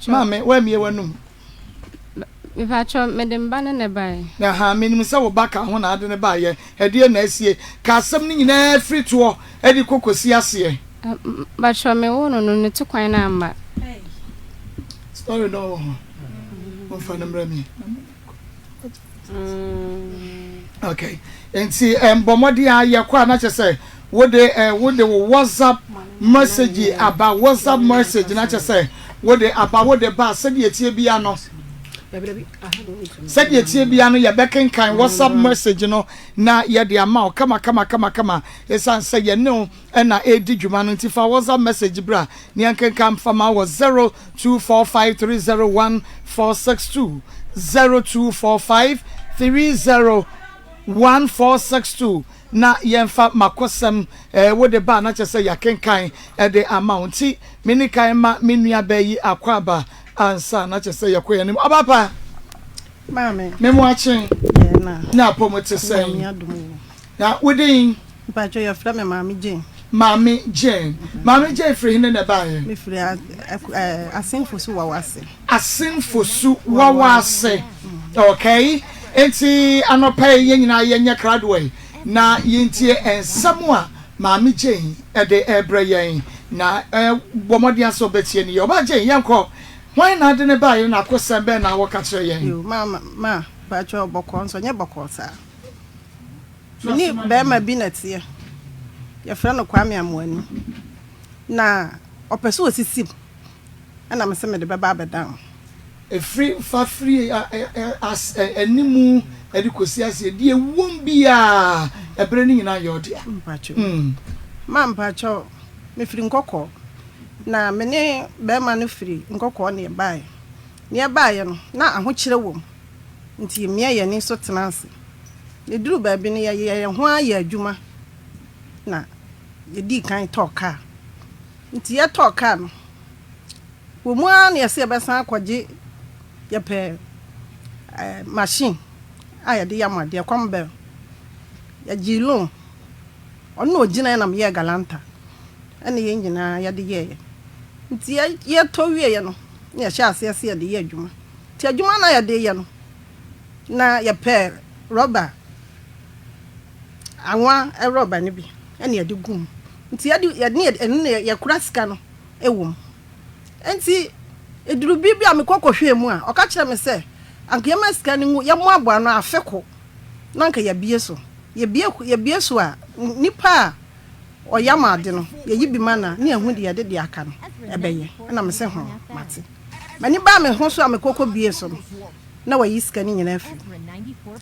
Maame, woammue w'anum. Mepakyɛw, mede me ba no na ɛbaeɛ. Ahaa, menim sɛ wo ba ka ho na ade no baeɛ. Ɛdeɛn na asie? Ka asɛm no nyinaa firi toɔ de kɔ kɔsi aseɛ. Mpakyɛw, mewoo no no, ne to kwan no amma. Story no wɔ hɔ. Momfa no mmrɛ me. Okay. Nti bɔ mmɔden a yɛkɔ a na kyerɛ sɛ wode eh, wode wo WhatsApp message aba WhatsApp message na kyerɛ sɛ wode aba wode ba sɛdeɛ ɛtie bia no sɛdeɛ ɛtie bia no yɛbɛkenkan WhatsApp message no na yɛde ama wo kama kama kama kama ɛsiane sɛ yɛne wo na ɛredi dwuma no nti fa WhatsApp message bra na yɛnkenkan mfa ma wɔ 0245301462 0245301462 na yɛmfa makɔsɛm eh, wode ba na kyerɛ sɛ yɛakenkan de ama wo nti mene kan ma me nua baa yi akɔ aba ansa na kyerɛ sɛ yɛkɔ yɛn anim ɔba pa Maame. Me mo akye. Na apɔmu te sɛn? Na wo din? Mpakyɛw yɛfrɛ me Maame Jane. Maame Jane. Maame Jane firi hene na ɛbaeɛ? Me firi Asen Fosu Wawase. Asen Fosu Wawase. Okay. Enti anɔpa yi yɛn nyinaa yɛnyɛ krado yi na yɛntie nsɛm a Maame Jane de rebrɛ yɛn na bɔ mmɔden sɛ wobɛtie no yie. Ɔbaa Jane yɛnkɔ. Hwan na ade no baeɛ na akosɛm bɛn na wɔka kyerɛ yɛn? Yoo, ma, ma, mpakyɛw bɔkɔɔ nso ɛnyɛ bɔkɔɔ saa. Me ne barima bi na ɛteɛ. Yɛfrɛ no Kwame Amoani. Na ɔpɛ sɛ ɔsisi m, ɛna mese mede bɛba abɛdan wo. Ɛfiri fa firi animu de kɔsi aseɛ, deɛ ɛwom biara, ɛberɛ no nyinaa yɛ wo dea. Mpakyɛw. Ma mpakyɛw, mefiri Nkɔkɔɔ. Na me ne barima no firi Nkɔkɔɔ na yɛbaeɛ. Na yɛbaeɛ no, na ahokyerɛ wɔ mu, nti yɛmia yɛn ani so tena ase. Yɛduruu baabi no, yɛyɛɛ yɛn ho ara yɛɛ adwuma na yɛdii kan tɔɔ kaa. Nti yɛtɔɔ kaa no, wɔ mu ara na yɛsɛ yɛbɛsan akɔgye yɛpɛ machine a yɛde yam adeɛ, kɔmbɛl. Yɛgyee loan. Ɔno na ɔgyinaeɛ na meyɛɛ galanta ɛna yɛn nyinaa yɛde yɛeɛ. Nti yɛtɔ wieeɛ no na yɛhyɛɛ aseɛ sɛ yɛde yɛ adwuma. Nti adwuma no a yɛde yɛ no na yɛpɛɛ rɔba, anwa rɔba no bi ɛna yɛde gu mu. Nti yɛde yɛde ɛno na yɛkora sika no wɔ mu. Nti ɛduru bere bi a mekɔ kɔhwɛɛ mu a, ɔka kyerɛɛ me sɛ anka yɛmma sika no ngu, yɛmmoaboa ano afe ko na anka yɛabue so. Yɛbue yɛbue so a, nnipa a ɔyam ade no, yɛyi bi ma no a, ne yɛahu deɛ yɛde deɛ aka no bɛyɛ. Ɛna mese, Ho, mate. M'ani baa me ho so a mekɔ kɔbuee so no, na wayi sika no nyinaa afiri mu.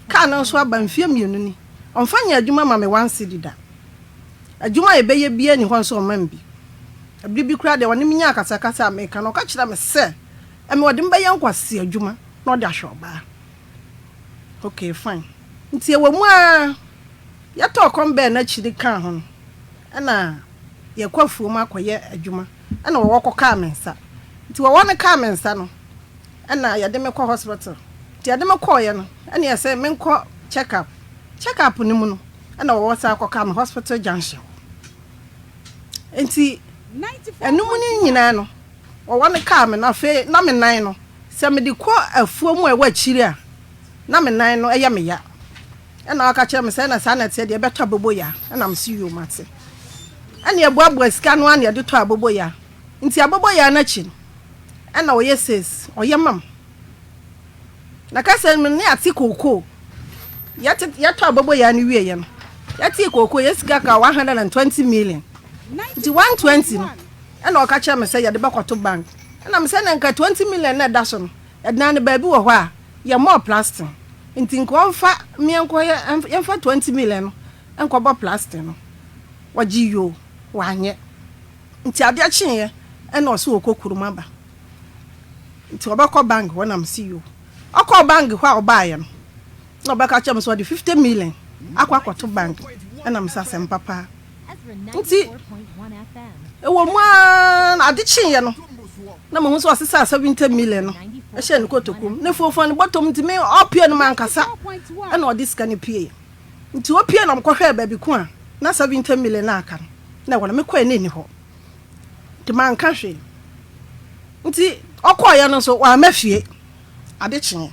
Kaa no nso aba mfeɛ mmienu ni, ɔmfa nyɛɛ adwuma ma me one cedi da. Adwuma a yɛbɛyɛ biara nni hɔ nso ɔmma me bi. Bere bi koraa deɛ, ɔne me nyaa akasakasa a meka no, ɔka kyerɛɛ me sɛ, ɛme ɔde me bɛyɛ nkwaseadwuma na ɔde ahwɛ ɔbaa. Okay, fine. Nti ɛwɔ mu ara, yɛtɔɔ kɔm bɛɛ n'akyiri kaa ho no, ɛna yɛkɔ afuom akɔyɛ adwuma, ɛna wɔwɔ kɔkaa me nsa. Nti wɔwɔ no kaa me nsa no, ɛna yɛde me kɔ hospital. Nti yɛde me kɔɔeɛ no, ɛna yɛsɛ menkɔ check up. Check up no mu no, ɛna wɔwɔ san kɔkaa me hospital junction hɔ. Nti ɛno mu no nyinaa no, wɔwɔ no kaa me no, afei na me nan no, sɛ mede kɔ afuo mu a ɛwɔ akyiri a, na me nan no yɛ me ya. Ɛna ɔka kyerɛɛ me sɛ, ɛna saa na ɛteɛ deɛ, ɛbɛtɔ aboboyaa. Ɛna mese yoo, mate. Ɛna yɛboaboa sika no ara na yɛde tɔɔ aboboyaa. Nti aboboyaa no akyi no, ɛna ɔyɛ sales, ɔyɛ ma me. Na kasa no mu no, na yɛate kookoo. Yɛte, yɛtɔ aboboyaa no wieeɛ no, yɛtee kookoo, yɛ sika kaa 120 million. Nti 120 no, ɛna ɔka kyerɛɛ me sɛ yɛde bɛkɔto bank. Ɛna me sɛ na nka 20 million na ɛda so no, ɛdan no baabi wɔ hɔ a, yɛmmɔɔ plasting. Nti nka ɔmfa me nkɔyɛ, yɛmfa 20 million no nkɔbɔ plasting no. Ɔgye yoo, wanyɛ. Nti adeɛ kyeeɛ ɛna ɔse ɔkɔ kurom aba. Nti ɔbɛkɔ bank hɔ na mese yoo. Ɔkɔɔ bank hɔ a ɔbaeɛ no, na ɔbɛka kyerɛ me sɛ ɔde 50 million akɔ akɔto bank. Ɛna mese asɛm papa. Nti ɛwɔ mu ara na ade kyeeɛ no, na mehu sɛ ɔsesaa 70 million no hyɛɛ ne kotoku mu. Ne foofoo ne bɔtɔm nti me ɔpue no mankasa ɛna ɔde sika no pueɛ. Nti opue na mekɔhwɛɛ baabi ko a na 70 million no aka no na ɛwɔ no, mekɔɛ na ɛnni hɔ. Nti manka hwee. Nti Ɔkɔeɛ no nso, wamma fie. Ade kyeeɛ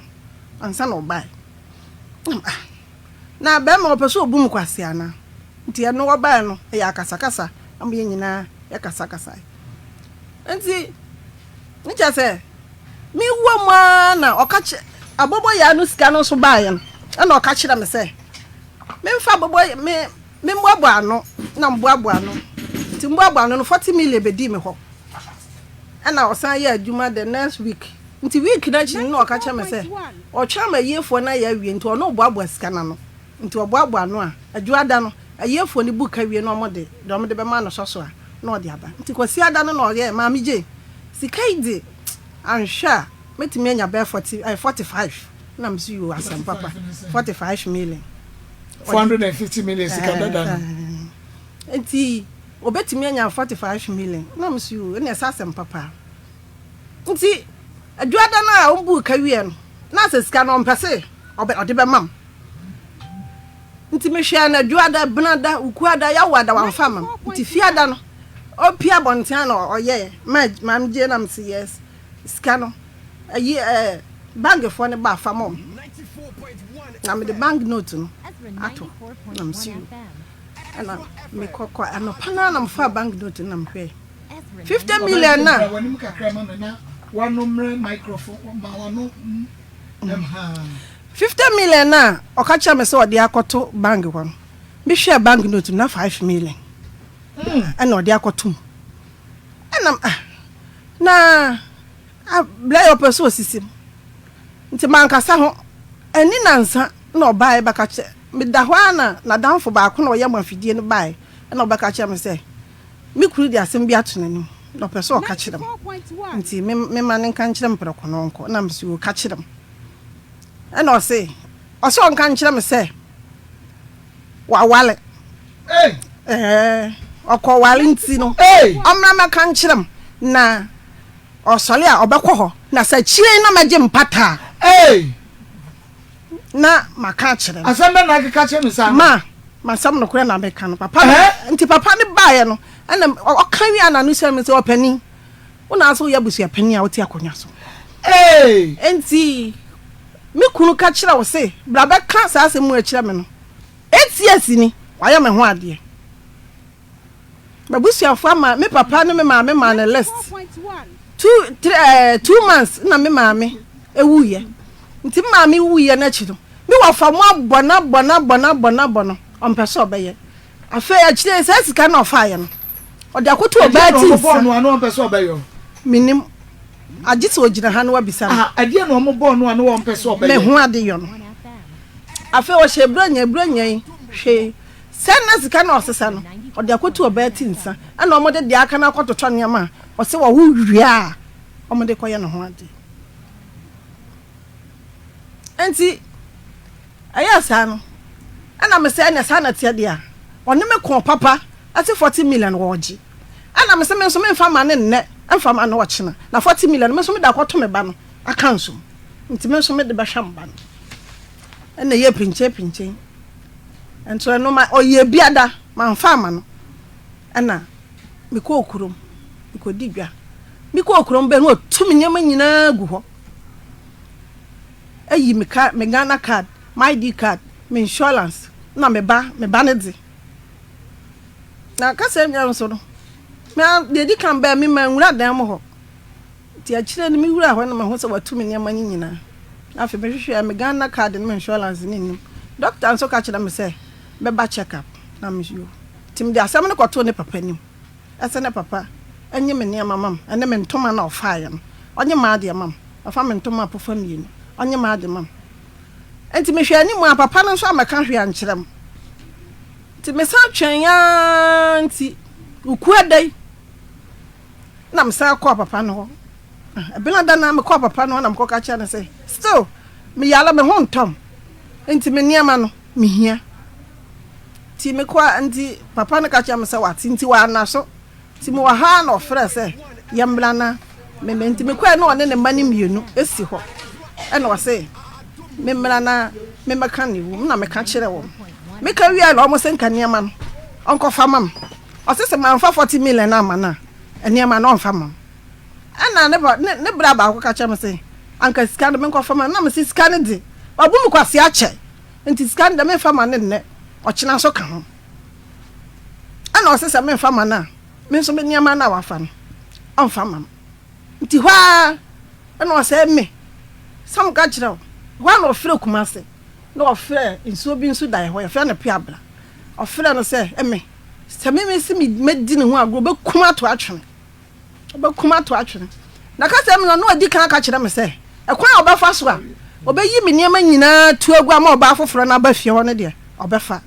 ansa na ɔbaeɛ. Nam ah, na bɛrima ɔpɛ sɛ ɔbu me kwasea anaa? Nti ɛno ɔbaeɛ no, ɛyɛ akasakasa ama yɛn nyinaa yɛkasakasaeɛ. Nti ne kyerɛ sɛ mewɔ mu ara na ɔka kyerɛ abɔbɔyaa no sika no nso baeɛ no, ɛna ɔka kyerɛ me sɛ memfa abɔbɔ me memmoaboa ano na mboaboa ano. Nti mboaboa ano no 40 million bɛdii me hɔ. Ɛna ɔsan yɛɛ adwuma the next week. Nti week no akyi no na ɔka kyerɛ me sɛ ɔtwɛn ama ayiefoɔ no ayɛ awie nti ɔno ɔboaboa sika no ano. Nti ɔboaboa ano a, Adwuada no, ayiefoɔ no bu ka wie na wɔde deɛ wɔde bɛma no sɔ so a, na ɔde aba. Nti Kwasiada no na ɔyɛɛ, Maame Jane, sika yi de, anhwɛ a mɛtumi anya bɛyɛ forty, ɛɛ 45. Na mese yoo, asɛm papa, 45 million. 450 million sika dada no. Nti ɔbɛtumi anya 45 million. Na mese yoo, ɛnna ɛsɛ asɛm papa. Nti Adwuada no a ɔbuu ka wieɛ no, na asɛ sika no ɔmpɛ se ɔbɛ, ɔde bɛma me. Nti mehwɛɛ no Adwoada, Benada, Wukuada, Yawoada wamfa amma me. Nti Fiada no ɔpue abɔnten a na ɔyɛɛ ma maame gyee na mese yes sika no ayi ɛɛ bankfoɔ no ba fa ma wɔn. Na mede bank note no ato na mese yo. Ɛna mekɔ kɔ anɔpa no ara na mefaa bank note no na mehwɛɛ 50 million na. W'anim kakra ma me na w'ano mmerɛ microphone ma w'ano 50 million no a ɔka kyerɛɛ me sɛ ɔde akɔto bank hɔ no, mehwɛɛ bank note no na 5 million ɛna ɔde akɔto mu. Ɛna ah, na ah, berɛ yɛ ɔpɛ sɛ ɔsisi mu. Nti mankasa ho. Ɛni nansa na ɔbaeɛ bɛka kyerɛ, meda hɔ ara na n'adamfo baako na ɔyɛ mo afidie no baeɛ ɛna ɔbɛka kyerɛ me sɛ me kunu de asɛm bi ato n'anim na ɔpɛ sɛ ɔka kyerɛ me. Nti me mema no nka nkyerɛ me prɛko na ɔnkɔ. Na mese o, ka kyerɛ me. Ɛna ɔse, ɔse ɔnka nkyerɛ me sɛ waware. Ɛɛ, ɔkɔware nti no, ɔmmra mmɛka nkyerɛ me na ɔsɔre a ɔbɛkɔ hɔ na sɛ akyire yi na mɛgye mpata a, na maka akyerɛ no. Asɛm bɛn na akeka kyerɛ no saa no? Ma, m'asɛm nokorɛ na meka no. Papa no, nti papa no baeɛ no, ɛna ɔka wie a na no sɛ me sɛ ɔpanin. Wo na nso woyɛ abusuapanin a wote akonnwa so. Enti me kunu ka kyerɛ wo se, bra bɛka saa asɛm mu kyerɛ me no, 8 years ni, wayɛ me ho adeɛ. M'abusuafoɔ ama me papa ne me maame maa no list. Two, three, eh, 2 months na me maame ewuiɛ. Nti me maame wuiɛ no akyi no, me wɔfa mu abɔ no abɔ no abɔ no abɔ no abɔ no, ɔmpɛ sɛ ɔbɛyɛ. Afei akyire yi, saa sika no a ɔfaeɛ no, ɔde akɔto ɔbaa Ɛdeɛn na ti wɔbɔɔ nsa. no a na ɔmpɛ sɛ ɔbɛyɔ? Mennim. Agye sɛ ɔgyina ha na wabisa me. Ah, ɛdeɛn na wɔbɔɔ no a na ɔmpɛ sɛ Me ɔbɛyɛ? ho ade yɔ no. Afei ɔhyɛ Buronya, Buronya yi, hwee. Sɛ na sika no a ɔsesa no, ɔde akɔto ɔbaa ti nsa, ɛna wɔde deɛ aka no akɔtotɔ nneɛma a ɔsɛ wɔwo wie a, wɔde kɔyɛ ne ho adeɛ. Enti ɛyɛɛ saa no, ɛna me sɛ ɛnɛ saa na ɛteɛ deɛ a, ɔne me kɔɔ papa ɛse 40 million wɔɔgye. Ɛna me sɛ me nso memfa ma no nnɛ, ɛmfa ma no ɔkyena. Na 40 million me nso mede akɔto me ba no aka nso mu. Nti me nso mede bɛhwɛ me ba no. Ɛna ɛyɛ pinkyen pinkyen. Nso ɛno ma ɔyɛ biada, mamfa ama no. Ɛna mekɔɔ kurom, mekɔdi dwa. Mekɔɔ kurom bɛn no ɔtu me nneɛma nyinaa gu hɔ. Ayi me ka me Ghana card, m'ID card, me insurance na me ba me ba no dze. Na kasa nnwa nso no, me ara deɛ edi kan bɛɛ me manwura dan mu hɔ. Nti akyire no me wura hɔ na mahu sɛ watu me nneɛma no nyinaa. Na afei mehwehwɛɛ me Ghana card ne me insurance no nnim. Doctor nso ka kyerɛ me sɛ mɛba check up na me yoo. Nti mede asɛm no kɔtoo ne papa anim. Ɛsɛ ne papa nye me nneɛma ma me, ɛne me ntoma no a ɔfaeɛ no, ɔnye m'adeɛ ma me. Ɔfa me ntoma pofa mmienu, ɔnye m'ade ma me. Enti mehwɛɛ anim a, papa no nso ammɛka hwee ankyerɛ me. Nti mesan twɛn ara nti, Wukuada yi na mesan kɔɔ papa no hɔ. Ɛbenada no ara mekɔɔ papa no hɔ na mekɔka kyerɛɛ no sɛ, still meyare, me ho ntɔ me, enti me nneɛma no, mehia. Nti mekɔ a, nti papa no ka kyerɛɛ me sɛ wate, nti wanna so. Nti mewɔ ha ara na ɔfrɛɛ sɛ yɛmmra na memmɛ. Nti mekɔɛ na ɔne ne mma no mmienu si hɔ. Ɛna ɔse memmra na memmɛka ne wom na meka kyerɛ wɔn. Meka wieɛ na wɔn se nka nneɛma no ɔnkɔfa ma me. Ɔse sɛ mamfa 40 million amma no a, nneɛma no ɔmfa mma me. Ɛna ne ba ne ne bra baako ka kyerɛ me se anka sika no menkɔfa ma no. Na mese sika no de, wabu me kwasea akyɛ nti sika no deɛ memfa ma no nnɛ, ɔkyena nso ka ho. Ɛna ɔse sɛ memfa ma no a, me nso me nneɛma no a wafa no, ɔmfa ma me. Nti hɔ ara ɛna ɔsɛ me sɛ meka kyerɛ wo. Hɔ ara na ɔfrɛ Kumase na ɔfrɛ nsuo bi nso da yɛ hɔ, yɛfrɛ no Peabra. Ɔfrɛ no sɛ me sɛ me mese mɛdi ne ho agorɔ, ɔbɛkum ato atwene. Ɔbɛkum ato atwene. Na kasa mu no, na wadi kan aka kyerɛ me sɛ, ɛkwan a ɔbɛfa so a ɔbɛyi me nneɛma nyinaa tu agu ama ɔbaa foforɔ no aba fie hɔ no deɛ, ɔbɛfa.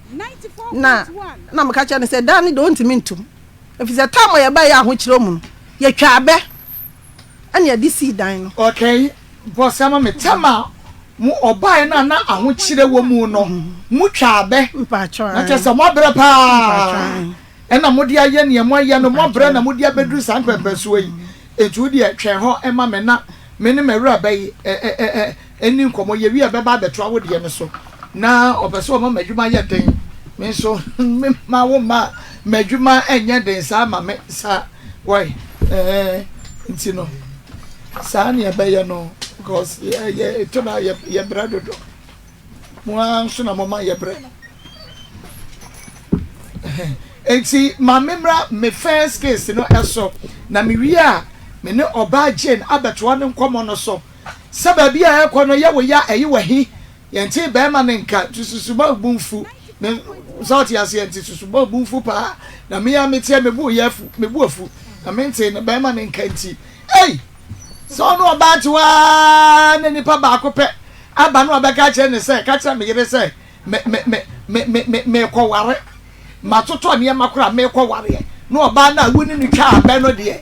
Na na meka kyerɛ no sɛ, dan no deɛ ɔntumi ntom, ɛfiri sɛ tam a yɛbaeɛ ahokyerɛ mu no, yɛtwaa bɛ ɛna yɛde sii dan no. Okay, bɔs ama me tam a mo ɔbaeɛ no a na ahokyerɛ wɔ mu no, motwaa bɛ. Na kyerɛ sɛ moabrɛ paa. Ɛna mode ayɛ nea moayɛ no, moabrɛ na mode abɛduru saa mpɛnpɛnsoɔ yi. Enti wo deɛ, twɛn hɔ ma me na me ne m'awuraba yi nni nkɔmmɔ. Yɛwie a, ɛbɛba abɛtoa wo deɛ no so. Na ɔpɛ sɛ ɔma m'adwuma yɛ den. Me nso, memma wo mma m'adwuma nyɛ den saa ma me saa. Wai, ɛɛ, nti no, saa ne ɛbɛyɛ no, because yɛ, yɛ, ɛtɔ da yɛ, yɛbrɛ dodo. Mo ara nso na moma yɛbrɛ no. Enti ma memmra me first case no so, na mewie a, me ne ɔbaa Jane abɛtoa ne nkɔmmɔ no so. Sɛ baabi a ɛrekɔ no yɛ wo ya a, ɛye w'ahi. Yɛntee barima no nka, nti susu ma wo bo mfu. Me, sɛ ɔte aseɛ, nti susu ma wo bo mfu paa. Na me ara meteɛ, me bo yɛ afu, me bo afu, na mentee ne barima no nka nti. Ei! Sɛ ɔne ɔbaa te hɔ ara na nipa baako pɛ aba na ɔbɛka akyerɛ no sɛ, Ka kyerɛ me yere sɛ me, me, me, me, me, me, merekɔware. Matotɔ nneɛma koraa, merekɔwareɛ. Na ɔbaa no a wo ne no twaa abɛ no deɛ,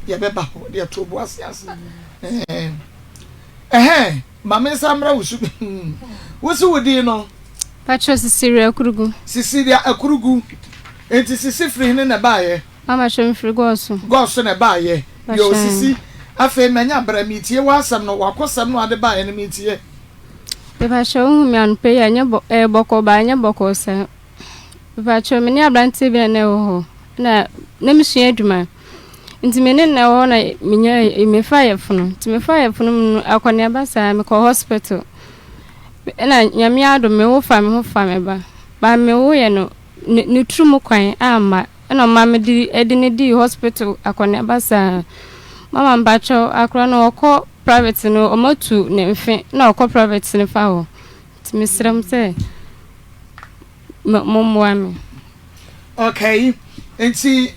yɛbɛba hɔ deɛ to bo ase ansa. Ɛhɛn, ɛhɛn, ma me nsa mmra wo so. Wo se wo din no? Patrɔ Cecilia Akurugu. Cecilia Akurugu. Enti Sisi firi hene na ɛbaeɛ? Mama kyerɛ mefiri Gɔɔso. Gɔɔso na ɛbaeɛ. Yoo Sisi, afei manya berɛ meretie w'asɛm no, w'akosɛm no a wode baeɛ no meretie. Mepakyɛw wohu me anɔpa yi a ɛnyɛ bɔ ɛyɛ bɔkɔɔ but ɛnyɛ bɔkɔɔ saa. Mepakyɛw me ne aberanteɛ bi na na ɛwɔ hɔ na na mesua adwuma nti me ne no na ɛwɔ hɔ na menya mefaa yafunu nti mefaa yafunu mu no akɔneaba saa mekɔɔ hospital ɛna Nyame adom mewo fa me ho fa me ba but mewoeɛ no ne ne tiri mu kwan amma Ɛna ɔma me de ɛde no dii hospital akɔneaba saa. Mama mpakyɛw akora no ɔkɔ private no ɔmo atu ne mfe na ɔkɔ private no fa hɔ. Nti mesrɛ mo sɛ mo mmoa me. Okay, nti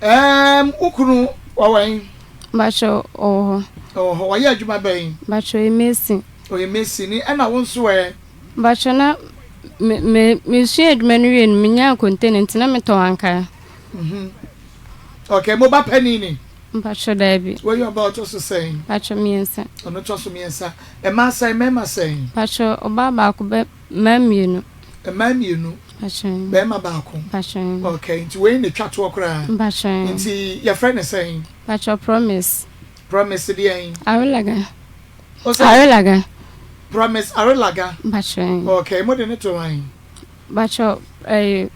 ɛɛm wo kunu ɔwɔ he? Mpakyɛw ɔwɔ hɔ. Ɔwɔ hɔ, ɔyɛ adwuma bɛn? Mpakyɛw ɔyɛ mason. Ɔyɛ mason ni, ɛna wo nso ɛ? Mpakyɛw na me me mesua adwuma no wie no menyaa container nti na metɔn ankaa. Mhm. Okay, mo ba panin ni? Mpakyɛw daabi. Wei yɛ ɔba ɔtɔ so sɛn? Mpakyɛw mmiɛnsa. Ɔno tɔ so mmiɛnsa. Mmaa sɛn, mmarima sɛn? Mpakyɛw ɔbaa baako bɛ mmaa mmienu. Mmaa mmienu. Mpakyɛw. Bɛrima baako. Mpakyɛw. Okay, nti wei na etwa toɔ koraa. Mpakyɛw. Nti yɛfrɛ no sɛn? Mpakyɛw Promise. Promise deɛn? Arelaga. Arelaga. Promise Arelaga. Mpakyɛ. Okay, mo de ne to hwan? Mpakyɛ ɛɛ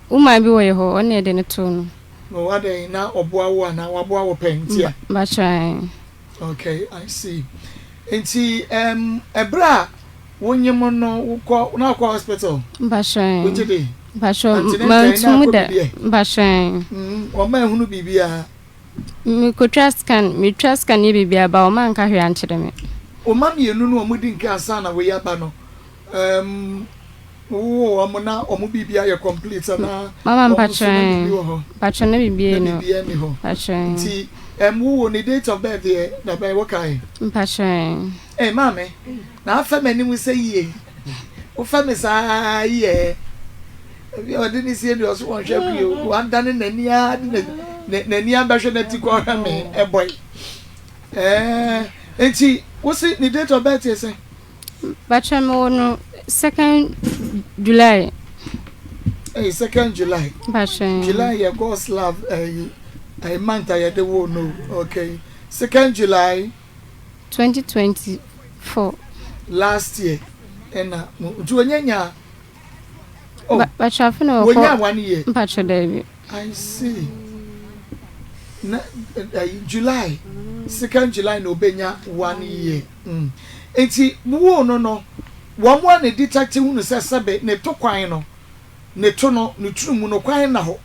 woman bi wɔ yɛ hɔ, ɔne yɛde ne to no. No adɛn na ɔboa wo anaa waboa wo pɛn nti a? Mpakyɛ. Okay, I see. Nti ɛm ɛberɛ a wonyim no wokɔ na wokɔ hospital? Mpakyɛ. Wogye di? Mpakyɛ mantum da. Mpakyɛ. Wɔn ehunu biribiara. Mekotwa scan, metwa scan yɛ biribiara but wɔn anka hwee ankyerɛ me. Wo mma mmienu no a wɔdi nkan ansa na wei aba no, um, wowoo wɔn na wɔn biribiara yɛ complete anaa Mama wɔn nso na biribi wɔ hɔ? mpakyɛ na biribiara Na nni hɔ. biribiara nni hɔ. Mpakyɛ. Nti, um, wowoo ne date of birth yɛ da bɛn wokae? Mpakyɛ. Ei maame, na afɛ m'anim sɛ yie. Wofɛ me saa yi ɛ. Ebi a ɔde ne sie deɛ ɔso wɔnhwɛ kue o. Wandane n'ani ara de n'ani abɛhwɛ n'ati kɔ ɔhwɛ me ɛbɔe. Ɛɛ nti wosi ne date of birth yɛ sɛn? Bakyɛ me wɔ no second July. Ɛyɛ second July. Bakyɛ. July yɛ God's love ɛyi ɛyi month a yɛde wo no okay second July. 2024. Last year ɛna mo nti onye nya oh Ba bakyɛ afe na wɔkɔ wonya one year. Mpakyɛ daabi. I see. Na ɛyi July, second July na ɔbɛnya one year. Mm. Nti woo no no, wɔn a na detect hunu sɛ sɛbe ne to kwan no, ne to no, ne tiri mu no kwan nna hɔ.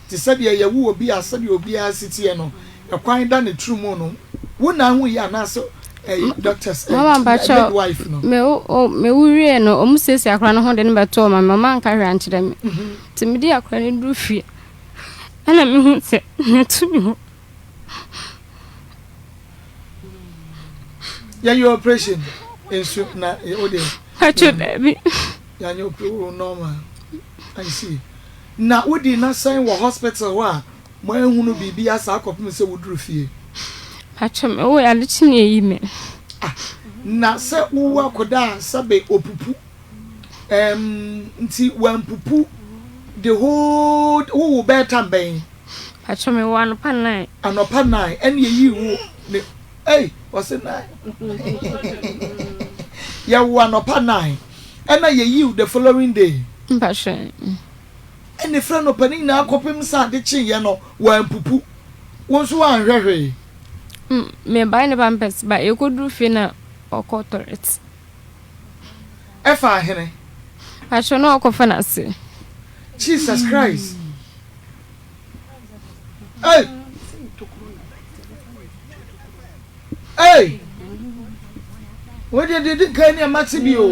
Te sɛ deɛ yɛwo obi a sɛdeɛ obiara si teɛ no, ɛkwan da ne tiri mu no. Wo na ahu yɛ anaasɛ ɛyi doctors, ɛyi Mama mpakyɛw, midwife no? me wo o me wo wie no, ɔmo siesie akora no ho de no bɛtoo ma me, ɔmo anka hwee ankyerɛ me. Nti me de akora no duru fie, ɛna me hu sɛ ne to ni hɔ. Yɛyɛ operation nso na o deɛ. Mpakyɛw daabi. Yɛanyɛ operation o normal. I see. Na wodii na sɛn wɔ hospital hɔ a moanhunu biribiara saa kɔpem sɛ woduru fie? Mpakyɛw me woe ade kye na eyi me. Ah na sɛ wowu akɔda a sɛbe opupu ɛɛm nti wampupu the whole wowo bɛyɛ tam bɛn? Mpakyɛw me wo anɔpa nine. Anɔpa nine ɛna eyii wo ne ei ɔse nine yɛwo anɔpa nine ɛna yɛyii wo the following day. Mpakyɛw. Ɛna efiri anɔpa no nyinaa kɔpem sɛ ade kyeeɛ no wampupu wo nso woanhwɛ hwee. Me bae ne pampers ba yɛkɔduru fie na ɔkɔ toilet. Ɛfa ahene. Mpakyɛw na ɔkɔfa n'ase. Jesus Christ. Hey! Hey! Wei deɛ deɛ di nkan ni a mate bi o.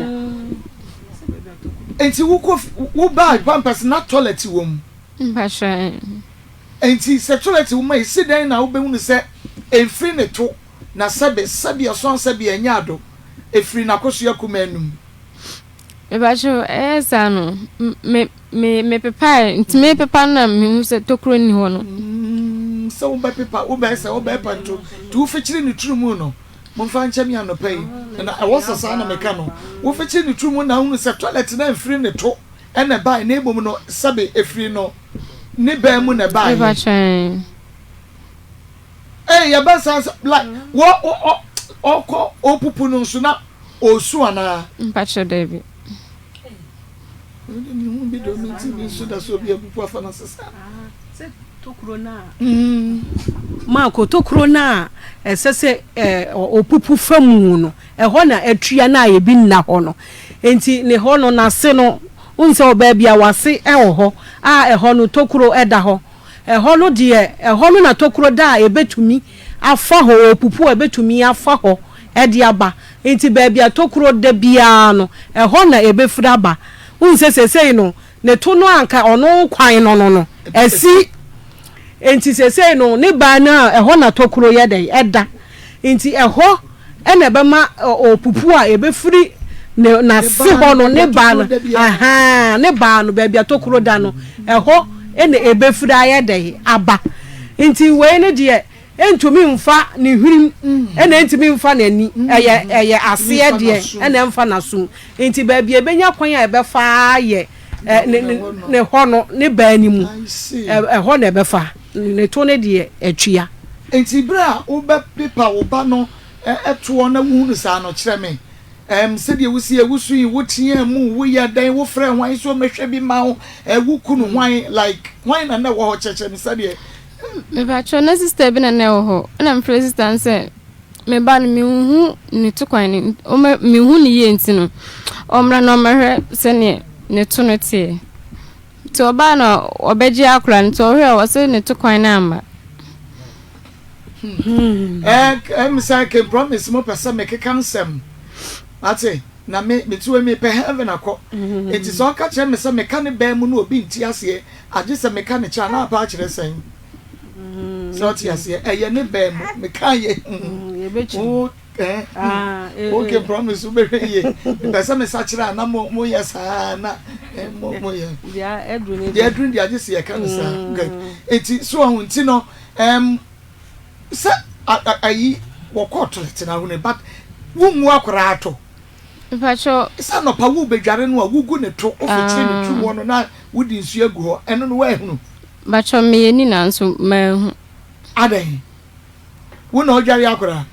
Nti wokɔ wo bag pampers na toilet wɔ mu. Mpakyɛ. Nti sɛ toilet wɔ mu a esi dɛn na wobɛhunu sɛ mfiri ne to na sɛbe sɛbe ɔsɔn sɛbe ɛnyɛ ado efiri n'akosua kumaa no mu. Mepakyɛw, ɛyɛɛ saa no, me, me, mepepae, nti mepepa no na mehu sɛ tokuro nni hɔ no. Mm, sɛ wobɛpepa, wobɛyɛ sɛ wobɛpepa nto, nti wofekyere ne tiri mu no, momfa nkyɛ me anɔpa yi, na ɛwɔ sɛ saa na meka no, wofekyere ne tiri mu na wohunu sɛ toilet no amfiri ne to na ɛbae, na mmom no, sɛbe efiri no ne bɛn mu na ɛbaeɛ. Mepakyɛw. Ee, yɛbɛ san sɛ, like, wɔ, ɔ, ɔkɔ, ɔpupu no nso na. Ɔresu anaa? Mpakyɛw dabi. Wei de mehu bi do mente bi nso da sɛ obi abubu afa no ase saa. Sɛ tokuro no a. Marco, tokuro no a ɛsɛ sɛ ɔpupu fa mu no, ɛhɔ na atua no a ebi nna hɔ no. Enti ne hɔ no, n'ase no, wohu sɛ wɔ baabi a w'ase wɔ hɔ a ɛhɔ no tokuro da hɔ. Ɛhɔ no deɛ, ɛhɔ no na tokuro da a ɛbɛtumi afa hɔ, ɔrepupu a ɛbɛtumi afa hɔ de aba. Enti baabi a tokuro da biara no, ɛhɔ na ɛbɛfiri aba. Wohu sɛ seesei no, ne to no a anka ɔno kwan no no no, asi. Enti seesei no, ne baa no a, ɛhɔ na tokuro yɛ dɛn? Ɛda. Enti ɛhɔ na ɛbɛma ɔrepupu a ɛbɛfiri ne n'ase hɔ no, ne baa no, ahaa, ne baa no, baabi a tokuro da no, ɛhɔ na ɛbɛfiri ayɛ dɛn? Aba. Enti wei no deɛ, Ɛntumi mfa ne hwenem ɛna ɛntumi mfa n'ani, ɛyɛ ɛyɛ aseɛ deɛ ɛna ɛmfa n'asom. Nti baabi a ɛbɛnya kwan a ɛbɛfa ara yɛ ɛ ne ne ne hɔ no, ne baa no mu. Ɛ ɛhɔ na ɛbɛfa. Ne to no deɛ ɛtwea. Nti berɛ a wobɛpepa wo ba no toɔ na wohunu saa no, kyerɛ me Ɛɛm, sɛdeɛ wosi yɛ, wosui, woteaa mu, woyɛ dɛn, wofrɛɛ hwan sɛ ɔmmɛhwɛ bi mma wo, ɛɛ, wo kunu hwan, like, hwan na na ɛwɔ hɔ, kyerɛkyerɛ me sɛdeɛ. Mepakyɛw, na sister bi na na ɛwɔ hɔ, ɛna mefrɛɛ sister no sɛ me ba no menhu ne to kwan no, ɔmmɛ, menhu no yie nti no, ɔmmra na ɔmmɛhwɛ sɛdeɛ ne to no teɛ. Nti ɔbaa na ɔbɛgye akora no, nti ɔhwɛɛ a ɔse ne to kwan no amma. Hmm. Eh, eh, sɛ can promise mo pɛ sɛ mekeka nsɛm. Ate, na me me tiwe me pɛ heaven akɔ. Mm. Enti sɛ ɔka kyerɛ me sɛ meka ne bɛn mu na obi nti aseɛ, agye sɛ meka ne kyɛ na apa akyerɛ sɛn. Mm. Sɛ ɔte aseɛ, ɛyɛ ne bɛn mu, meka yɛ. Mm. Wo eh, ah, eh, okay, eh. promise wobɛhwɛ yie. Mepɛ sɛ mesa kyerɛ a na mo moyɛ saa na eh, mo moyɛ. Deɛ aduru deɛ agye sɛ yɛka no saa. Mm. Good. Enti so ɔho nti no Ɛɛm sɛ ayi wɔkɔɔ toilet na ahunu but wongu akwadaa to. Mpakyɛw. Sɛ anɔpa wo bedware no a wugu ne to wofikyiri ne tiri hɔ no na wode nsuo agu hɔ ɛno no woahunu. Mpakyɛw meyɛ ni nanso manhu. Adɛn? Wo na wodware akwadaa?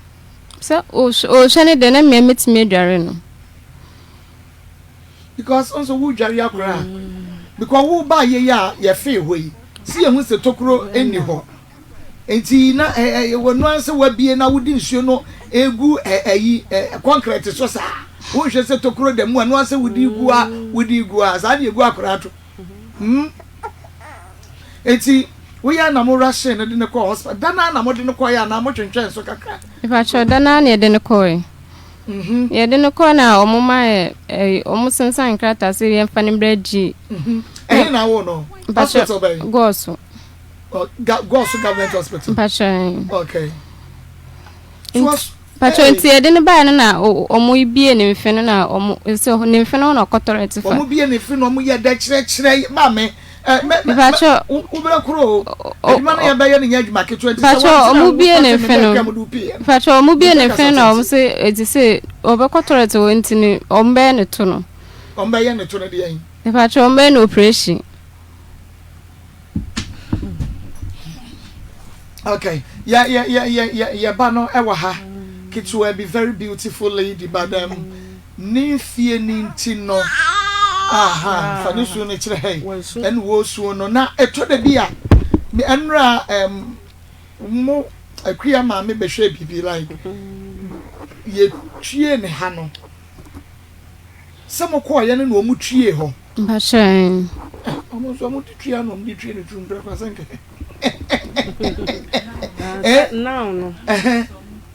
Sɛ ɔhwɛ ne deɛ na mmea mɛtumi adware no. Because nso wo dware akora a because wo ba yɛ yi a yɛ fee hɔ yi si yɛ hu sɛ tokuro nni hɔ. Nti na ɛ ɛ wɔn ara sɛ wabie na wode nsuo no egu ɛ ɛyi ɛ kɔnkrɛt so saa. Wonhwɛ sɛ tokuro da mu a, ɛno ara sɛ wode gu a wode gu a saa de egu akwadaa to. Hmm. Nti woyɛ na mo rushing no de no kɔɔ hospital. Da no ara na mode no kɔeɛ anaa motwentwɛn so kakra? Mepakyɛw, da no ara na yɛde no kɔe. Yɛde no kɔe na wɔn ma yɛ ɛyi wɔn sensan nkrataa sɛ yɛmfa no mmra G. Ɛhe na awo no? Hospital bɛn? Gɔɔso. Gɔɔso government hospital. Mpakyɛw. Okay. Mpakyɛw nti yɛde no baeɛ no na wɔn bie ne mfe no na wɔn sɛ ne mfe no na ɔkɔ toilet fa. Wɔn bie ne mfe no wɔn yɛ dɛ kyerɛkyerɛ maame. Mpakyɛw. Wobɛ koro o. Adwuma no yɛbɛyɛ no nyɛ adwuma ketewa nti sɛ wɔn ti na bie ne mfe no. Mpakyɛw wɔn bie ne mfe no na wɔn sɛ eti sɛ ɔbɛkɔ toilet wɔ nti no wɔn bɛyɛ ne to no. Wɔn bɛyɛ ne to no deɛ. Mpakyɛw wɔn bɛyɛ no operation. Okay, yɛ yɛ yɛ yɛ yɛ yɛ ba no ɛwɔ ha ketewa bi very beautiful lady but um, ne mfie ne nti no aha fa ne suo no kyerɛ ha yi ɛna wɔsuo no na ɛtɔ da bi a me ɛnora um, mo akuya maame bɛhwɛ biribi like yɛtwie ne ha no Sɛ mo kɔɔ yɛ no na ɔmo twiee hɔ. Mpakyɛ ɛn. Eh ɔmo nso ɔmo de twi a na ɔmo de twi ne tiri mpira kora sɛ nkɛ. Eh now no.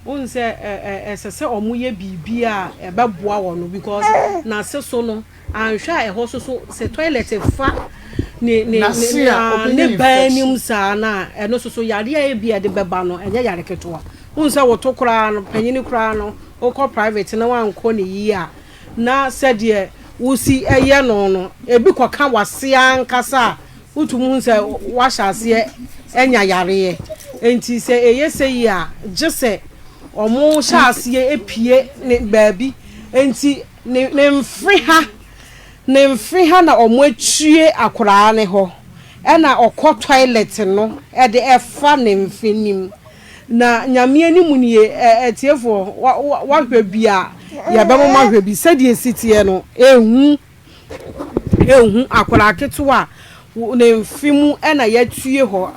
Wohu sɛ ɛsɛ sɛ ɔmo yɛ biribi a ɛbɛboa wɔn because n'ase so no anhwɛ a ɛhɔ so so sɛ toilet fa ne ne ne ne ba anim saa na ɛno so so yareɛ a ebi a ɛde bɛba no ɛnyɛ yare ketewa. Wohu sɛ woto koraa no panyin koraa no wokɔ private na wankɔ ne yie a na sɛdeɛ wosi yɛ no no, ebi kɔka w'ase ankasa a, wotumi hu sɛ woahyɛ aseɛ anya yareɛ. Enti sɛ ɛyɛ sei a, gye sɛ wɔhyɛ aseɛ pue ne baabi. Enti ne ne mfe ha, ne mfe ha na wɔatue akwadaa no hɔ, ɛna ɔkɔ toilet no de ɛfa ne mfe no mu. Na Nyame anim nie, atiefoɔ, wahwɛ bi a, yɛbɛma mo ahwɛ bi. Sɛdeɛ ɛsi teɛ no, ɛhu, ɛhu. Akwadaa ketewa a ne mfe mu na yɛatue hɔ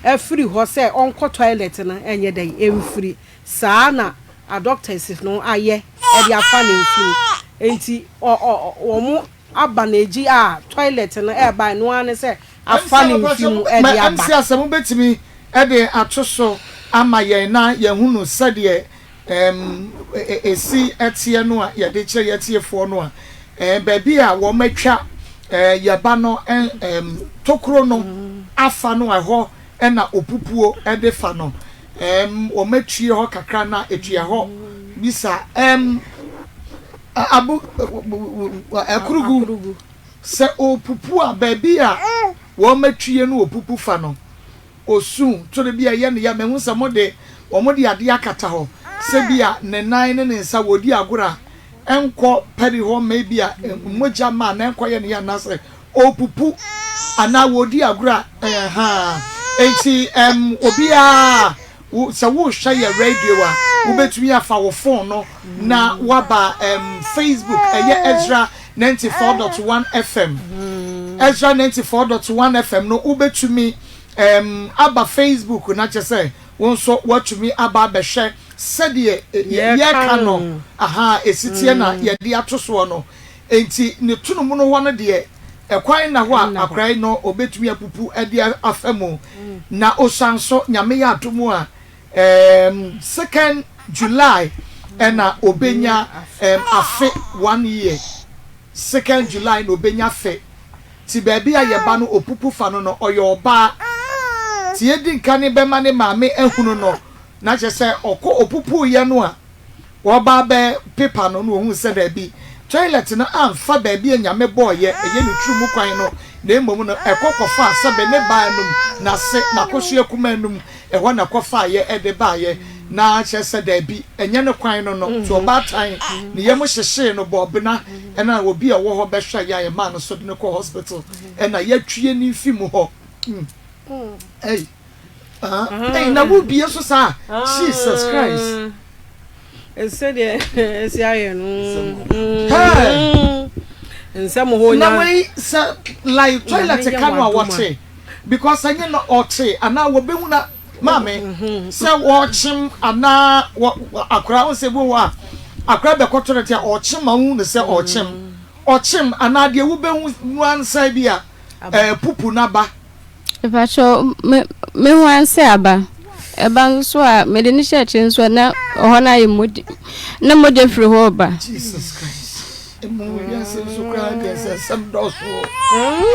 afiri hɔ sɛ ɔnkɔ toilet no nyɛ dɛn, ɛmfiri. Saa na adoctors no ayɛ de afa ne mfe mu. Enti wɔn aba no agyi a toilet no ɛreba ɛno ara ne sɛ afa ne mfe mu de aba. MC asɛm wobɛtumi de ato so ama yɛn na yɛahunu sɛdeɛ ɛsi teɛ no a yɛde kyerɛ yɛn atiefoɔ no a, baabi a wɔatwa yɛn ba no tokuro no afa no a ɛhɔ na opupuo de fa no, wɔatue hɔ kakra na ɛtua hɔ bisa abu akurugu. Sɛ ɔrepupu a, baabi a wɔatue no ɔpupu fa no, ɔsu. Tore bi a ɛyɛ no ya. Mahu sɛ mode, wɔde adeɛ akata hɔ sɛ bi a ne nan ne ne nsa wɔredi agorɔ a, ɛnkɔ pɛri hɔ ma ebi a mogya mma anaa ɛnkɔyɛ no ya anaasɛ ɔrepupu anaa wɔredi agorɔ a, ɛhaa. Enti ɛm, obiara Wo, sɛ worehwɛ yɛ radio a, wobɛtumi afa wo phone no na woaba um, Facebook, ɛyɛ Ezra 94.1 FM. Ezra 94.1 FM no, wobɛtumi um, aba Facebook na kyɛ sɛ wo nso woatumi aba abɛhwɛ sɛdeɛ yɛka no, aha, ɛsiteɛ na yɛde ato soɔ no. Enti ne tono mu no hɔ no deɛ, ɛkwan nna hɔ a akwadaa yi no ɔbɛtumi apupu de afa mu. Na ɔsua nso, Nyame yɛ adom a, ɛɛm, second July ɛna ɔbɛnya ɛɛm, afe, one year. Second July na ɔbɛnya afe. Nti baabi a yɛba no ɔpupu fa no no, ɔyɛ ɔbaa. Nti yɛdi nka ne bɛma ne maame ahunu no, na kyerɛ sɛ ɔkɔ ɔpupuiɛ no a, Wɔba bɛ pepa no na wɔhuu sɛ daabi, toilet no amfa baabi a Nyame bɔɔyɛ, ɛyɛ ne tiri mu kwan no, na mmom no ɛkɔ kɔfaa sɛbe ne ba anum, n'ase, n'akosua kumaa anum, ɛhɔ na ɛkɔfaeɛ de baeɛ, na kyerɛ sɛ daabi, ɛnyɛ ne kwan no no, nti ɔbaatan ne yam hyehyee no bɔɔ bena, ɛna obi a ɔwɔ hɔ bɛhwɛeɛ a yɛmaa no so de no kɔɔ hospital, ɛna yɛatwie ne mfi mu hɔ. Ei. Ah, hey, na wo bie so saa. Jesus Christ. Sɛdeɛ ɛsi ayɛ no. Hey. Nsɛm hɔ nya. Na wei sɛ like toilet ka no a wɔte because ɛnyɛ na ɔte anaa wɔbɛhu na. Maame, sɛ wɔrekyem anaa wɔ akwadaa, wohu sɛ ebi wɔ hɔ a, akwadaa bɛkɔ toilet a, ɔrekyem ma wohu no sɛ ɔrekyem. Ɔkyem anaa deɛ wobɛhu no ara ne sɛ bi a ɛɛ pupu no aba. Mepakyɛw, me mehu ara sɛ aba. Ɛba nso a, mede no hyɛ akyire nso a, na ɛhɔ no ayɛ mogya, na mogya firi hɔ reba. Jesus Christ. Emu wiase nso koraa deɛ nsɛnsɛm dɔɔso o.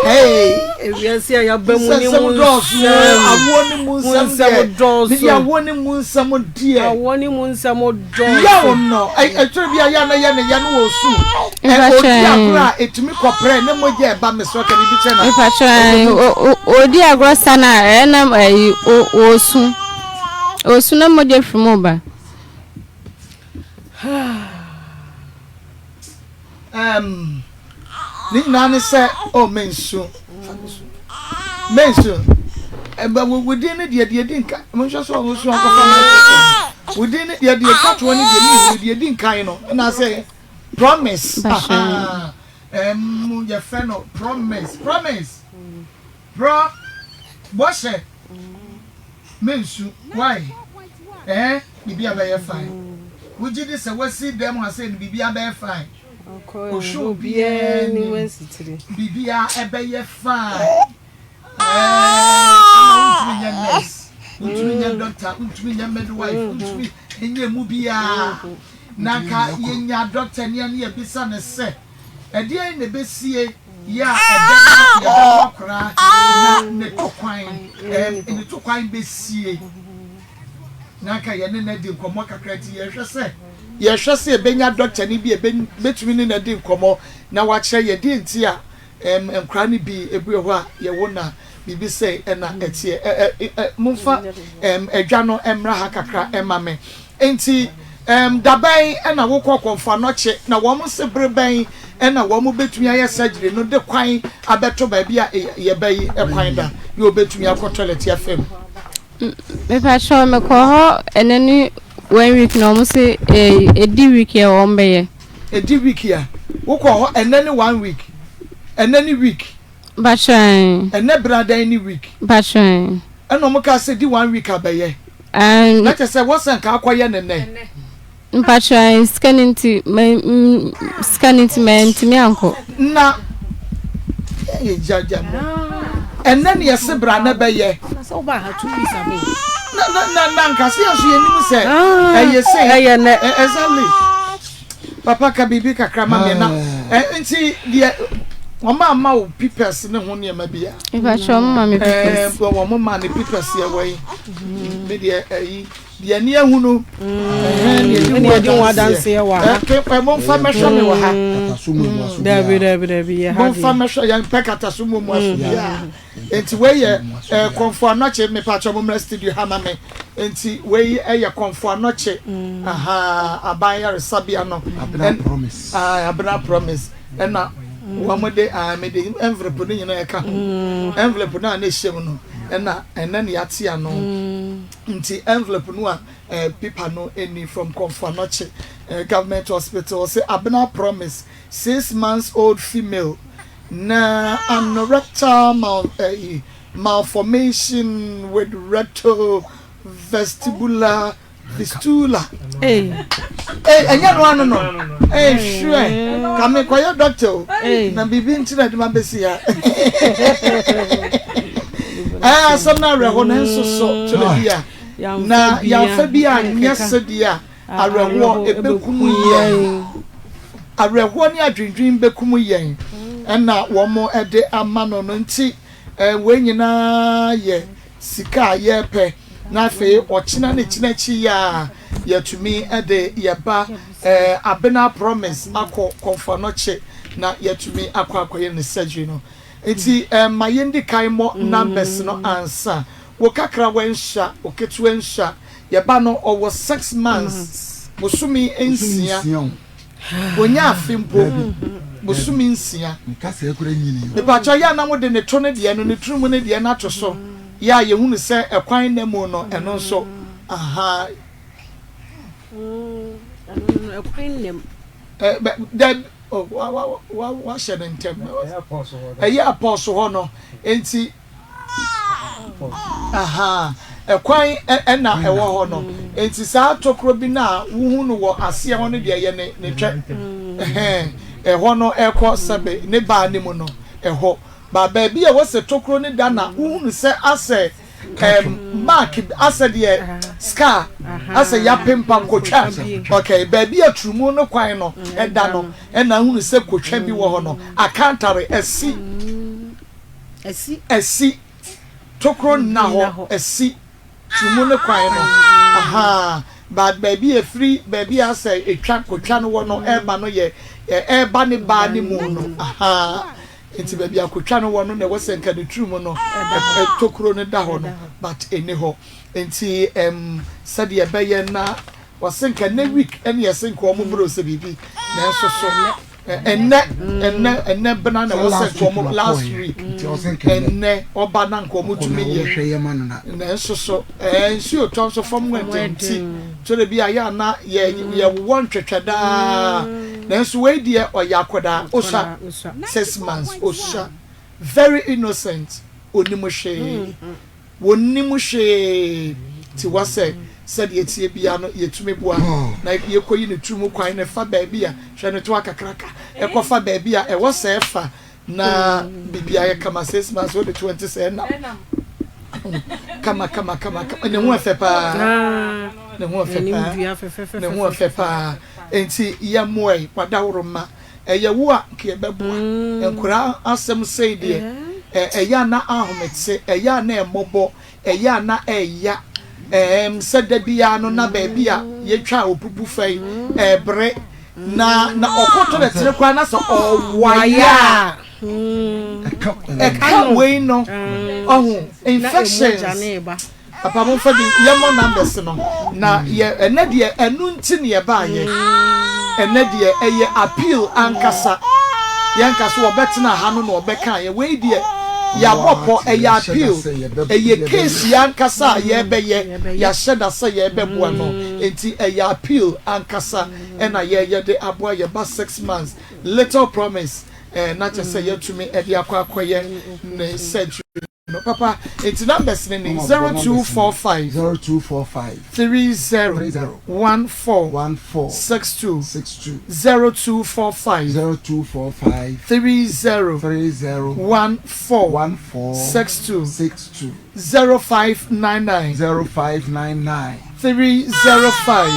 Hey! Ewiase a yɛaba mu ne Nsɛnsɛm mu dɔɔso o. nsɛm. Awoɔ ne mu Mu nsɛm nsɛm deɛ. dɔɔso. Mede awoɔ ne mu nsɛm deɛ. Awoɔ ne mu nsɛm dɔɔso. Yaw no, ɛtwerɛ bi a yɛ a na yɛ ne ya no wɔ su. Ɛ Mepakyɛw ɔdi agorɔ a ɛtumi kɔprɛ ne mogya ɛba mesrɛ ka biribi kyerɛ na. Mepakyɛw ɔdi agorɔ saa na ɛnam ɛyi ɔsu. Ɔsu na mogya firi mu ba. Um, ne nyinaa ne sɛ, oh, mensu. Mensu. Ɛbɛ wo wo din ne deɛ deɛ di nka. Monhwɛ so ɔmo su akɔfa microphone. Wo din ne deɛ deɛ twa toɔ ne deɛ ne nhunu deɛ di nkan no. Ɛna sɛ promise. Aha. Um, yɛfrɛ no promise. Promise. Pro bɔhyɛ. Mensu. Why? Eh, biribi abɛyɛ fine. Wogye di sɛ woasi dɛm ha sei no biribi abɛyɛ fine? Ɔhwɛ obiara anim, biribiara ɛbɛyɛ fine. Eh, ama wontumi nyɛ nurse, wontumi nyɛ doctor, wontumi nyɛ midwife, wontumi nyɛ mu biara. Na nka yɛnya doctor ni a ne yɛbisa no sɛ, Ɛdeɛn na ɛbɛsie yɛ a ɛbɛma yɛbɛbɔ akora na ne to kwan, ɛɛm, ne to kwan bɛsie? Na anka yɛne no adi nkɔmmɔ kakra nti yɛhwɛ sɛ, yɛhwɛ sɛ yɛbɛnya dɔktani bi a yɛbɛtumi ne no adi nkɔmmɔ na wakyerɛ yɛn deɛ nti a, ɛɛm, nkwadaa no bi, ebi wɔ hɔ a yɛwo no a biribi sei na ɛteɛ. Ɛ, ɛ, ɛ, momfa, ɛɛm, adwa no mmra ha kakra mma me. Enti, ɛɛm, da bɛn na wokɔ Kɔmfoanɔkye, na wɔn se bere bɛn na wɔn betumi ayɛ surgery no de kwan abɛto baabi a yɛba yi kwan da yɛ obetumi akɔ toilet afa mu? Mepakyɛw mekɔ hɔ ɛnɛ ne one week na wɔn se edi week a wɔn bɛyɛ. Edi week a wokɔ hɔ ɛnɛ ne one week ɛnɛ ne week. Mpakyɛw. Ɛnɛ bere adan ne week. Mpakyɛw. Ɛna wɔn kaa sɛ di one week abɛyɛ. Aane. Na kyerɛ sɛ wɔsɛ nka akɔyɛ no nnɛ. Mpakyɛw sika no nti ma sika no nti mantumi ankɔ. Na ɛyɛ gya gya mo. Ɛnɛ ne yɛse bra na bɛyɛ. Na sɛ wobaa ha 2 weeks ago. Na na na na nka sɛ yɛn nso yɛnim sɛ ɛyɛ sei. Ɛyɛ nɛ. Exactly. Papa ka biribi kakra ma me na nti deɛ wɔn ama wo pipɛs ne ho nneɛma bi a. Ìbàkyɛ wɔn ma mi pipɛs. Ɛɛ wɔn ma ne pipɛs yɛ wɔ yi. Mi deɛ ɛyi deɛ ni ehu no. Ɛhɛn deɛ di ho adanseɛ wɔ ha. Ɛ mo nfa mɛhwɛ mi wɔ ha. Dabi dabi dabi yɛ ha deɛ. Mo nfa mɛhwɛ yɛn pɛ kata so mu mu aso bi a. Nti wei yɛ eh, Kɔmfo Anɔkye, mepakyɛ mo mmra studio ha ma me. Nti wei yɛ Kɔmfo Anɔkye, ahaa, aban yaresabea no. Abena Promise. Ah, Abena Promise. Ɛna wɔn de, ah, me de envelope no nyinaa ɛka ho. Envelope no a na ɛhyɛ mu no, ɛna ɛnɛ na yɛate ano. Nti envelope no a eh, paper no ɛni from Kɔmfo Anɔkye eh, Government Hospital. Ɔse Abena Promise, 6 months old female. Na anorectal mal eh, malformation with rectovestibular fistula. Hey. Hey, ɛnyɛ no ano no. Hey, hwɛ. Ka me kɔyɛ doctor o. Na biribi nti na de ma bɛsi ha. Eh, asɛm no awerɛho na nso so kyerɛ bi a. Na yɛamfa bi a nyɛ sɛdeɛ a awerɛhoɔ ɛbɛkum yɛn. Awerɛhoɔ ne adwendwen bɛkum yɛn ɛna wɔn de ama no no nti wei nyinaa yɛ sika a yɛrepɛ na afei ɔkyena ne kyena akyi yi a yɛatumi de yɛba Abena Promise akɔ Komfo Anokye na yɛatumi akɔ akɔyɛ ne surgery no nti ma yɛndi kan mmɔ numbers no ansa. Wo kakrawa nsua, wo ketewa nsua, yɛba no ɔwɔ 6 months, bosome 6, wɔnya afe mpo, bosome 6. Mepakyɛ yɛ a na mode ne to ne deɛ no ne tiri mu ne deɛ no ato so yɛ a yɛhunu sɛ ɛkwan na mu no ɛno nso aha. Dɛ wahyɛ ne ntɛm ɛyɛ apɔso hɔ no nti aha. Ɛkwan na ɛwɔ hɔ no. Enti saa tokuro bi no a wohu no wɔ aseɛ hɔ no deɛ ɛyɛ ne ne twɛ. Ɛhɛn, ɛhɔ no ɛkɔ sɛbe ne baa no mu no, ɛhɔ. Ba baabi a ɛwɔ sɛ tokuro no da na wohu no sɛ asɛ ɛɛm mark asɛ deɛ scar asɛ yapempa kotwa. Okay, baabi a turumu no kwan no ɛda no ɛna wohu no sɛ kotwa bi wɔ hɔ no, akantare asi. Asi. Asi. Tokuro nna hɔ asi turumu no kwan no ahaa but baabi a ɛfiri baabi a asɛ ɛtwa kotwa no wɔ no ɛreba no yɛ ɛreba ne baa ne mu no ahaa nti baabi a kotwa no wɔ no na ɛwɔ sɛ nka ne turumu no tokuro no da hɔ no but ɛni hɔ nti ɛm sɛdeɛ ɛbɛyɛ na wɔse nka ne week ɛne yɛse nka wɔn brɛ sɛ biribi nanso so Ɛnnɛ, ɛnnɛ, ɛnnɛ bena na ɛwɔ sɛ nka wɔn last week. Ɛnnɛ ɔba na nka wɔn tumi yɛ. Nanso so ɛɛ nsuo tɔ nso fam wɛntɛn nti so de bi a yɛ ana yɛ yɛwowɔ ntwɛtwɛ daa. Nanso wei deɛ ɔyɛ akwadaa osua 6 months osua very innocent onim hwee. Wɔnnim hwee tiwa sɛ sɛdeɛ ɛteɛ biara no yɛtumi boa na yɛkɔyi no tiri mu kwan no fa baabi a hwɛ no toa kakraka ɛkɔfa baabi a ɛwɔ sɛ ɛfa na biribiara yɛ kama 6 months wode to ɛnte sɛ ɛnam kama kama kama kama ne ho ɛfɛ paa ne ho ɛfɛ paa ne ho ɛfɛ paa nti yɛmmoa yi wadaworo ma ɛyɛ wo a nka yɛbɛboa nkoraa asɛm sei deɛ ɛyɛ a na ahomete ɛyɛ a na ɛmmɔbɔ ɛyɛ a na ɛya ɛɛm sɛ da biara no na baabi a yɛtwa opupu fa yi ɛɛbere na na ɔkɔ toilet no koraa na sɛ ɔwaya a ɛka wei no ɔho infections. Papa momfa bi yɛmmɔ numbers no na yɛ ɛnɛ deɛ ɛno nti ne yɛbaayɛ ɛnɛ deɛ ɛyɛ appeal ankasa yɛnka so wɔbɛtena ha no na wɔbɛka yɛ wei deɛ yɛabɔ pɔ ɛyɛ appeal ɛyɛ case yɛ ankasa a yɛbɛyɛ yɛahyɛ da sɛ yɛbɛboa no nti ɛyɛ appeal ankasa ɛna yɛyɛ de aboa yɛba 6 months little promise ɛɛ na kyerɛ sɛ yɛtumi ɛde akɔ akɔyɛ ne surgery no papa nti numbers ne ne 0245 0245 30 30 14 14 62 62 0245 0245 30 30 14 14 62 62 0599 0599 305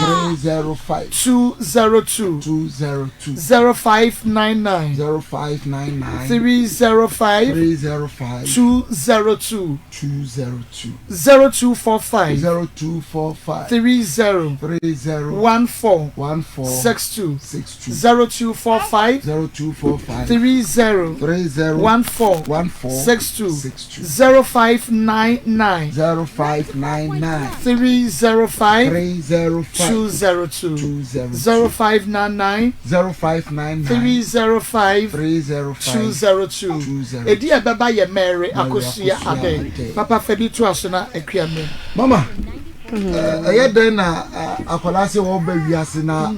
305 202 202 0599 0599 305 305 202 202 0245 0245 30 30 14 14 62 62 0245 0245 30 30 14 14 62 62 0599 0599 305 305 202 202 0599 0599 305 305 202 202 Edi a ɛbɛba yɛ Mary Akosua Akosua Ade Ade. papa fa bi to aso na akua mi. Mama, ɛyɛ dɛn na akwadaa sɛ wɔba wiase na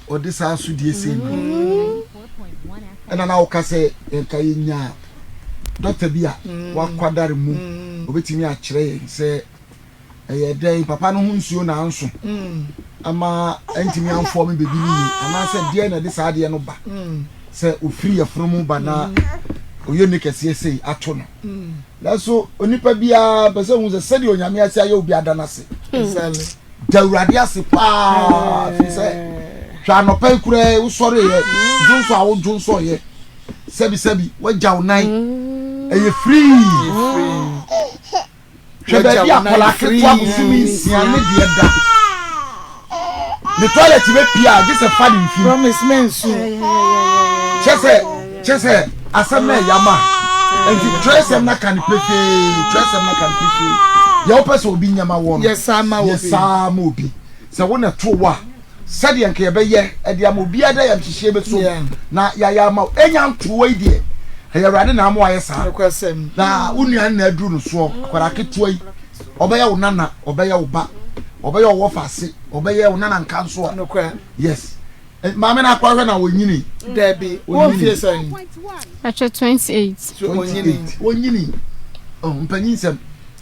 ɔde saa asodie sei no ɛna na woka sɛ yɛnka yɛnya dɔkta bi a wakwadare mu obɛtumi akyerɛ yɛn sɛ ɛyɛ dɛn papa no ho nsuo na anso ama ɛntumi amfoɔ me baabi no yie anaasɛ deɛ na ɛde saa adeɛ no ba sɛ ofiri yɛfono mu ba na ɔyɛ ne kɛseɛ sei ato no. Nanso onipa biara pɛ sɛ hu sɛ sɛdeɛ Onyame ase ayɛ obi ada no ase. Da Awurade ase paa firi sɛ hwɛ anɔpa yi koraa wosɔreeɛ dwonsɔ a wodwonsɔeɛ sɛbisɛbi wagya wo nan ɛyɛ firii hwɛ baabi akwadaa ketewa bosome 6 ne deɛ da ne toilet bɛ pia a gye sɛ fa ne mfim. Promise me nsu. Kyɛ sɛ asɛm na ɛyɛ ama nti twerɛsɛm na ka ne pefee, twerɛsɛm na ka ne pefee deɛ wopɛ sɛ obi nyɛma wɔ no yɛ saa ma obi yɛ saa ma obi sɛ wo na to wo a sɛdeɛ nka yɛbɛyɛ ɛde ama obiara dɛ yɛm hyehyɛ bɛsom na yɛayɛ ama wo ɛnya ntoɔ yi deɛ ɛyɛ Awurade na ama wayɛ saa na wo nua no na aduru no soɔ. Akwadaa ketewa yi ɔbɛyɛ wo nana, ɔbɛyɛ wo ba, ɔbɛyɛ ɔwɔ faase, ɔbɛyɛ wo nana nka nso a yes maame na akɔhwɛ na wɔnyini. Dabi, wɔn fie sɛn? Atwa 28. 28 wɔnyini mpanyin nsɛm.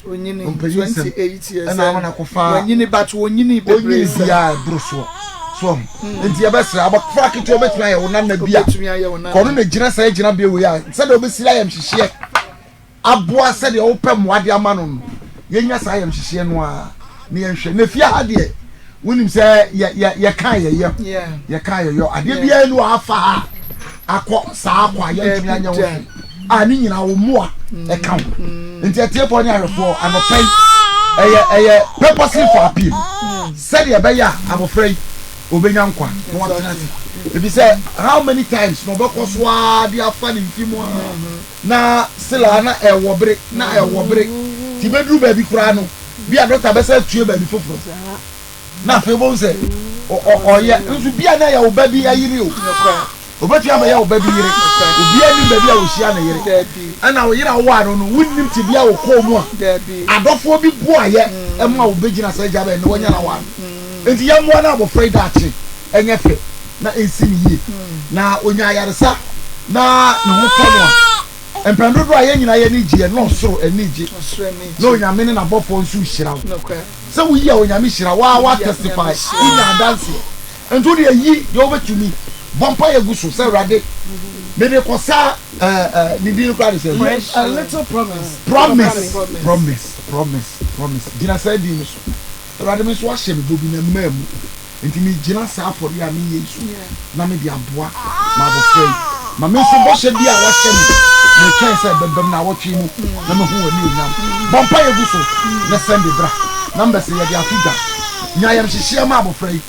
Onyini Ɔmpanyin nsɛm 28 years ɛna ama no akɔfa wanyini but onyini bebree onyini sɛ biara ɛboro soɔ so ɔho nti yɛbɛsrɛ abɔfra ketewa bɛtumi ayɛ wo nana bi a obetumi ayɛ wo nana. kɔno na gyina saa gyinabea wei a sɛdeɛ wobɛsiri ayamhyehyeɛ aboa sɛdeɛ wopɛ mmoa de ama no no yɛnya saa ayamhyehyeɛ no ara na yɛnhwɛ na fie ha deɛ wonim sɛ yɛ yɛ yɛka yɛyɛ yɛka yɛyɔ adeɛ biara ni wɔ afa ha akɔ saa akɔ a yɛntumi anyɛ ho hwee a ne nyinaa wo mmoa ɛka ho nti atiefoɔ ne ahwɛfoɔ anɔpa yi ɛyɛ ɛyɛ purposely for appeal sɛdeɛ ɛbɛyɛ a abɔfra yi obɛnya nkwa na watena ase ebi sɛ how many times na ɔbɛkɔ so ara de afa ne mfi mu a na sila na ɛwɔ bere na ɛwɔ bere ti bɛduru baabi koraa no bi a dɔkta bɛsɛ atue baabi foforɔ na afei bohu sɛ ɔyɛ nso bi a na yɛ wo ba bi ayere o obetumi abɛyɛ wo ba bi yere obi anim baabi a wɔhyia ne yere ɛna wo yere a wowɔ ano no wonnim te bi a wɔkɔɔ mu a adɔfoɔ bi boayɛ ɛma wo bɛgyina sɛ agya bɛn na wanya na wɔ ano nti yɛmmoa no abɔfra yi daakye ɛnyɛ fɛ na ɛnsi ne yie na onya ayaresa na ne ho tɔ no a mpɛn dodoɔ a yɛn nyinaa yɛn ani gye yɛn ɔsoro ani gye na Onyame ne n'abɔfoɔ nso hyira wo sɛ woyi a Onyame hyira wo a wa testify wonya adanseɛ nti wode ayi deɛ wobɛtumi bɔ mpa yɛ gu so sɛ Awurade mede kɔ saa ne din no koraa de sɛ a little promise promise promise promise promise gyina saa din no so Awurade me nso ahyɛ me bɔ bi na mmaa mu Enti megyina saa afɔreɛ a mereyɛ yi so na mede aboa m'abɔfra yi ma me nso bɔhyɛ bi a wahyɛ me, meretwɛn sɛ ɛbɛbam naawɔtwe yi mu na mahu w'anuonyam. Bɔ mpaeɛ gu so na sɛnde bra. Numbers no yɛde ato dwa. Nya ayamhyehyeɛ ma abɔfra yi.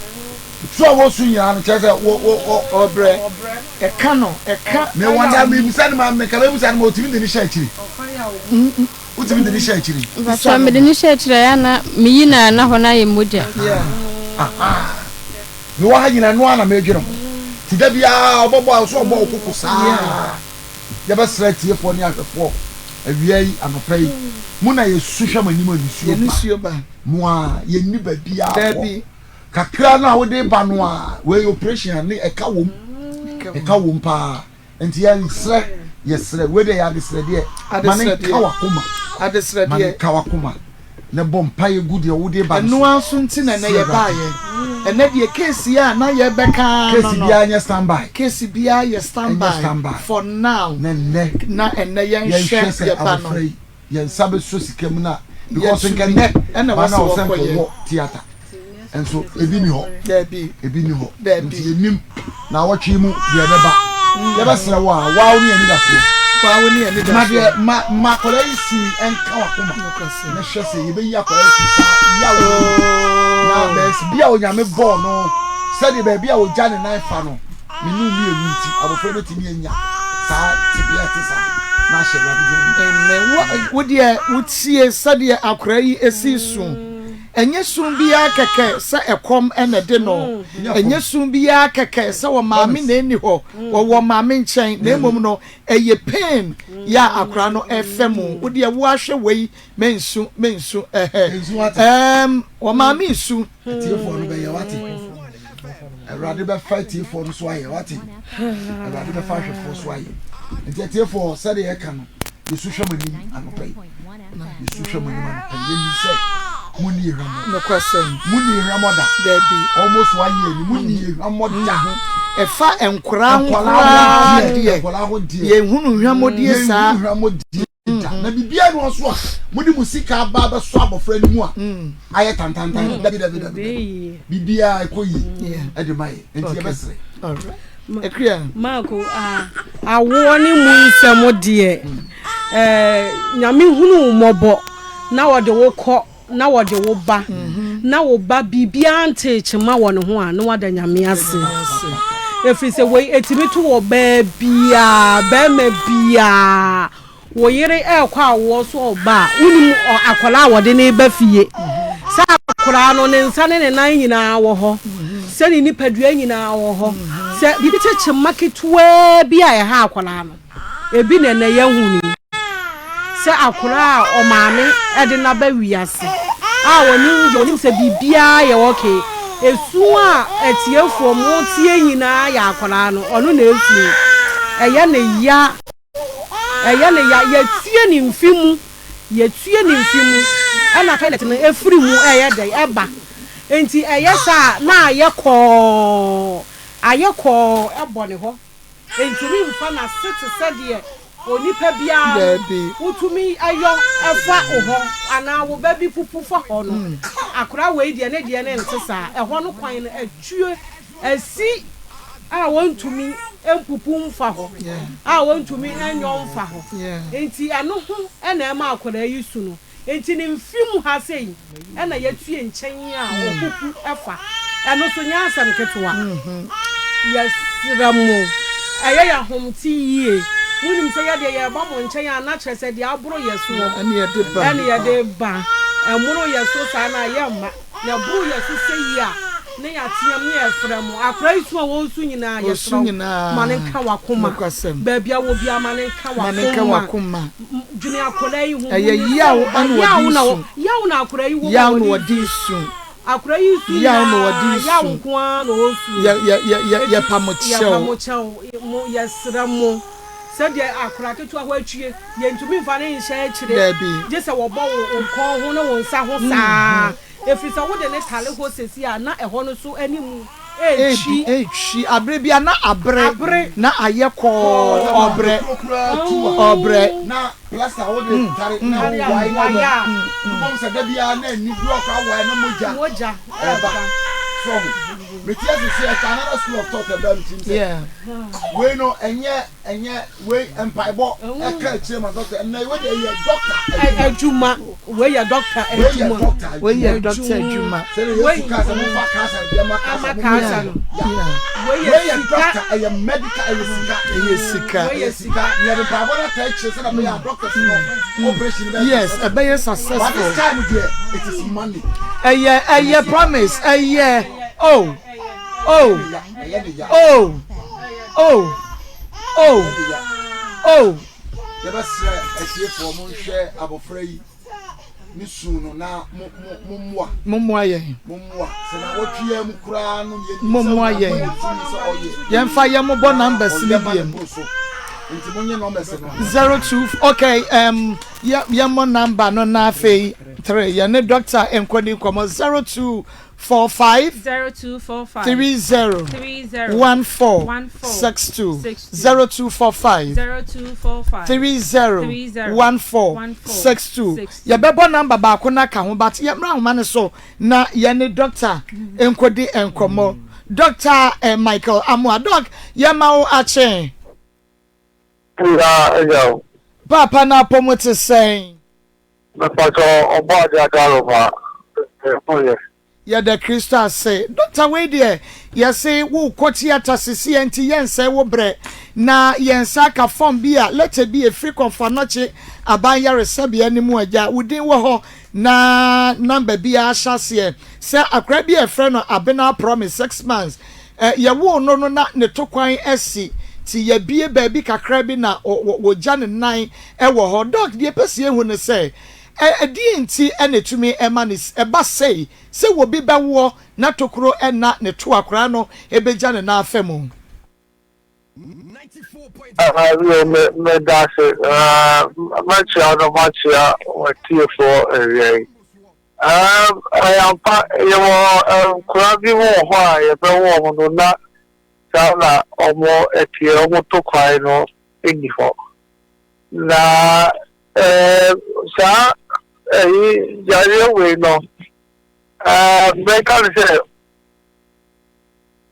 Su a wɔresu nyinaa no kyerɛ sɛ wɔ wɔ wɔ. Ɔbrɛ. Ɛka no, ɛka. Me wonder, mebisa no ma, meka mebisa no ma ɔtumi de ne hyɛ akyire. Wotumi de ne hyɛ akyiri. Mpakyɛw mede no hyɛ akyiri a ɛyɛ a na meyi no a na hɔ no ayɛ mogya. Mewɔ ha nyina ɛno ara na medwene ho. Nti da biara ɔbɛbɔ a ɔsɛ ɔbɔ wo koko saa. Yɛbɛsrɛ atiefoɔ ne ahwɛfoɔ awia yi anɔpa yi mo na yɛsu hwɛ mo anim a nisuo ba mo a yɛnni baabiara kɔ. Kakra no a wode ba no a wei operation a ne ɛka wom ɛka wom paa. Nti yɛnsrɛ, yɛsrɛ, wei deɛ yɛ adesrɛdeɛ, ma ne nka w'akoma, ma ne nka w'akoma, na bɔ mpaeɛ gu deɛ wode ba no so. Ɛno ara nso nti na ɛnɛ yɛbaeɛ. Ɛnɛ deɛ case yi a na yɛrebɛka ara no no. Case biara nyɛ stand by. Case biara yɛ stand by for now. Na ɛnnɛ, na ɛnnɛ yɛnhwɛ yɛba no. Abɔfra yi. Yɛn nsa bɛsɔ sika mu na because nkɛ nnɛ ma na ɔsɛ nkɛ wɔ theatre nso ebi ni hɔ ebi ni hɔ nti yɛnim na awɔtwe mu deɛ ɛbɛba yɛbɛsrɛ wo a wawo ne anidasoɔ ma deɛ ma ma akwadaa yi su nka wakoma na hwɛ sɛ yɛbɛyi akwadaa yi fi saa yawo na baabi a Onyame bɔɔ no sɛdeɛ baabi a ɔgya ne nan fa no Me ne wo mmienu nti, abɔfra yi bɛtumi anya saa tebea a ɛte saa na ahyɛ Awurade din animuonyam. Amen. Wo, wo deɛ wotie sɛdeɛ akwadaa yi si su. Ɛnyɛ su biara kɛkɛ sɛ ɛkɔm na ɛde no. Ɛnyɛ su biara kɛkɛ sɛ wɔ maame na ɛnni hɔ, wɔwɔ maame nkyɛn, na mmom no, ɛyɛ pain yɛ a akwadaa no ɛfɛ mu. Wo deɛ wo ahwɛ wei, mensu, mensu, ɛhɛ. Ɛɛm, wɔ maame nsu. Atiefoɔ no bɛyɛ wate. Awurade bɛfa atiefoɔ no so ayɛ wate. Awurade bɛfa ahwɛfoɔ so ayɛ. Nti atiefoɔ sɛdeɛ yɛka no yɛsu hwɛ mo anim anɔpa yi. Yɛsu hwɛ mo anim anɔpa yi. Yɛnim sɛ mo ni ehwammɔ. Nokwasɛm. Mo ni ehwammɔ da. Dabi. Almost one year ni mo ni ehwammɔ da. Mm-hmm. Ɛfa nkwaraa ho koraa deɛ. Nkwaraa ho deɛ. Yɛnhunu hwammɔdie saa. Yɛnhunu hwammɔdie. da na biribiara ni hɔ nso a mode mo sika aba abɛsɔ abɔfra no mu a ayɛ tantantan. Dabi dabi dabi dabi, biribiara ɛkɔ yie ɛde ma yɛ, nti yɛbɛsrɛ. Marko, awoɔ ne mu nsɛm deɛ, Nyame hunu wo mmɔbɔ na ɔde wo kɔ na wɔde wo ba na wo ba biribiara ntee kyema wɔ ne ho a, na wada Nyame ase. Ɛfiri sɛ wei ɛtumi to wɔ baa biara, barima biara, wo yere ɛrekɔ awoɔ so ɔba a, wonim akwadaa a wɔde no reba fie. Sɛ akwadaa no ne nsa ne ne nan nyinaa wɔ hɔ, sɛ ne nipadua nyinaa wɔ hɔ, sɛ biribi te kyema ketewaa bi a ɛha akwadaa no. Ebi na ɛnnɛ yɛahu no yi, sɛ akwadaa a ɔmaame de no aba wiase a ɔnim deɛ ɔnim sɛ biribiara yɛ okay. Esu a atiefoɔ moteɛ nyinaa yɛ akwadaa no, ɔno na esu. Ɛyɛ ne ya, ɛyɛ ne ya. Yɛtie ne mfe mu. Yɛtue ne mfe mu ɛna toilet no ɛfiri mu ɛyɛ dɛn ɛba. Nti ɛyɛ saa a na ayɛ kɔɔ, ayɛ kɔɔ ɛbɔ ne hɔ. Ɛntumi mfa n'ase te sɛ deɛ onipa biara no Daabi. wotumi yɔ fa wo hɔ anaa wo ba bi pupu fa hɔ no. Akwadaa wei deɛ ne deɛ no nte saa. Ɛhɔ no kwan no atue asi a wɔntumi mpupu mfa hɔ, a wɔntumi nyɔ mfa hɔ. Nti ɛno ho na ɛma akwadaa yi su no. Enti ne mfe mu ha sei na yɛatue nkyɛn a ɔpupu fa. Ɛno nso nyɛ asɛm ketewa. Yɛsrɛ mo, ɛyɛ yɛn ahomte yie. Monim sɛ yɛdeɛ yɛreba mo nkyɛn a na kyerɛ sɛ deɛ aboro yɛn soɔ na yɛde ba. Ɛmmoro yɛn so saa no a, yɛmma. Na ɛboro yɛn so sɛyi a, na yɛateam na yɛrefrɛ mo. Akwadaa yi su a ɔresu nyinaa, yɛsrɛ wo, ma no nka w'akoma. Baabi a wɔ biara, ma no nka w'akoma. Dwene akwadaa yi ho. Ɛyɛ yaw na ɔde resu. Yaw na akwadaa yi wɔ mu a Yaw na ɔde resu. Akwadaa yi su Yaw na ɔde nyinaa, resu. yaw nko ara na ɔresu. Yɛ yɛ yɛ yɛ yɛpa mo kyɛw. Yɛpa mo kyɛw, mo yɛsrɛ mo. Sɛdeɛ akwadaa ketewa hɔ atwie, yɛntumi mfa no nhyɛ akyire. Daabi. Gye sɛ wɔbɔ wo wo kɔn ho ne wo nsa ho saa. Ɛfiri sɛ wode no tare hɔ seesei a, na ɛhɔ no so anim retwi. Retwi. Abere bi a na abere. Abere. Na ayɛ kɔɔ. Ɔbrɛ. Ɔbrɛ. Na plaster a wode tare na wowae na wobɛhu sɛ da biara na ani bi wɔ koraa wowae na mogya Mogya ɛba. So ɔho. Mete ase sɛ ɛka another school of thought ɛbaa me tirim sɛ wei no ɛnyɛ Ɛnyɛ wei mpaebɔ ɛka akyire ma doctor ɛnɛ wei deɛ ɛyɛ doctor adwuma wei yɛ doctor adwuma wei yɛ doctor adwuma sɛdeɛ Yesu kaa sɛ momfa Kaesare deɛ ma Kaesare no wei yɛ doctor ɛyɛ medical ɛyɛ sika ɛyɛ sika ɛyɛ sika yɛde mpaebɔ no ata akyire sɛdeɛ ɛbɛyɛ a doctors no operation bɛyɛ yes ɛbɛyɛ successful but this time deɛ it is money ɛyɛ ɛyɛ promise ɛyɛ oh. Oh, oh, oh, oh, oh. Yɛbɛsrɛ atiefoɔ monhwɛ abɔfra yi ne su no na mommoa. Mommoa yɛn. Mommoa. Sɛ na wɔtwe yɛn mu koraa no yɛn Mommoa yɛn. Tumi sɛ ɔyɛ. Yɛmfa yɛn mobɔ numbers no bi mu. Nti monyɛ numbers no. 02 okay yɛ yɛmmɔ number no na afei 3 yɛne doctor nkɔdi nkɔmmɔ 02 45 0245 30 30 14 14 62 62 0245 0245 30 30 14 14 62 62. Yɛbɛbɔ number baako no aka ho but yɛmmra ahoma no so na yɛne doctor nkɔdi nkɔmmɔ. Doctor eh, Michael Amoah. Doc, yɛma wo akye. Ya agya o. Paapa no apɔmu te sɛn? Mepakyɛw Ɔbɔadeɛ Adaroma me ho yɛ. Yɛda Kristo ase. Doctor wei deɛ yɛse wokɔ theatre sesie nti yɛnsɛe wo brɛ na yɛn nsa aka form bi a letter bi ɛfiri Kɔmfo Anɔkye Aban Yaresabea no mu agya wo din wɔ hɔ na number bi a ahyɛ aseɛ sɛ akwadaa bi a yɛfrɛ no Abena Promise 6 months yɛwoo no no na ne to kwan asi nti yɛabie baabi kakra bi na wɔgya ne nan wɔ hɔ. Doc, deɛ ɛpɛ sɛ yɛhu ne sɛ, ɛdeɛn nti na ɛtumi ma no ɛba sei sɛ obi bɛwoɔ na tokuro nna ne to akwadaa no bɛgya ne nan afa mu? Bio, me meda ase. Mɛkyia no makyia w'atiefoɔ awia yi. Ɛyɛ ampa, yɛwɔ nkwadaa bi wɔ hɔ a yɛbɛwo wɔn no na saa na wɔn teɛ, wɔn to kwan no nni hɔ. Na saa ɛyi yareɛ wei no, mɛka no sɛ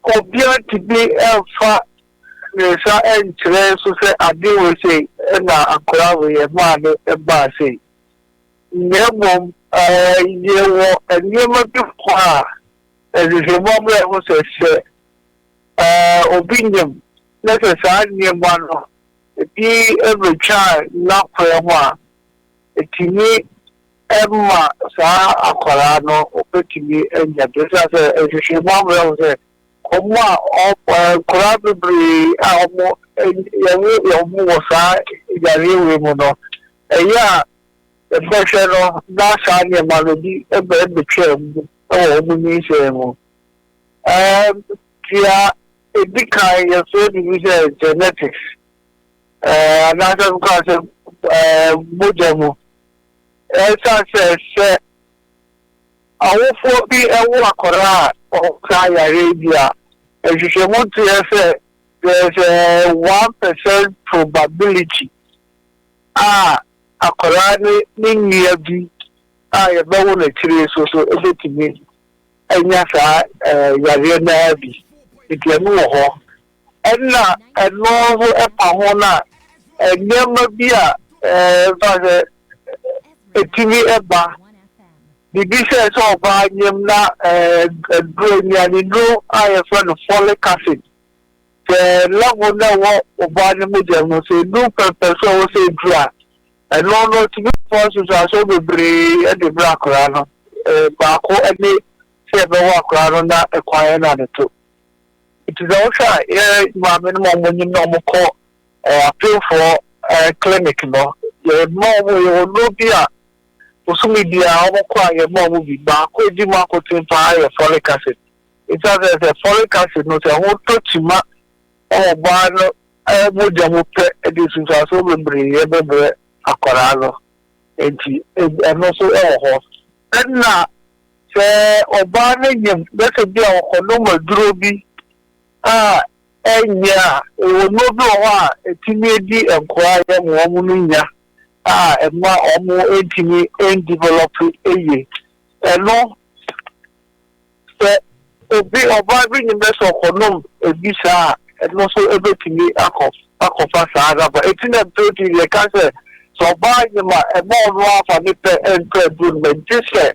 obiara ntumi mfa ne nsa nkyerɛ nso sɛ adeɛ wei sei na akwadaa wei ɛmaa no baa sei. Na mmom yɛwɔ nneɛma bi wɔ hɔ a nhwehwɛmu ama yɛahu sɛ sɛ obi nyim na sɛ saa nneɛma no ebi bɛtwa n'akwan ho a, ɛtumi ma saa akwadaa no obɛtumi anya bi. Ɛsiane sɛ nhwehwɛmu ama yɛahu sɛ wɔn a nkwadaa bebree a wɔn yɛwo wɔn wɔ saa yareɛ wei mu no, ɛyɛ a yɛbɛhwɛ no na saa nneɛma no bi bɛtwa mu wɔ wɔn nyinsɛn mu. Deɛ ɛdi kan yɛfrɛ biribi sɛ genetics anaasɛ nka sɛ mogya mu. Ɛsiane sɛ sɛ awofoɔ bi wo akwadaa a ɔwɔ saa yareɛ yi bi a, nhwehwɛmu kyerɛ sɛ there's a 1% probability a akwadaa no ne nua bi a yɛbɛwo no akyire so so bɛtumi anya saa yareɛ no ara bi. Nti ɛno wɔ hɔ. Ɛna ɛno nso ɛpa ho no a, nneɛma bi a ɛmfa sɛ ɛtumi ɛba, biribi sɛ sɛ ɔbaa nyem na aduro, nnuanennuro a yɛfrɛ no folic acid, sɛ level no ɛwɔ ɔbaa no mogya mu sɛ ɛduru pɛmpɛ so a ɛwɔ sɛ ɛduru a, ɛno no tumi fa nsunsuansoɔ bebree de brɛ akwadaa no. Baako ne sɛ ɛbɛwɔ akwadaa no na ɛkwan na ne to. Nti sɛ wohwɛ a, yɛ maame no ma wɔnyim na wɔkɔ apemfoɔ clinic no, yɛma wɔn, yɛwɔ nnuro bi a bosome biara wɔkɔ a yɛma wɔn bi. Baako a ɛdi mu akoten paa yɛ folic acid. Ɛsiane sɛ sɛ folic acid no sɛ ho tɔ kyima wɔ ɔbaa no mogya mu pɛ, ɛde nsunsuansoɔ bebree bɛbrɛ akwadaa no. Nti ɛno nso wɔ hɔ. Ɛna Sɛ ɔbaa no nyem na sɛ bi a ɔkɔnom aduro bi a ɛnyɛ a, ɛwɔ nnuro bi wɔ hɔ a ɛtumi di nkoraa yam wɔn no nya a ɛma wɔn ntumi ndevelop yie. Ɛno sɛ obi ɔbaa bi nyem na sɛ ɔkɔnom ebi saa a, ɛno nso ɛbɛtumi akɔ akɔfa saa no aba. Eti na mpɛn pii yɛka sɛ sɛ ɔbaa nyem a ɛma ɔno ara fa ne pɛ ntɔ aduro no ma gye sɛ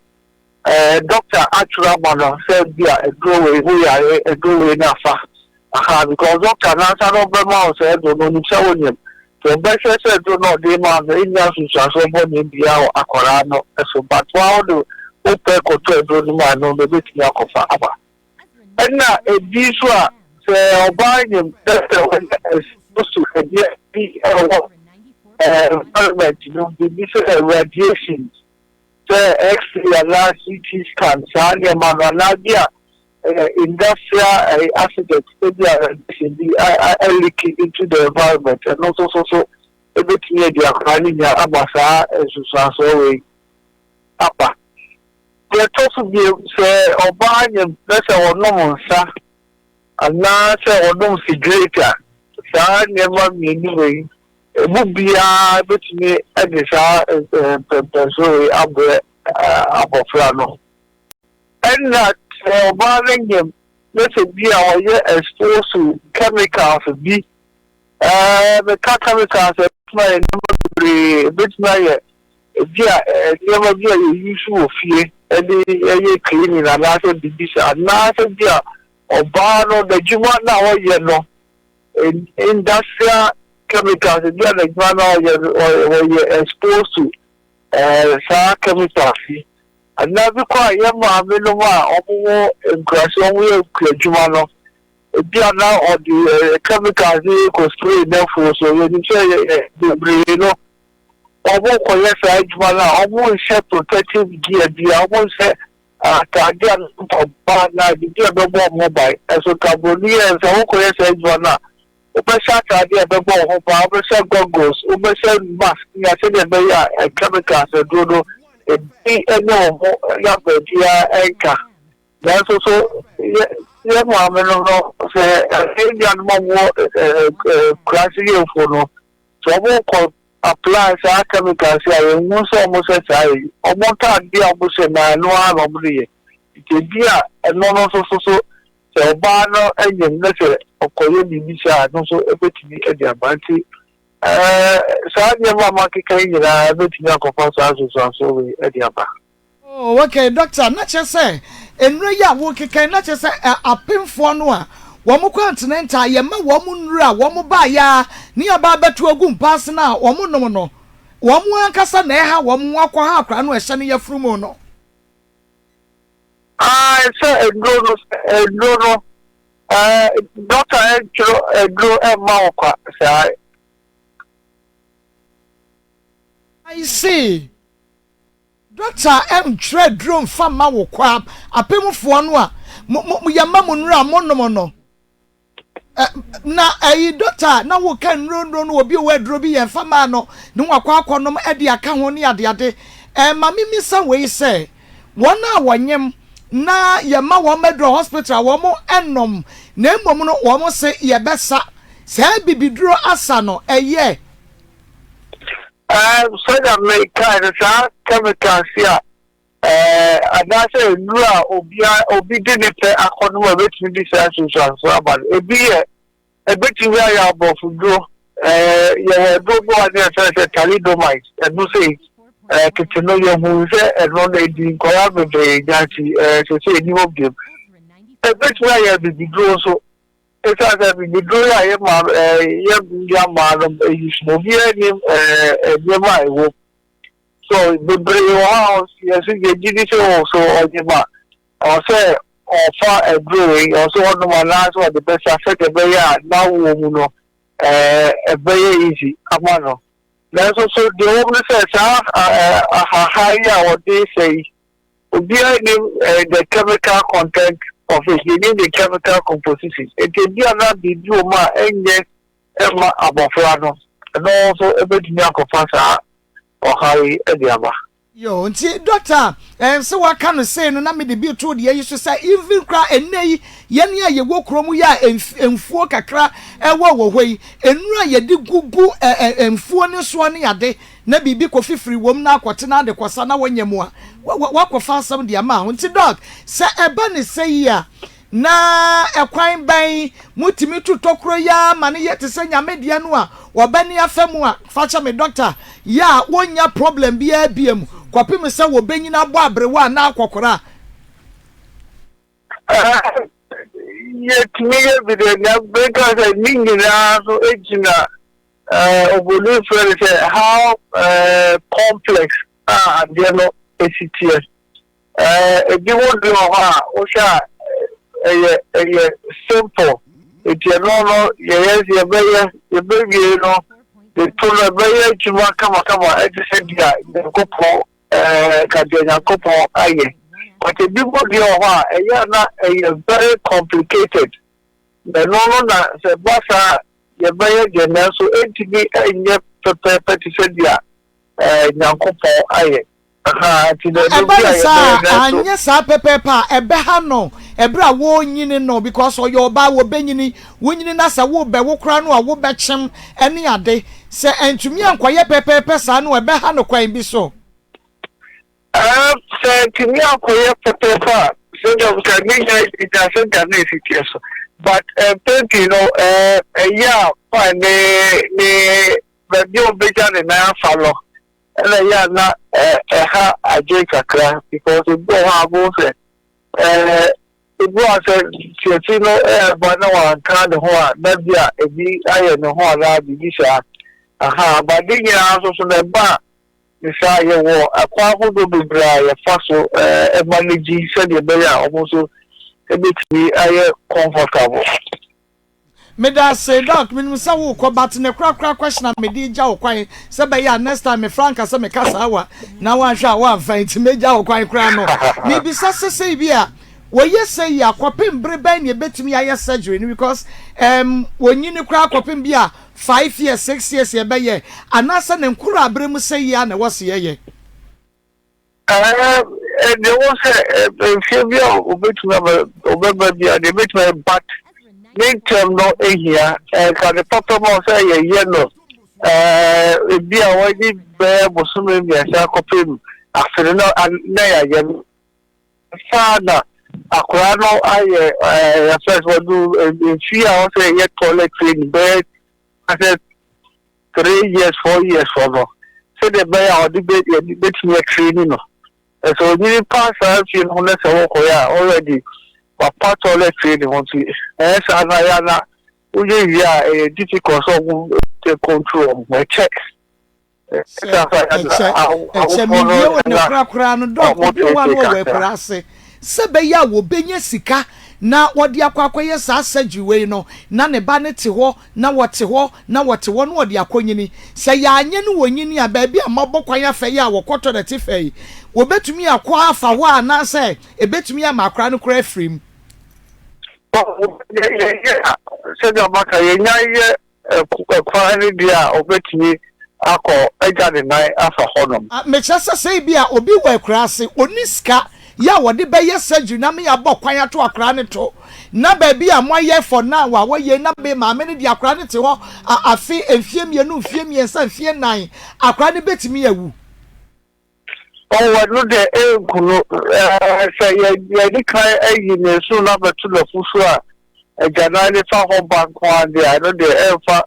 Doctor atwerɛ ama no sɛ bi a aduro wei wo yare aduro wei na fa aha because doctor nansa no ɔbɛma wo sɛ aduro no onim sɛ wonyim nti ɔbɛhwɛ sɛ aduro no ɔde ma no ɛnya nsunsuansoɔ bɔne biara wɔ akwaraa no so but wa wode wopɛ kɔtɔ aduro no mu a ɛno no ɛbɛtumi akɔfa aba ɛna ebi nso a sɛ ɔbaa nyim na sɛ ɔyɛ exposed to adeɛ bi ɛwɔ environment no biribi sɛ radiation sɛ X-ray anaa CT scan saa nneɛma no anaa bi a ɛyɛ industrial accident ebi a radiation bi a leak into the environment ɛno nso so so ebetumi adi akwadaa no nya ama saa nsunsuansoɔ wei aba. Deɛ ɛtɔ so bio sɛ ɔbaa nyem na sɛ ɔnom nsa anaa sɛ ɔnom sigaret a saa nneɛma mmienu wei Emu biara betumi de saa mpɛnpɛnso wei abrɛ abofra no. Ɛnna sɛ ɔbaa no nyem na sɛ bi a ɔyɛ exposed to chemicals bi, ɛɛ meka chemicals a ebetumi ayɛ nneɛma bebree, ebetumi ayɛ ebi a nneɛma bi a yɛ use wɔ fie de yɛ cleaning anaasɛ biribi saa, anaasɛ bi a ɔbaa no n'adwuma no a ɔyɛ no Industrial chemicals ebi a n'adwuma no ɔyɛ wɔyɛ exposed to ɛɛ saa chemicals yi anaa bi kɔ a yɛ maame nom a wɔn wɔ nkuraase wɔn yɛ kuadwuma no ebi a na ɔde ɛɛ chemicals yi kɔ spray n'afuo so yɛnim sɛ yɛ yɛ bebree no wɔn kɔyɛ saa adwuma no a wɔn nhyɛ protective gear bi a wɔn nhyɛ Ataade a mpaboa anaa biribi a ɛbɛbɔ wɔn ho ban. Ɛso nka buroni yɛ sɛ wokɔyɛ saa adwuma no a, wobɛhyɛ ataade a ɛbɛbɔ wo ho ban, wobɛhyɛ goggles, wobɛhyɛ mask na sɛdeɛ ɛbɛyɛ a chemicals aduro no ebi ne wo ho na baabiara nka. Nanso so yɛ yɛ maame no no sɛ yɛn nuanom a wɔwɔ nkuraase yɛmfo no sɛ wɔkɔ apply saa chemicals yi a yɛnhu sɛ wɔn hyɛ saa yi, wɔn ntaadeɛ a wɔhyɛ no ara ɛno ara na wɔde yɛ. Nti ebi a ɛno no nso so so sɛ ɔbaa no nyem na sɛ ɔkɔyɛ biribi saa a ɛno nso ɛbɛtumi de aba. Nti ɛɛ saa nneɛma a makeka yi nyinaa ɛbɛtumi akɔfa saa nsunsuansoɔ wei de aba. Oh ok doctor na kyerɛ sɛ nnuro yi a wokeka yi na kyerɛ sɛ apemfoɔ no a wɔn kɔ antenatal yɛma wɔn nnuro a wɔn baeɛ a ne yɛba abɛto agu mpa ase no a wɔn nom no wɔn ankasa na ɛha wɔn ho akɔha akwadaa no a ɛhyɛ no yafunu mu no. Ae sɛ nnuro no nnuro no ɛɛ doctor ɛntwerɛ nnuro ɛmma wo kwa saa. I see. Dɔkta ntwerɛ aduro mfa mma wo kwa. Apemfoɔ no a mo mo yɛma mo nnuro a monom no. Na ɛyi dɔkta na woka nnuro nnuro no obi wɔ aduro bi yɛmfa maa no ne wakɔ akɔnom de aka ho ne adeade. Ma memmisa wei sɛ, wɔn a wɔnyem na yɛma wɔn aduro hospital a wɔn nnom na mmom no wɔn se yɛbɛsa saa bibiduro asa no, ɛyɛ? Sɛdeɛ mekae no, saa chemicals yi a anaasɛ nnuro a obia obi de ne pɛ akɔnom a ɛbɛtumi de saa nsunsuansoɔ aba no, ebi yɛ Ebetumi ayɛ aborɔfoduro. Yɛwɔ aduro bi wɔ ha ne yɛfrɛ no sɛ thalidomide. Ɛno sei, tete no yɛhuu sɛ ɛno no ɛdi nkwadaa bebree nya nti seesei ɛnni hɔ bio. Ebetumi ayɛ abibiduro nso. Esiane sɛ abibiduro yi a yɛ maa yɛ nua mmaa no yi so no, obiara nnim nneɛma a ɛwɔ mu. So bebree wɔ hɔ a yɛse yɛgye di sɛ oh, so ɔgye ma Ɔwɔ sɛ ɔfa aduro wei, ɔwɔ sɛ ɔnom anaasɛ ɔde bɛsa sɛdeɛ ɛbɛyɛ a n'awoɔ mu no ɛbɛyɛ easy ama no. Nanso so deɛ ɛwɔ mu ne sɛ saa ahaha yi a wɔde sɛ yi, obiara nnim the chemical content of it, yɛnnim the chemical composition. Nti ebi a na biribi wɔ mu a ɛnyɛ mma abɔfra no, ɛno nso ɛbɛtumi akɔfa saa ɔhaw yi de aba. Yoo nti doctor eh se waka no sei no na mede bi too deɛ yi so sɛ even koraa ɛnnɛ yi yɛne a yɛwɔ kuro mu yi a mfuo kakra ɛwɔ wɔ hɔ yi nnuro a yɛde gugu eh mfuo no soɔ ne ade na biribi kɔ fifiri wom na akɔte na ade kɔsa na wɔnyɛ mu a wakɔfa asɛm de ama ho nti doc sɛ ɛba ne sɛ yi a Na ɛkwan bɛn motumi tu tokuro yi ara ma no yɛ te sɛ Nyame deɛ no a wɔbɛne afa mu a, fakyɛ me doctor, yɛ a wɔnnya problem biara biam kɔpem sɛ wɔbɛnyini abɔ aberewa anaa akɔkora? Yɛtumi yɛ bi deɛ, na meka sɛ ne nyinaa nso gyina oburoni frɛ no sɛ how complex a adeɛ no si teɛ. Ebi ho de wɔ hɔ a wohwɛ a ɛyɛ ɛyɛ simple nti ɛno no yɛyɛ yɛbɛyɛ yɛbɛwie no de to no ɛbɛyɛ adwuma kamakama ɛte sɛ deɛ Nyankopɔn ɛɛ ka deɛ Nyankopɔn ayɛ but ebi ho deɛ wɔ hɔ a ɛyɛ na ɛyɛ very complicated na ɛno no na sɛ ɛba saa yɛbɛyɛ deɛ nanso ɛntumi ɛnyɛ pɛpɛɛpɛ te sɛ deɛ ɛɛ Nyankopɔn ayɛ. Ɛba no saa a, anyɛ saa pɛpɛɛpɛ a, ɛbɛha no ɛberɛ a wɔrenyini no because ɔyɛ ɔbaa, wɔbɛnyini, wonyini na sɛ worebɛwo koraa no a wobɛkyem ne ade. Sɛ antumi ankɔyɛ pɛpɛɛpɛ saa no a, ɛbɛha no kwan bi so. Sɛ antumi ankɔyɛ pɛpɛɛpɛ a, sɛdeɛ sɛ ne nya gyina sɛdeɛ na ɛsi teɛ so. But mpɛn pii no, ɛyɛ a fine ne ne baabi a ɔbɛgya ne nan afa no, Ɛna ɛyɛ a na ɛha adwene kakra because ebi wɔ hɔ a wobɛhu sɛ ebi wɔ hɔ a sɛ tiafi no ɛreba na wanka ne ho a na bi a ebi ayɛ ne ho anaa biribi saa. Aha, but ne nyinaa nso so na ɛba a ne saa yɛwɔ akwan ahodoɔ bebree a yɛfa so manage sɛdeɛ ɛbɛyɛ a wɔn nso ɛbɛtumi ayɛ comfortable. Medase doc menim sɛ worekɔ but ne korakora question a mede regya wo kwan sɛ bɛyɛ a next time mefrɛ anka sɛ meka saa wa na woanhwɛ a woamfa nti mɛgya wo kwan koraa no mebisa sɛ sɛ bi a wɔyɛ sɛ yi a kɔpem bere bɛn na ɛbɛtumi ayɛ surgery no because um, wɔnyini koraa kɔpem bi a 5 years 6 years yɛbɛyɛ anaasɛ ne nkora abere mu sɛ yi a na ɛwɔ se yɛyɛ. Ɛɛ, deɛ wɔ sɛ mfeɛ bi a obetumi aba ɔbɛba bi a deɛ ebetumi ayɛ but ne ntɛm no ehia ɛnka ne papa mu a sɛ yɛyɛ no ɛɛ ebi a wɔde bɛyɛ bosome 3 kɔpem afe no na na yɛayɛ no saa na akwaraa no ayɛ ɛɛ yɛfrɛ sɛ wɔde mfie a wɔsɛ yɛ toilet training bɛyɛ asɛ 3 years 4 years hɔ no sɛdeɛ ɛbɛyɛ a ɔde bɛ yɛde bɛtumi atrain no. Sɛ onyini pa saa fie no ho na sɛ wɔkɔyɛ a already wapa toilet training ho nti ɛyɛ saa na yɛ na woyɛ wie a ɛyɛ difficult sɛ ɔmo take control ɔmo ho ɛkyɛ. Sɛ ɛkyɛ ɛkyɛ mewie wɔ ne korakora no doc, obi wɔ a na wɔwɔ akura ase sɛ bɛyɛ a wɔbɛnya sika na wɔde akɔ akɔyɛ saa surgery wei no na ne ba no te hɔ na wɔte hɔ na wɔte hɔ na wɔde akɔnyini. Sɛ yɛanyɛ no wɔ nyini a, baabi a moabɔ kwan afa yi a wɔkɔ toilet fa yi, wɔbɛtumi akɔ afa hɔ anaasɛ ɛbɛtumi ama akwadaa no koraa afiri mu? Yɛyɛ a sɛdeɛ maka yɛnya yɛ ɛkwan no deɛ a ɔbɛtumi akɔ agya ne nan afa hɔnom. Mekyerɛ sɛ, sɛ ebia obi wɔ akuraa ase, ɔnni sika yɛ a wɔde bɛyɛ surgery na me abɔ kwan ato akwaraa no to, na baabi a moayɛ for now a wɔyɛ na me maame no de akwaraa no te hɔ afe, mfie mmienu, mfie mmiɛnsa, mfie nnan, akwaraa no bɛtumi awu. Ɔwɔ ɛno deɛ ɛnku no. Sɛ yɛde kan ayi ne nsono no abɛto n'afu so a, agyanan no fa hɔ ba nko ara deɛ a, ɛno deɛ ɛmfa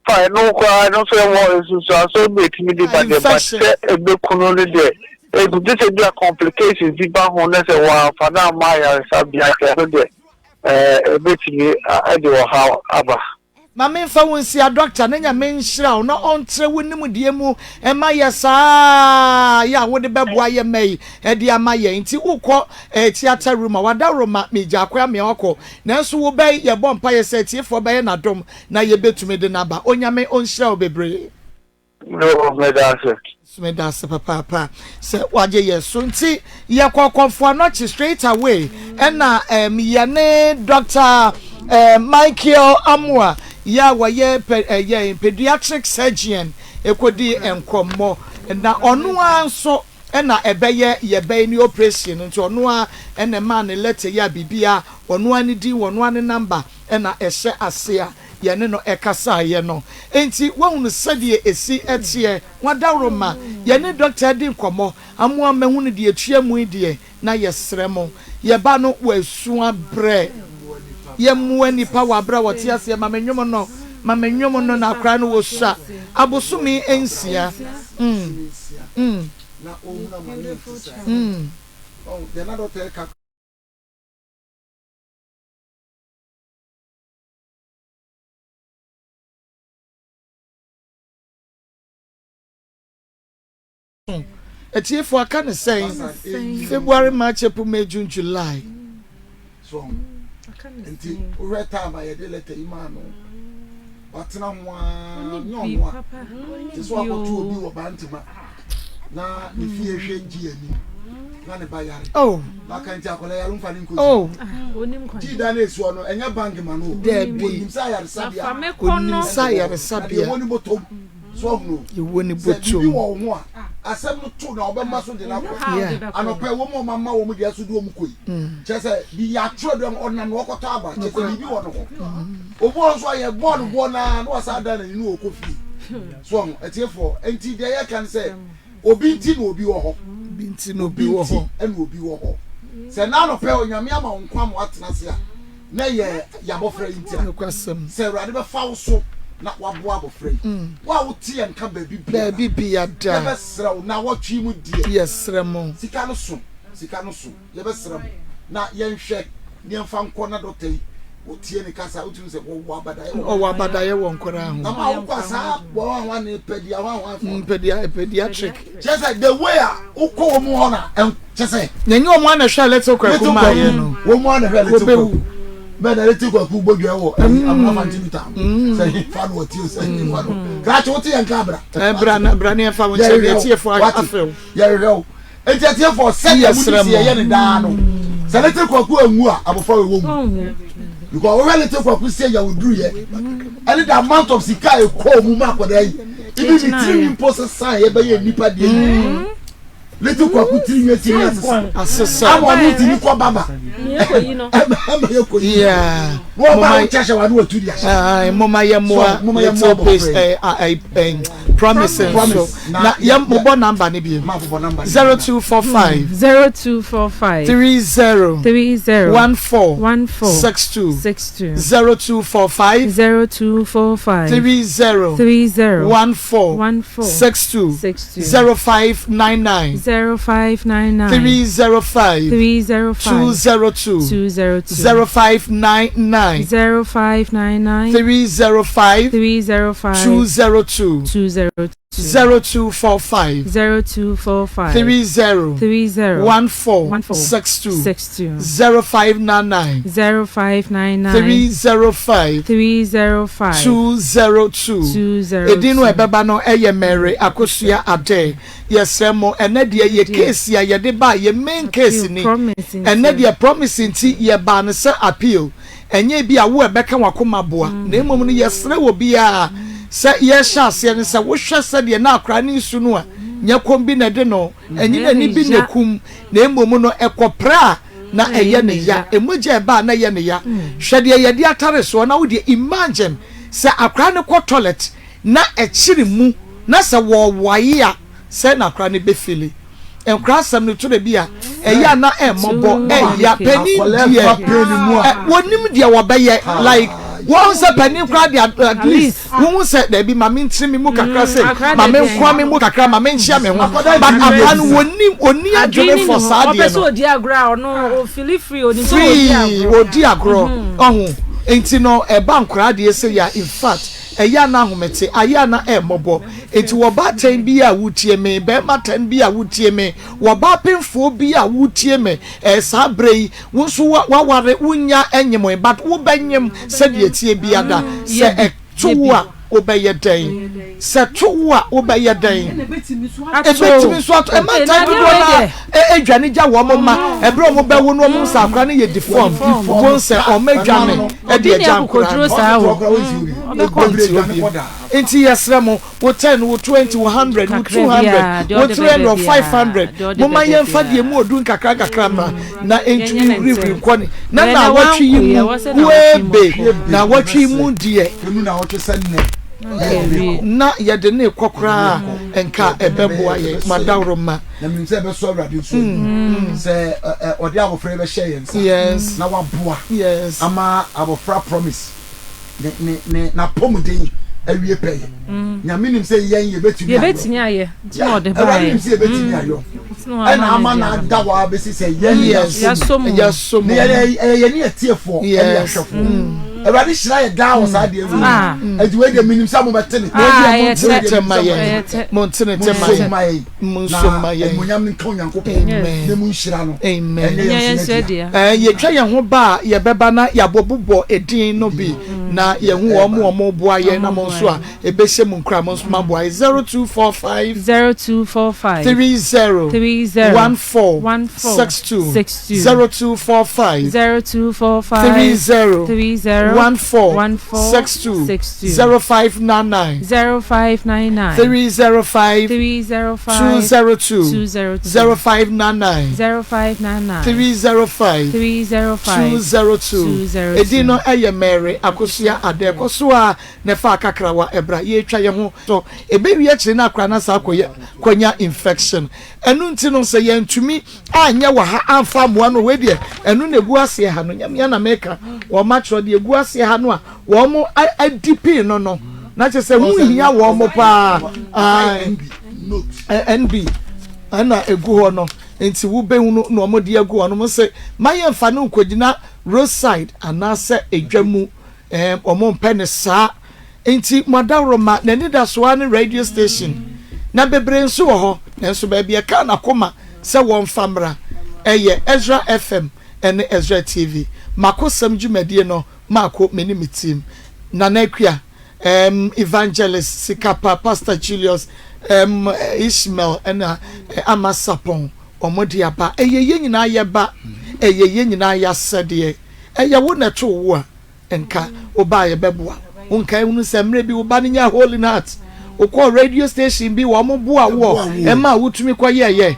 Fa ɛno koraa ɛno nso ɛwɔ nsunsuansoɔ bi a ɛtumi de ba deɛ but sɛ ɛbɛku no no deɛ ɛnku gye sɛ bi a complications bi ba ho na sɛ wɔamfa no amma ayaresabea deɛ ɛno deɛ ɛɛ ɛbɛtumi de ɔhaw aba. Ma menfa wo nsia doctor na Nyame nhyira wo na ɔntrɛ wo nimdeɛ mu mma yɛ saa yɛ a wode bɛboa yɛ mma yi de ama yɛn nti wokɔ theatre room a wadaworoma megya akɔ amea wakɔ nanso wobɛyi yɛbɔ mpaeɛ sɛ atiefoɔ bɛyɛ n'adom na yɛbɛtumi de no aba. Onyame ɔnhyira wo bebree. Yoo meda ase. Nso meda ase papaapa sɛ wagye yɛ so nti yɛkɔ Kɔmfo Anɔkye straight away ɛna um, yɛne Dr. Um, Michael Amoah yɛ a wɔyɛ pɛ, ɛyɛ pediatric surgeon ɛkɔdi nkɔmmɔ na ɔno ara nso ɛna ɛbɛyɛ yɛbɛyɛ ne operation nti ɔno ara ɛna ɛmaa ne letter yi a biribia ɔno ara ne din ɔno ara ne number na ɛhyɛ ase a yɛne no kasaeɛ no. Enti woahunu sɛdeɛ ɛsi teɛ? Ho adaworoma, yɛne dɔkta adi nkɔmmɔ amoa mahunu deɛ ɛtua mu yi deɛ, na yɛsrɛ mo, yɛba no wasu abrɛ. Yɛmmoa nnipa wɔ aberɛ a wɔte aseɛ. Ma me nnwom no, ma me nnwom no, na akwadaa no wɔsua abosome nsia. Mm, mm, mm. Atiefo aka ne sɛn? February, March, April, May, June, July. So nti wohwɛ time a yɛde lɛtɛ yi maa no watena ho ara nyɛ ɔno a te sɛ wakɔto obi wɔ Bantama na ne fie hwɛ gye anim na ne ba yare oh. na aka nti akwadaa yare mfa ne nkɔ oh. gye da no esuo no ɛnyɛ bank ma no dɛbi onim sɛ ayaresabea onim sɛ ayaresabea ɛwɔ ne bɔtɔm so ɔhunu ɛwɔ ne sɛ bɔtɔm biribi wɔ ho a asɛm no to na ɔbɛma so de no akɔ anɔpɛ wɔn a ɔma ma wɔn deɛ so de wɔn kɔ yi mm. kyerɛ sɛ bi yɛatwerɛ dɛm ɔnam na ɔkɔtɔ aba kyerɛ sɛ biribi wɔ ne ho obi wɔ nso a yɛbɔɔ no boɔ naa na wasa adan n'ani na ɔkɔ fie so ɔho atiefoɔ nti deɛ yɛka no sɛ obi nti na obi wɔ hɔ obi nti na obi wɔ hɔ ɛna obi wɔ hɔ sɛ n'anɔpɛ onyame ama wo nkwa ma watena ase a na yɛ yɛabɔfra yi nti a sɛ awurade bɛfa wo so na waboa abɔfra yi mm. wo a wote yɛn nka baabi biara baabi biara yɛbɛsrɛ wo na wɔtwe mu deɛ yɛsrɛ mo sika no so sika no so Yɛbɛsrɛ mo na yɛnhwɛ na yɛmfa nkɔ na dɔkta yi wotie ne kasa wotumi sɛ wɔwɔ abadaeɛ wɔ ɔwɔ abadaeɛ wɔ nkwadaa ho na ma wokɔ a saa wɔn ahoa ne pɛdi ahoa ahoa fo mm, pɛdi pediatric kyerɛ sɛ the way a wokɔ wɔn mu hɔ na kyerɛ sɛ nyɛ wɔn ana hwɛ little kwaku maa yɛ no wɔn mu ana hwɛ little kwaku bɛɛ na little kwaku bɔ dua wɔ ɛyi mm. afanti bi ta mm. sɛ hefa no wɔtie sɛ hefa no krakye wote yɛn ka abra bra na bra ne yɛfa wo nkyɛn yɛ tie fo afɛw yɛhwehwɛ wo Enti atiefoɔ, sɛdeɛ mode si yɛyɛ no daa no, sɛ Little Kwaku anwu a, abɔfra wei wɔnwu. Because wohwɛ Little Kwaku stage a wɔduruyɛ, ɛne the amount of sika a ɛkɔɔ mu ma akwadaa yi, even ne tirinwi mpo sesan yɛbɛyɛ nnipa deɛ yi. Little Kwaku tirinwi atumi asesa. Ama ɔno tumi kɔ baba. Ɛma yɛ kɔ yi. Na ɔba wo kyɛhyɛ wa ne watu de ahyɛ. Moma yɛ mmoa Little Pace promise nso na yɛ mobɔ number ne bi. 0245 0245 30 30 14 14 62 62 0245 0245 30 30 14 14 62 62 0599 0599 305 305 202 202 0599 0599 305 305 202 202 0245 0245 30 30 14 14 62 62 0599 0599 305 305 202 202 Edin no a ɛbɛba no yɛ Mary Akosua Adeh. Yɛsrɛ mo, ɛnɛ deɛ yɛ case a yɛde baa yɛ main case ni. Ɛnɛ deɛ promise nti yɛbaa no sɛ appeal. Ɛnyɛ ebi a wo a ɛbɛka w'akoma boa, na mmom no yɛsrɛ obiara. sɛ yɛrehyɛ aseɛ no sɛ wohwɛ sɛdeɛ na akwadaa no resu no a, nyɛ kɔm bi na ɛde no, ɛnyɛ n'ani bi na ɛkum, na mmom no ɛkɔprɛ a na ɛyɛ ne ya, mogya ɛba a na ɛyɛ ne ya. Hwɛ deɛ yɛde atare soɔ na wodeɛ imagine sɛ akwadaa no kɔ toilet na ɛkyere mu na sɛ wɔwae a sɛn na akwadaa no bɛfili. Nkwadaa asɛm no to da bi a ɛyɛ a na ɛmmɔbɔ ɛya panin deɛ wɔnim deɛ wɔbɛyɛ like wɔn sɛ panin koraa deɛ at least wohu sɛ daabi ma mentiri me mu kakra mm, sɛ ma menkoa me mu kakra ma menhyia me ho but akwadaa no wɔnim ɔni adwene fɔ saa deɛ no free ɔdi agorɔ mm-hmm. ɔho nti no ɛba nkwadaa deɛ sɛ yɛ in fact ɛyɛ a na ahomete ayɛ a na ɛmmɔbɔ nti wɔba atɛn bi a wotie me bɛrima tɛn bi a wotie me wɔba apemfoɔ bi a wotie me ɛɛ saa berɛ yi wo nso waware wonya ɛnyem but wobɛnyem sɛdeɛ tie biada sɛ ɛto wo a wobɛyɛ dɛn sɛ to wo a wobɛyɛ dɛn ɛbɛtumi nso ato ɛma ntan dodoɔ no a ɛdwane gya wɔn ma ɛberɛ wɔn bɛwo no wɔn sɛ akora no yɛ deform wɔn sɛ wɔn adwane ɛde agya nkora no nti yɛsrɛ mo wo 10 wo 20 wo 100 wo 200 wo 300 wo 500 momma yɛmfa deɛ mu odu nkakra nkakra mmra na ɛntumi nhurihuri nkɔ ne na naawɔtwe yi mu huebe naawɔtwe yi mu deɛ na yɛde ne kɔ koraa nka ɛbɛboa yɛ madaworo ma na menim sɛ ɛbɛsɔ awurade nso mm. sɛ ɔde abɔfra yi bɛhyɛ yɛn nsa na waboa ama abɔfra promise ne ne ne n'apɔmuden awie pɛyɛ mm. nyame nim sɛ yɛn yɛbɛtumi ayɔ yɛbɛtumi ayɛ nti na ɔde baeɛ awurade nim sɛ yɛbɛtumi mm. ayɔ ɛna ama na ada hɔ a bɛsi sɛ yɛn yɛasɔ mu yɛasɔ mu na yɛyɛ yɛn ne yɛtiefoɔ ɛne yɛahwɛfoɔ mm. awurade hyira yɛ daa wɔ saa deɛ wei ah. ɛnti wei deɛ menim sɛ mobɛte ne ah, monte ne tɛ ma yɛn monso ma yɛn. Animuonyam no nka Onyankopɔn. Amen. Na mu nhyira no. Amen. Ɛnyɛ yɛn nso dea. Ɛɛ yɛtwa yɛn ho ba a yɛbɛba na yɛabɔbobɔ edin no bi na yɛhu wɔn a wɔboa yɛn na mo nso a ɛbɛhyɛ mu nkura mo nso moaboa yɛn. 0245. 0245. 30. 30. 14. 14. 62. 62. 0245. 0245. 30. 30. 14. 14. 62. 62. 0599. 0599. 305. 305. 202. 202. 0599. 0599. 305. 305. 202. 202. Edin no yɛ Mary Akosua Adeh. Kɔ so ara na fa akakrawa bra. Yɛretwa yɛn ho so. Ɛbɛwie akyire no akora no asan akɔyɛ kɔnya infection. Ɛno nti no sɛ yɛntumi anyɛ wɔ ha amfa ammoa no wei deɛ ɛno na ɛgu aseɛ ha no. Nyɛ me na meka. Wɔn atwerɛ deɛ ɛgu aseɛ ha no a wɔn adipii no no na kyerɛ sɛ ho hia wɔn paa. NB ɛna ɛgu hɔ no nti wobɛhunu na wɔn de agu hɔ no mo se ma yɛmfa no nkɔgyina roadside anaasɛ edwa mu ɛɛ wɔn mpɛ ne saa nti mo adaworoma n'anidasoa ne radio station na bebree nso wɔ hɔ nanso baabi ɛka n'akoma sɛ wɔmfa mmra ɛyɛ Ezra FM ɛne Ezra TV makosɛm dwumadie no mako me ne me team Nana Akua um, Evangelist Sikapa, Pastor Julius, um, Ishmael ɛna eh, Ama Sapɔn wɔn de aba. Ɛyɛ yɛn nyinaa yɛ ba, ɛyɛ yɛn nyinaa yɛ asɛdeɛ. Ɛyɛ wo na ɛto wo a, nka wo ba a yɛbɛboa wo. Nka ehunu sɛ mmerɛ bi wo ba no nya hole in heart, wokɔɔ radio station bi wɔn boa woɔ ɛma wotumi kɔ yɛɛyɛ.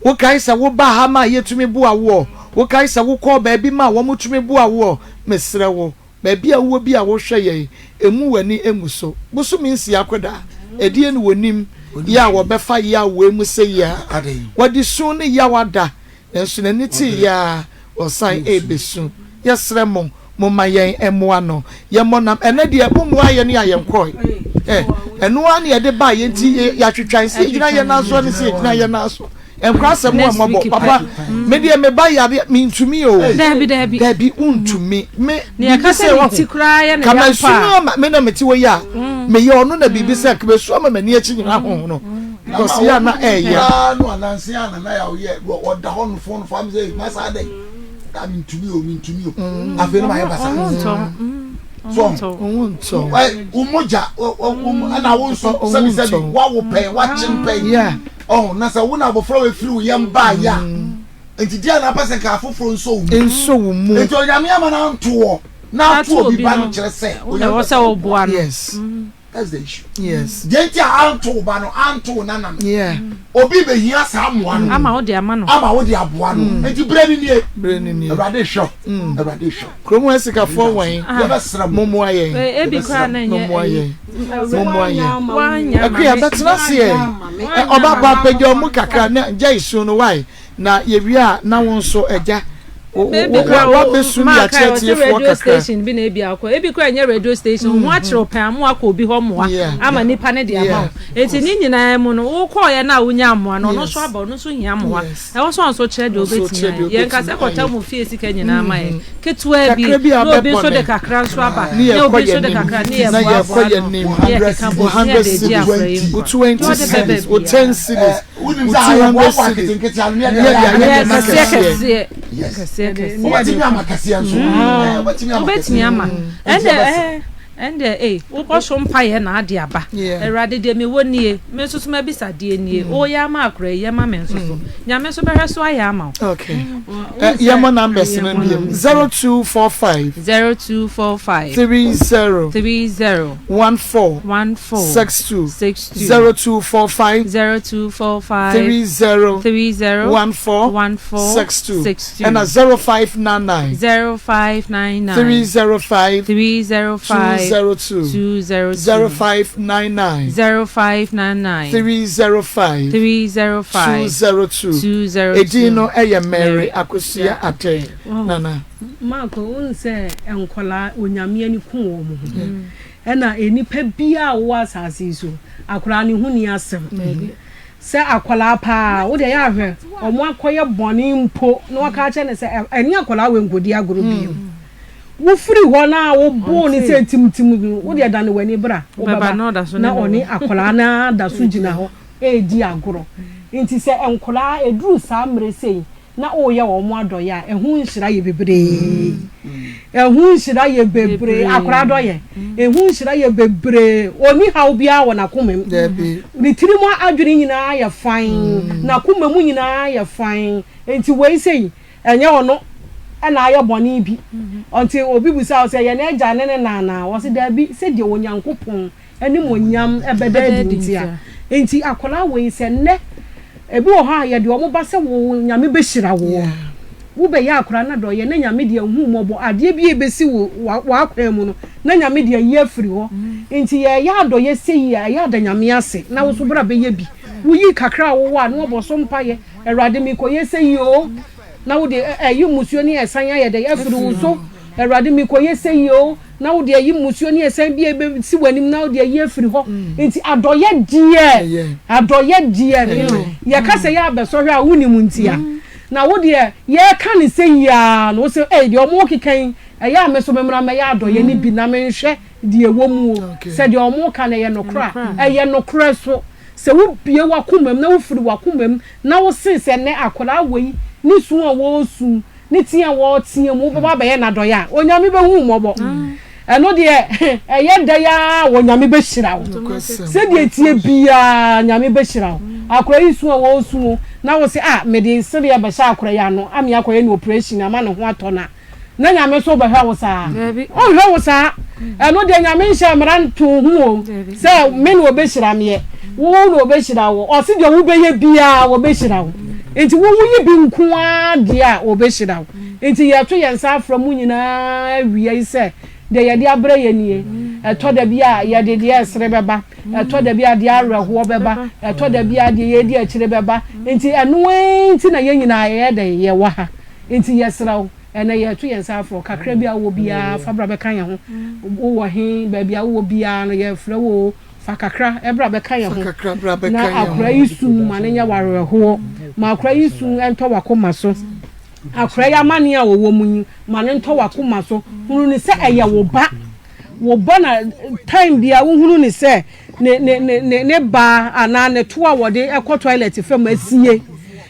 Wokae sɛ wo ba ha ma yɛtumi boa woɔ, wokae sɛ wokɔɔ baabi ma wɔn tumi boa woɔ. Mesrɛ wo. Baabi a wowɔ bi a wohwɛ yɛn, mmu w'ani ngu so. Bosome nsia akwadaa, ɛdeɛn na wɔnim yɛ a wɔbɛfa yaw wei mu sɛ yi a? Wɔde su ne yaw ada, nanso n'ani teeɛ ara, ɔsan rebɛsu. Yɛsrɛ mo, momma yɛn mmoa no. Yɛmmɔ nam. Ɛnnɛ deɛ, mommoaa yɛn a yɛnkɔe. Ɛ, ɛno ara na yɛde baeɛ nti yɛatwitwan sɛ yɛgyina yɛn nan so ne sɛ yɛgyina yɛn nan so. Nkora asɛm a mmɔbɔ papa me deɛ me ba yadeɛ me ntumi o. Dabi dabi. Dabi ntumi me biribi sɛ wahu kama esu ama me na me ti wɔ yi a me yɛ ɔno na biribi sɛ kama esu ama m'ani akyi nyinaa ho no because yɛ ana ɛyɛ. Koraa no ananse a nana yɛ ɔyɛ ɔda hɔ no fon fam sɛ masa adɛn da me ntumi o me ntumi o afei no ma yɛ basa. So wo mogya ɛna wo nso sɛbi sɛbi wawo pɛn wakyem pɛn. Ɔho, na sɛ wo na abɔfra wei firi wo yam baeɛ a, nti deɛ na apɛ sɛ nka afoforɔ nsɔ wo mu. Nsɔ wo mu. Nti Onyame ama no anto wɔ, na ato obi ba no kyerɛ sɛ Onyame pɛ sɛ woboa no. Yes. That's the issue. Yes. Deɛ nti a anto wo ba no, anto wo nana no. Yeah. Obi bɛhia saa mmoa no. Ama wo de ama no. Ama wo de aboa no. Mm. Nti berɛ ni nie. Berɛ ni nie. Awurade hwɛ wo. Mm. Awurade hwɛ wo. Kurom ha sikafoɔ wɔn. Ah. Yɛbɛsrɛ mo. Mommoa yɛn. Ebi koraa na nyɛ. Mommoa yɛn. Mommoa yɛn. Akuya bɛtena aseɛ. Ɔba pa pagya ɔmo kakra na gya esu no wae. Na yɛwie a na wo nso agya woabɛsu ne akyerɛ atiefoɔ radio kakra. station bi na ebi akɔ ebi kora nyɛ radio station ho akyerɛw pɛn amu akɔ obi hɔ mmoa ama nipa ne de ama wo eti ne nyinaa mu no wokɔɔyɛ no a wonya mmoa no ɔno nso aba ɔno nso hia mmoa ɛwɔ sɛ ɔnso kyerɛ deɛ obetumi ayɛ yɛn kasa kɔta mu fie sika nyinaa ma yɛ ketewa bi na obi nso de kakra nso aba na obi nso de kakra ne yɛ boaboa no ne yɛ keka bɔ ne yɛ de gye akora yi nkwa 20 cedis, 10 cedis, Wonim sɛ ayɛ boaboa nketenkete ano ne yɛde ayɛ nneɛma kɛseɛ. Kɛseɛ kɛseɛ. Wobɛtumi ama kɛseɛ nso. Wobɛtumi ama Wobɛtumi ama. Ɛnde ɛnde ee wobɔ so mpaeɛ na ade aba. Awurade deɛ mewɔ nie me nso so mabisa deɛ nie woyɛ ama akora yi yɛ ma me nso so. Nyame nso bɛhwɛ so ayɛ ama wo. Okay. Yɛmmɔ numbers no biom. 0245. 0245. 30. 30. 14. 14. 62. 62. 0245. 0245. 30. 30. 14. 14. 62. 62. Ɛna 0599. 0599. 305. 305. 202. 202. 0599. 0599. 305. 305. 202. 202. Edin no yɛ Mary Akosua Atey. Nana. Mark, wohu sɛ nkwadaa, Onyame ani ku wɔn ho. Ɛna nnipa biara a wowɔ asase yi so, akwadaa no ho nni asɛm. Sɛ akwadaa paa, wo deɛ yɛ ahwɛ, wɔn akɔyɛ bɔne mpo na waka akyerɛ no sɛ ɛne akwadaa wei nkɔdi agorɔ bio. Wofiri hɔ no a woboo no sɛ timtim no, wo deɛ dane w'ani bra, wobɛba na ɔne akwadaa no ara da so gyina hɔ redi agorɔ. Nti sɛ nkwadaa ɛduru saa mmerɛ sei na woreyɛ wɔn adɔeɛ a, ɛho nhyira yɛ bebree. Ɛho nhyira yɛ bebree. Akwadaa adɔeɛ, ɛho nhyira yɛ bebree. Ɔnni haw biara wɔ n'akoma mu. Ne tirim adwene nyinaa yɛ fann. N'akoma mu nyinaa yɛ fann. Nti wei sei, ɛnyɛ ɔno na ayɛ bɔne bi. Nti obi bisa wo sɛ, ɛyɛ n'agya ne ne na anaa? Ɔse daabi, sɛdeɛ Onyankopɔn animuonyam bɛda adi nti a. Enti akwadaa wei sɛ nnɛ ebi wɔ hɔ a yɛde wɔn ba sɛ wo Nyame bɛhyira woɔ. Wo bɛyɛ akwadaa no adɔeɛ na Nyame de ahu mmɔbɔ adeɛ bi a ɛbɛsi wo w'akwan mu no na Nyame de ayi afiri hɔ. Nti yɛyɛ adɔeɛ sei a ɛyɛ a da Nyame ase na wo nso bra bɛyɛ bi. Woyi kakra a wowɔ a na wabɔ so mpaeɛ, Awurade mekɔyɛ sei oo na wode ayi mmusuo ne ɛsan ayɛ dɛn afiri wo so. Awurade mekɔyɛ sei oo na wode ayi mmusuo ne ɛsan bi a ɛbɛsi w'anim na wode ayi afiri hɔ. Nti adɔyɛ deɛ, adɔyɛ deɛ, yɛka sɛ yɛ abɛsɔhwɛ a wonim ntia. Na wo deɛ yɛka no sɛ yi ara no wo sɛ ei deɛ wɔn rekeka yi ɛyɛ a me nso memmra mmɛyɛ adɔyɛ no bi na menhwɛ deɛ ɛwɔ mu o. Sɛ deɛ wɔn reka no ɛyɛ nokorɛ a, ɛyɛ nokorɛ so. Sɛ wobue w'akoma mu na wofiri w'akoma mu na wose sɛ nnɛ akwadaa wei ne su a wɔresu ne tea a wɔretea mu wobɛba abɛyɛ no adɔeɛ a, Onyame bɛhu wo mmɔbɔ. Ɛno deɛ ɛyɛ dɛn ara a Onyame bɛhyira wo. Sɛdeɛ ɛteɛ biara Nyame bɛhyira wo. Akwadaa yi su a wɔresu o, na wose ah mede sereɛ bɛhyɛ akwadaa yi ano ame akɔyɛ no operation ama ne ho atɔ no a, Na Nyame nso bɛhwɛ wo saa? Ɔnhwɛ wo saa. Ɛno deɛ Nyame nhyɛ mmara ntoo ho o, sɛ me na ɔbɛhyira meɛ, wo na ɔbɛhyira wo. Ɔse deɛ wobɛyɛ biara ɔbɛhyira wo. Nti wo woyi bi nko ara deɛ a ɔbɛhyira wo. Nti yɛto yɛn nsa afrɛ mo nyinaa awia yi sɛ deɛ yɛde abrɛ yɛ nie. Ɛtɔ da bi a yɛde deɛ ɛsere bɛba, ɛtɔ da bi a deɛ awerɛhoɔ bɛba, ɛtɔ da bi a deɛ yɛdi akyire bɛba. Nti ɛno ara nti na yɛn nyinaa yɛyɛ dɛn? Yɛwɔ ha. Enti yɛsrɛ wo, ɛnnɛ yɛreto yɛn nsa afrɛ wo, kakra bi a wowɔ biara fa bra bɛka yɛn ho. Wowɔ he, baabi a wowɔ biara no, yɛrefrɛ wo oo, fa kakra bra bɛka yɛn ho. Na akora yi su ma no nyɛ wo awerɛhoɔ. Ma akora yi su ntɔ w'akoma so. Akora yi amaneɛ a ɔwɔ mu yi, ma no ntɔ w'akoma so. Hunu no sɛ ɛyɛ wo ba. Wo ba na time biara wohunu no sɛ ne ne ne ne ne ba anaa ne to a wɔde kɔ toilet fam asie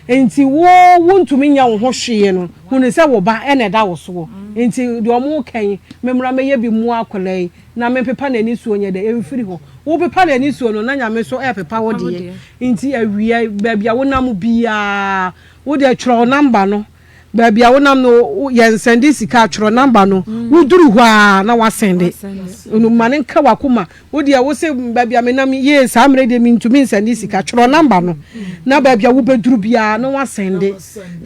nti wo wontumi nyɛ wo ho hwee no hunu sɛ wo ba na ɛda wo soɔ nti deɛ ɔmo reka yi memmra mɛyɛ bi mmoa akwadaa yi na mempepa n'anisuo nyɛ dɛ ɛmfiri hɔ wopepa n'anisuo no na Nyame nso ɛrepepa wo deɛ nti awia baabi a wonam biara wo deɛ twerɛ wo number no. Baabi a wonam no yɛnsɛnde sika twerɛ number no woduru hɔ a na wasɛnde no ma no nka wakoma wo deɛ wo se baabi a menam yie saa mmerɛ deɛ mentumi nsɛnde sika twerɛ number no na baabi a wobɛduru biara na wasɛnde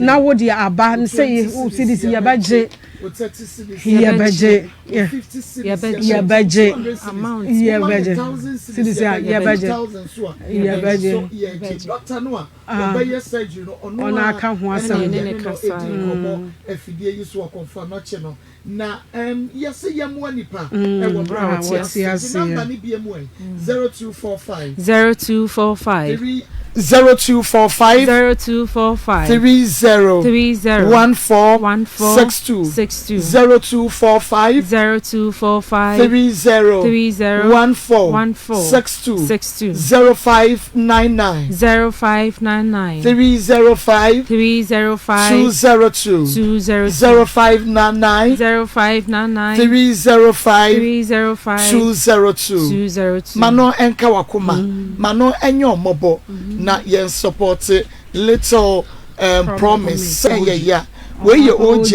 na wo deɛ aba sɛ wo cedis yɛbɛgye yɛbɛgye yɛbɛgye yɛbɛgye cedis a yɛbɛgye yɛbɛgye. Ɔbɛyɛ surgery no ɔno ara aka ho asɛm. Ɛna yɛne no edi nkɔmmɔ afidie yi so wɔ Kɔmfo Anɔkye no. Na ɛm yɛse yɛmmoa nipa ɛwɔ berɛ a ɔte ase. Nti number no bie mu ɛ, 0245. 0245. 3. 0245. 0245. 30. 30. 14. 14. 62. 62. 0245. 0245. 30. 30. 14. 14. 62. 62. 0599. 0599. 305. 305. 202. 202. 0599. 0599. 305. 305. 202. 202. Ma no nka wakoma. Ma no nyɛ ɔmmɔbɔ na yɛn support Little um, Promise sɛ yɛ ya. Wei yɛ OJ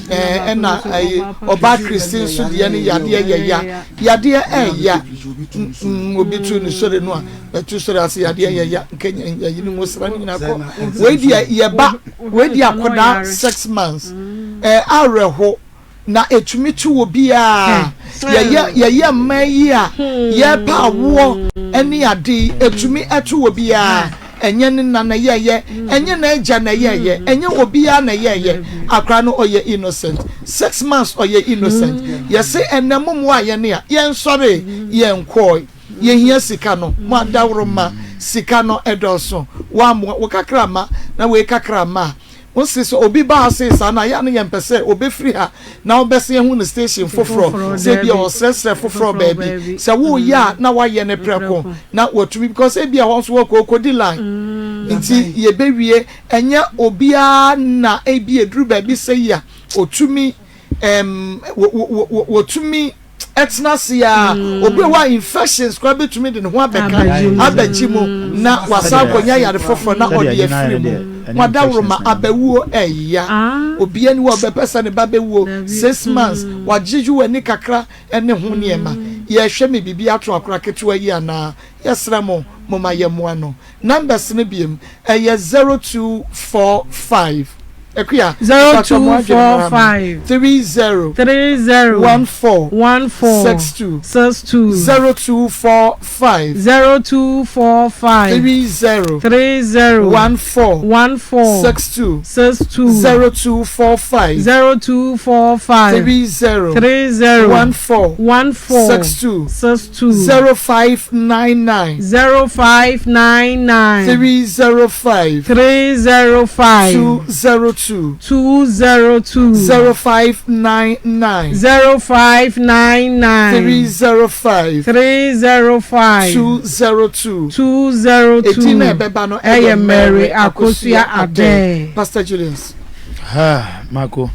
ɛna ɛyi ɔbaa Kristi nso deɛ no yadeɛ yɛ ya. Yadeɛ ɛya. Mm, obi tu ne sɔre no a ɛtu sɔre ase yadeɛ yɛ ya nka yɛyi ne mu sra ne nyinaa kɔ. Wei deɛ yɛba wei deɛ akɔdaa 6 months ɛɛ awerɛho na ɛtumi to wɔ biara. Yɛyɛ mmaa yi a yɛpɛ awoɔ ne ade yi, ɛtumi ɛto wɔ biara. Ɛnyɛ ne na na ɛyɛɛyɛ, ɛnyɛ n'agya na ɛyɛɛyɛ, ɛnyɛ obiara na ɛyɛɛyɛ. Akora no ɔyɛ innocent, 6 months ɔyɛ innocent. Yɛse ɛnɛ mo mmoa yɛn a yɛnsɔre yɛnkɔe, yɛhia sika no mo adaworo ma sika no ɛdɔɔso. Wɔamoa wo kakra ma na wei kakra ma a wosi sɛ obi ba ase saa na yɛ no yɛn pɛ sɛ obɛfiri ha na wobɛsɛ yɛn ho no station foforɔ sɛ ebi a ɔsrɛsrɛ foforɔ baabi sɛ woyɛ a na wayɛ ne prɛko na watumi, because ebi a hɔ nso wɔkɔ okodi line nti yɛbɛwie. Ɛnyɛ obiara na ebi eduru baabi sɛ yi a otumi wɔtumi ɛtena ase a obi a wa infections koraa bɛtumi de ne ho abɛka abɛgye mu na wasan akɔnya yare foforɔ na ɔde afiri mu. Wadaworo abɛwuo ɛya obiara ni wɔ ɔbɛpɛ sɛ ne ba bɛwuo 6 months wagyegye w'ani kakra ɛne ho nneɛma. Yɛhwɛ me biribi ato akora ketewa yi anaa yɛsrɛ mo mo ma yɛ mmoa no. Numbers no biem ɛyɛ 0245 ekuya. 0245. 30. 30. 14. 14. 62. 62. 0245. 0245. 30. 30. 14. 14. 62. 62. 0245. 0245. 30. 30. 14. 14. 62. 62. 0599. 0599. 305. 305. 202. 202. 0599. 0599. 305. 305. 202. 202. Edin na ɛbɛba no ɛyɛ Mary Akosua Adɛ. Pastor Julius. Ha Mako,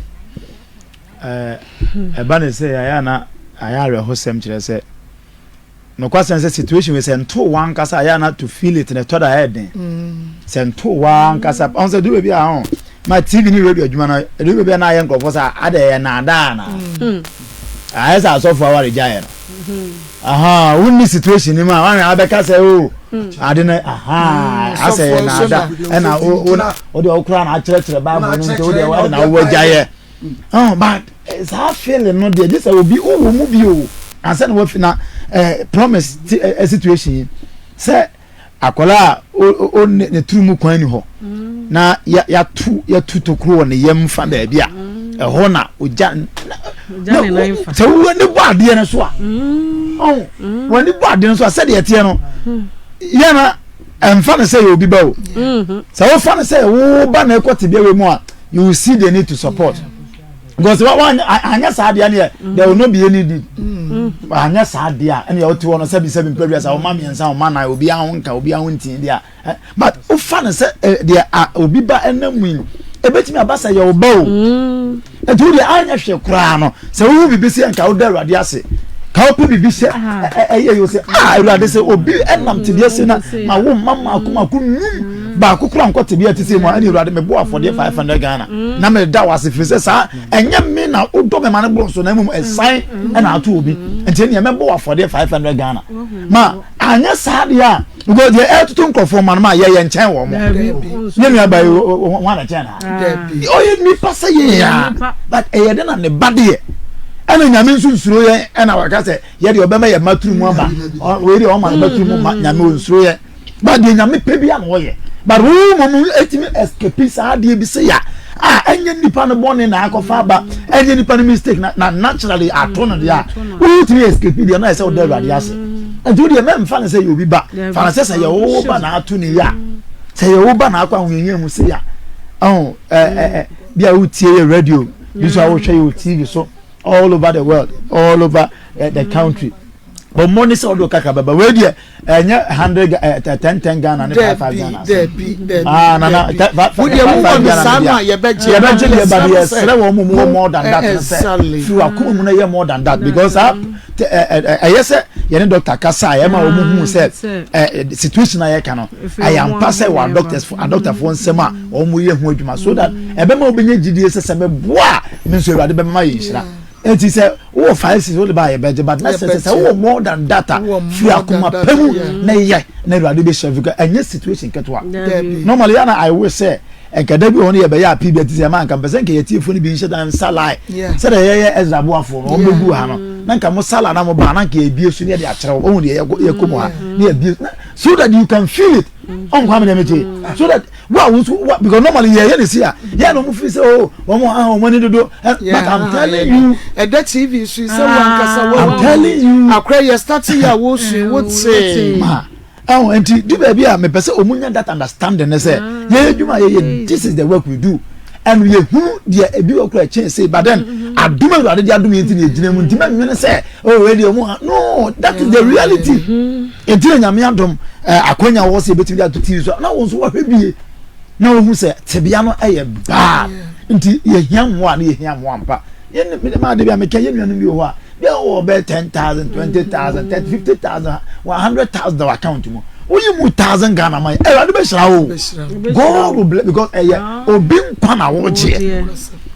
ɛba ne sɛ ayɛ ana ayɛ awerɛhosɛm kyerɛ sɛ nokwasɛm sɛ situation wei sɛ nto wankasa ayɛ ana to feel it na ɛtɔ da ayɛ den sɛ nto wankasa ɔn sɛ duru baabi a ɔn ma TV ne radio adwuma no duru baabi a na ayɛ nkurɔfoɔ sɛ ada ɛyɛ naadaa na ayɛ sɛ asɔfo aware gyaeɛ no aha wonni situation ni mu a wahwɛ abɛka sɛ o ade no aha asɛ yɛ naada ɛna wo wo wode ɔkora na akyerɛkyerɛ Bible no nti wode wade na wowɔ agyaeɛ oh, but saa feeling no deɛ gye sɛ obi wowɔ mu bi o ansa na wafi na Promise ti situation yi sɛ akwadaa a o ne turu mu kwan ni hɔ na yɛatu yɛtu tokuro wɔ ne yam fa baabi a ɛhɔ na ogya sɛ wo ne bɔ adeɛ no so a ɔn wɔn ani bɔ adeɛ no so a sɛdeɛ ɛteɛ no yɛn na ɛnfa no sɛ yɛ obi ba o. Sɛ wofa no sɛ wo ba na ɛkɔ tebea wei mu a, you will see the need to support because wa wa anyɛ saa adeɛ no yɛ there will not be any need. Anyɛ saa adeɛ a ɛna ɔte hɔ no sɛbi sɛbi mpɛ wiase ɔma mmiɛnsa ɔma nan obi aho nka obi aho ntin deɛ ɛ but wofa no sɛ ɛ deɛ a obi ba ɛnam mu yi ebetumi aba sɛ yɛ ɔba o nti wo deɛ anyɛ hwɛ koraa no sɛ wohu biribi sɛ nka woda Awurade ase ka wopɛ biribi sɛ ɛyɛ yɛ sɛ ah Awurade sɛ obi ɛnam tebea se na ma wo mma mmaako mmaako num. Baako kora nkɔ tebea te sɛ mu a, ɛne Awurade mebɔ afɔdeɛ 500 Ghana na meda wo ase firi sɛ saa ɛnyɛ me na wodɔ me ma no boro so na mmom ɛsan ɛna ato obi nti ɛneɛ mɛbɔ wo afɔdeɛ 500 Ghana ma anyɛ saa deɛ a because deɛ ɛtoto nkurɔfoɔ ma no ma yɛyɛ nkyɛn wɔ mo ne nua ba yi wɔn ana kyɛn na ɔyɛ nipa sɛ yɛ ya but ɛyɛ de na ne ba deɛ ɛna nyame nso nsuro yɛn ɛna waka sɛ yɛ deɛ ɔbɛma yɛ maturu mu aba wei deɛ ɔma no maturu mu ma nyame onsuro yɛn. But deɛ nyame pɛ bi a na ɔyɛ. But wo mmom etumi escape saa adeɛ bi sɛ ya a ɛnyɛ nipa no bɔne na akɔfa aba ɛnyɛ nipa no mistake na na naturally ato no deɛ a wotumi escape deɛ na ɛsɛ ɔda awurade ase. Nti wo deɛ mɛmfa no sɛ yɛ obi ba fa no sɛ sɛ yɛ wo ba na ato ne ya sɛ yɛ wo ba na akɔ ahohiahia mu sɛ ya ɔho ɛ ɛ bi a wotie yɛ radio bi so a wohwɛ yɛ wɔ TV so all over the world all over the country bɔ mmɔne sɛ wode wo kakra bɛba wei deɛ ɛnyɛ 100 10 10 Ghana ne 5 5 Ghana dɛbi dɛbi ah nana wodeɛ wowɔ no saa no a yɛbɛgye yɛbɛgye deɛ ba deɛ yɛsrɛ wɔn mu wɔ more than that no sɛ firi wakoma mu no yɛ more than that because saa ɛyɛ sɛ yɛne doctor kasa a ɛma wɔn hu sɛ situation a yɛka no ɛyɛ ampa sɛ wɔ doctors adoctorfoɔ nsɛm a wɔn yɛ ho adwuma so that ɛbɛma wɔbɛnya gyidie sɛ sɛ mɛboa me nso awurade bɛma yɛ nhyira Eti sɛ wowɔ 5 cedis wode ba a yɛbɛgye but na sɛ sɛ wowɔ more than that a firi akoma pɛ mu na yɛ na awurade bɛhyira fi ɛnyɛ situation ketewa. Normally ana I wish sɛ nka da bi wɔ hɔ no yɛbɛyɛ appeal bi a ti sɛ ɛma nka mpɛ sɛ nka yɛtiefoɔ no bi nhyɛ da nsa line sɛdeɛ yɛyɛ Ezra boafoɔ no wɔn bɛgu ha no na nka mo sala na mo ba na nka yɛbie so ne yɛde akyerɛ wo ohun deɛ yɛkɔ mu ha ne yɛbie so that you can feel it ɔnkwa mi na ɛmɛ so that wo a wo nso wa because normally yɛ yɛ ne si a yɛ na wɔn fi sɛ o wɔn ah wɔn ani dodo eh, but i'm telling you. ɛdɛ tv so yi sɛ wɔn ankasa wɔn i'm telling you. akora yɛ start yɛ a wɔsu wɔte. ma ɛho nti di baabi a mepɛ sɛ wɔn nya that understanding ne sɛ mm. yɛ adwuma yɛ yɛ this is the work we do and yɛ hu deɛ ebi wɔ kura kyɛn se but then mm-hmm. adum awurade de adum yɛn ti na egyina mu nti mɛ nwene sɛ oh wei deɛ ɔmo ha no that is the reality. Mm -hmm. Enti na Nyame adom eh, akwanya wɔ sɛ yɛbɛtumi de ato TV so na wo nso wahwɛ bie na wohu sɛ tebea no yɛ bad nti yɛhia mmoa na yɛhia mmoa mpa yɛn mede maa de bi a meka yɛn nuanom bi wɔ hɔ a bi a wɔ bɛyɛ 10,000 20,000 30 50,000 100,000 wɔ account mu woyi mu thousand Ghana ma yɛ Awurade bɛhyira wo God will bless because ɛyɛ obi nkwa na wogyeɛ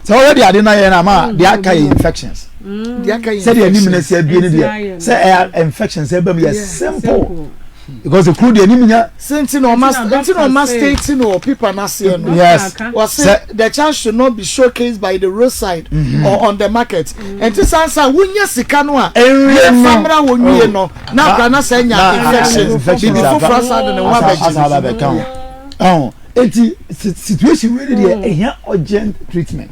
sɛ wɔyɛ de ade na yɛ na ma deɛ aka yɛ infections sɛdeɛ anim no sɛ abie no deɛ sɛ ɛyɛ infection sɛ ɛbam yɛ simple because ekuru deɛ anim nya. Sɛ nti na ɔma nti na ɔma state no wɔ paper n'aseɛ no. Yes. Wɔsi the child should not be showcased by the roadside mm -hmm. or on the market. Nti sansa wunya sika no a. Nwie no. Famra wɔ nwie no na akora na sɛ nya infection. Bibi foforɔ asa de ne ho abɛgye. Asa abɛka ho. Ɔn eti situation wei deɛ ehia urgent treatment.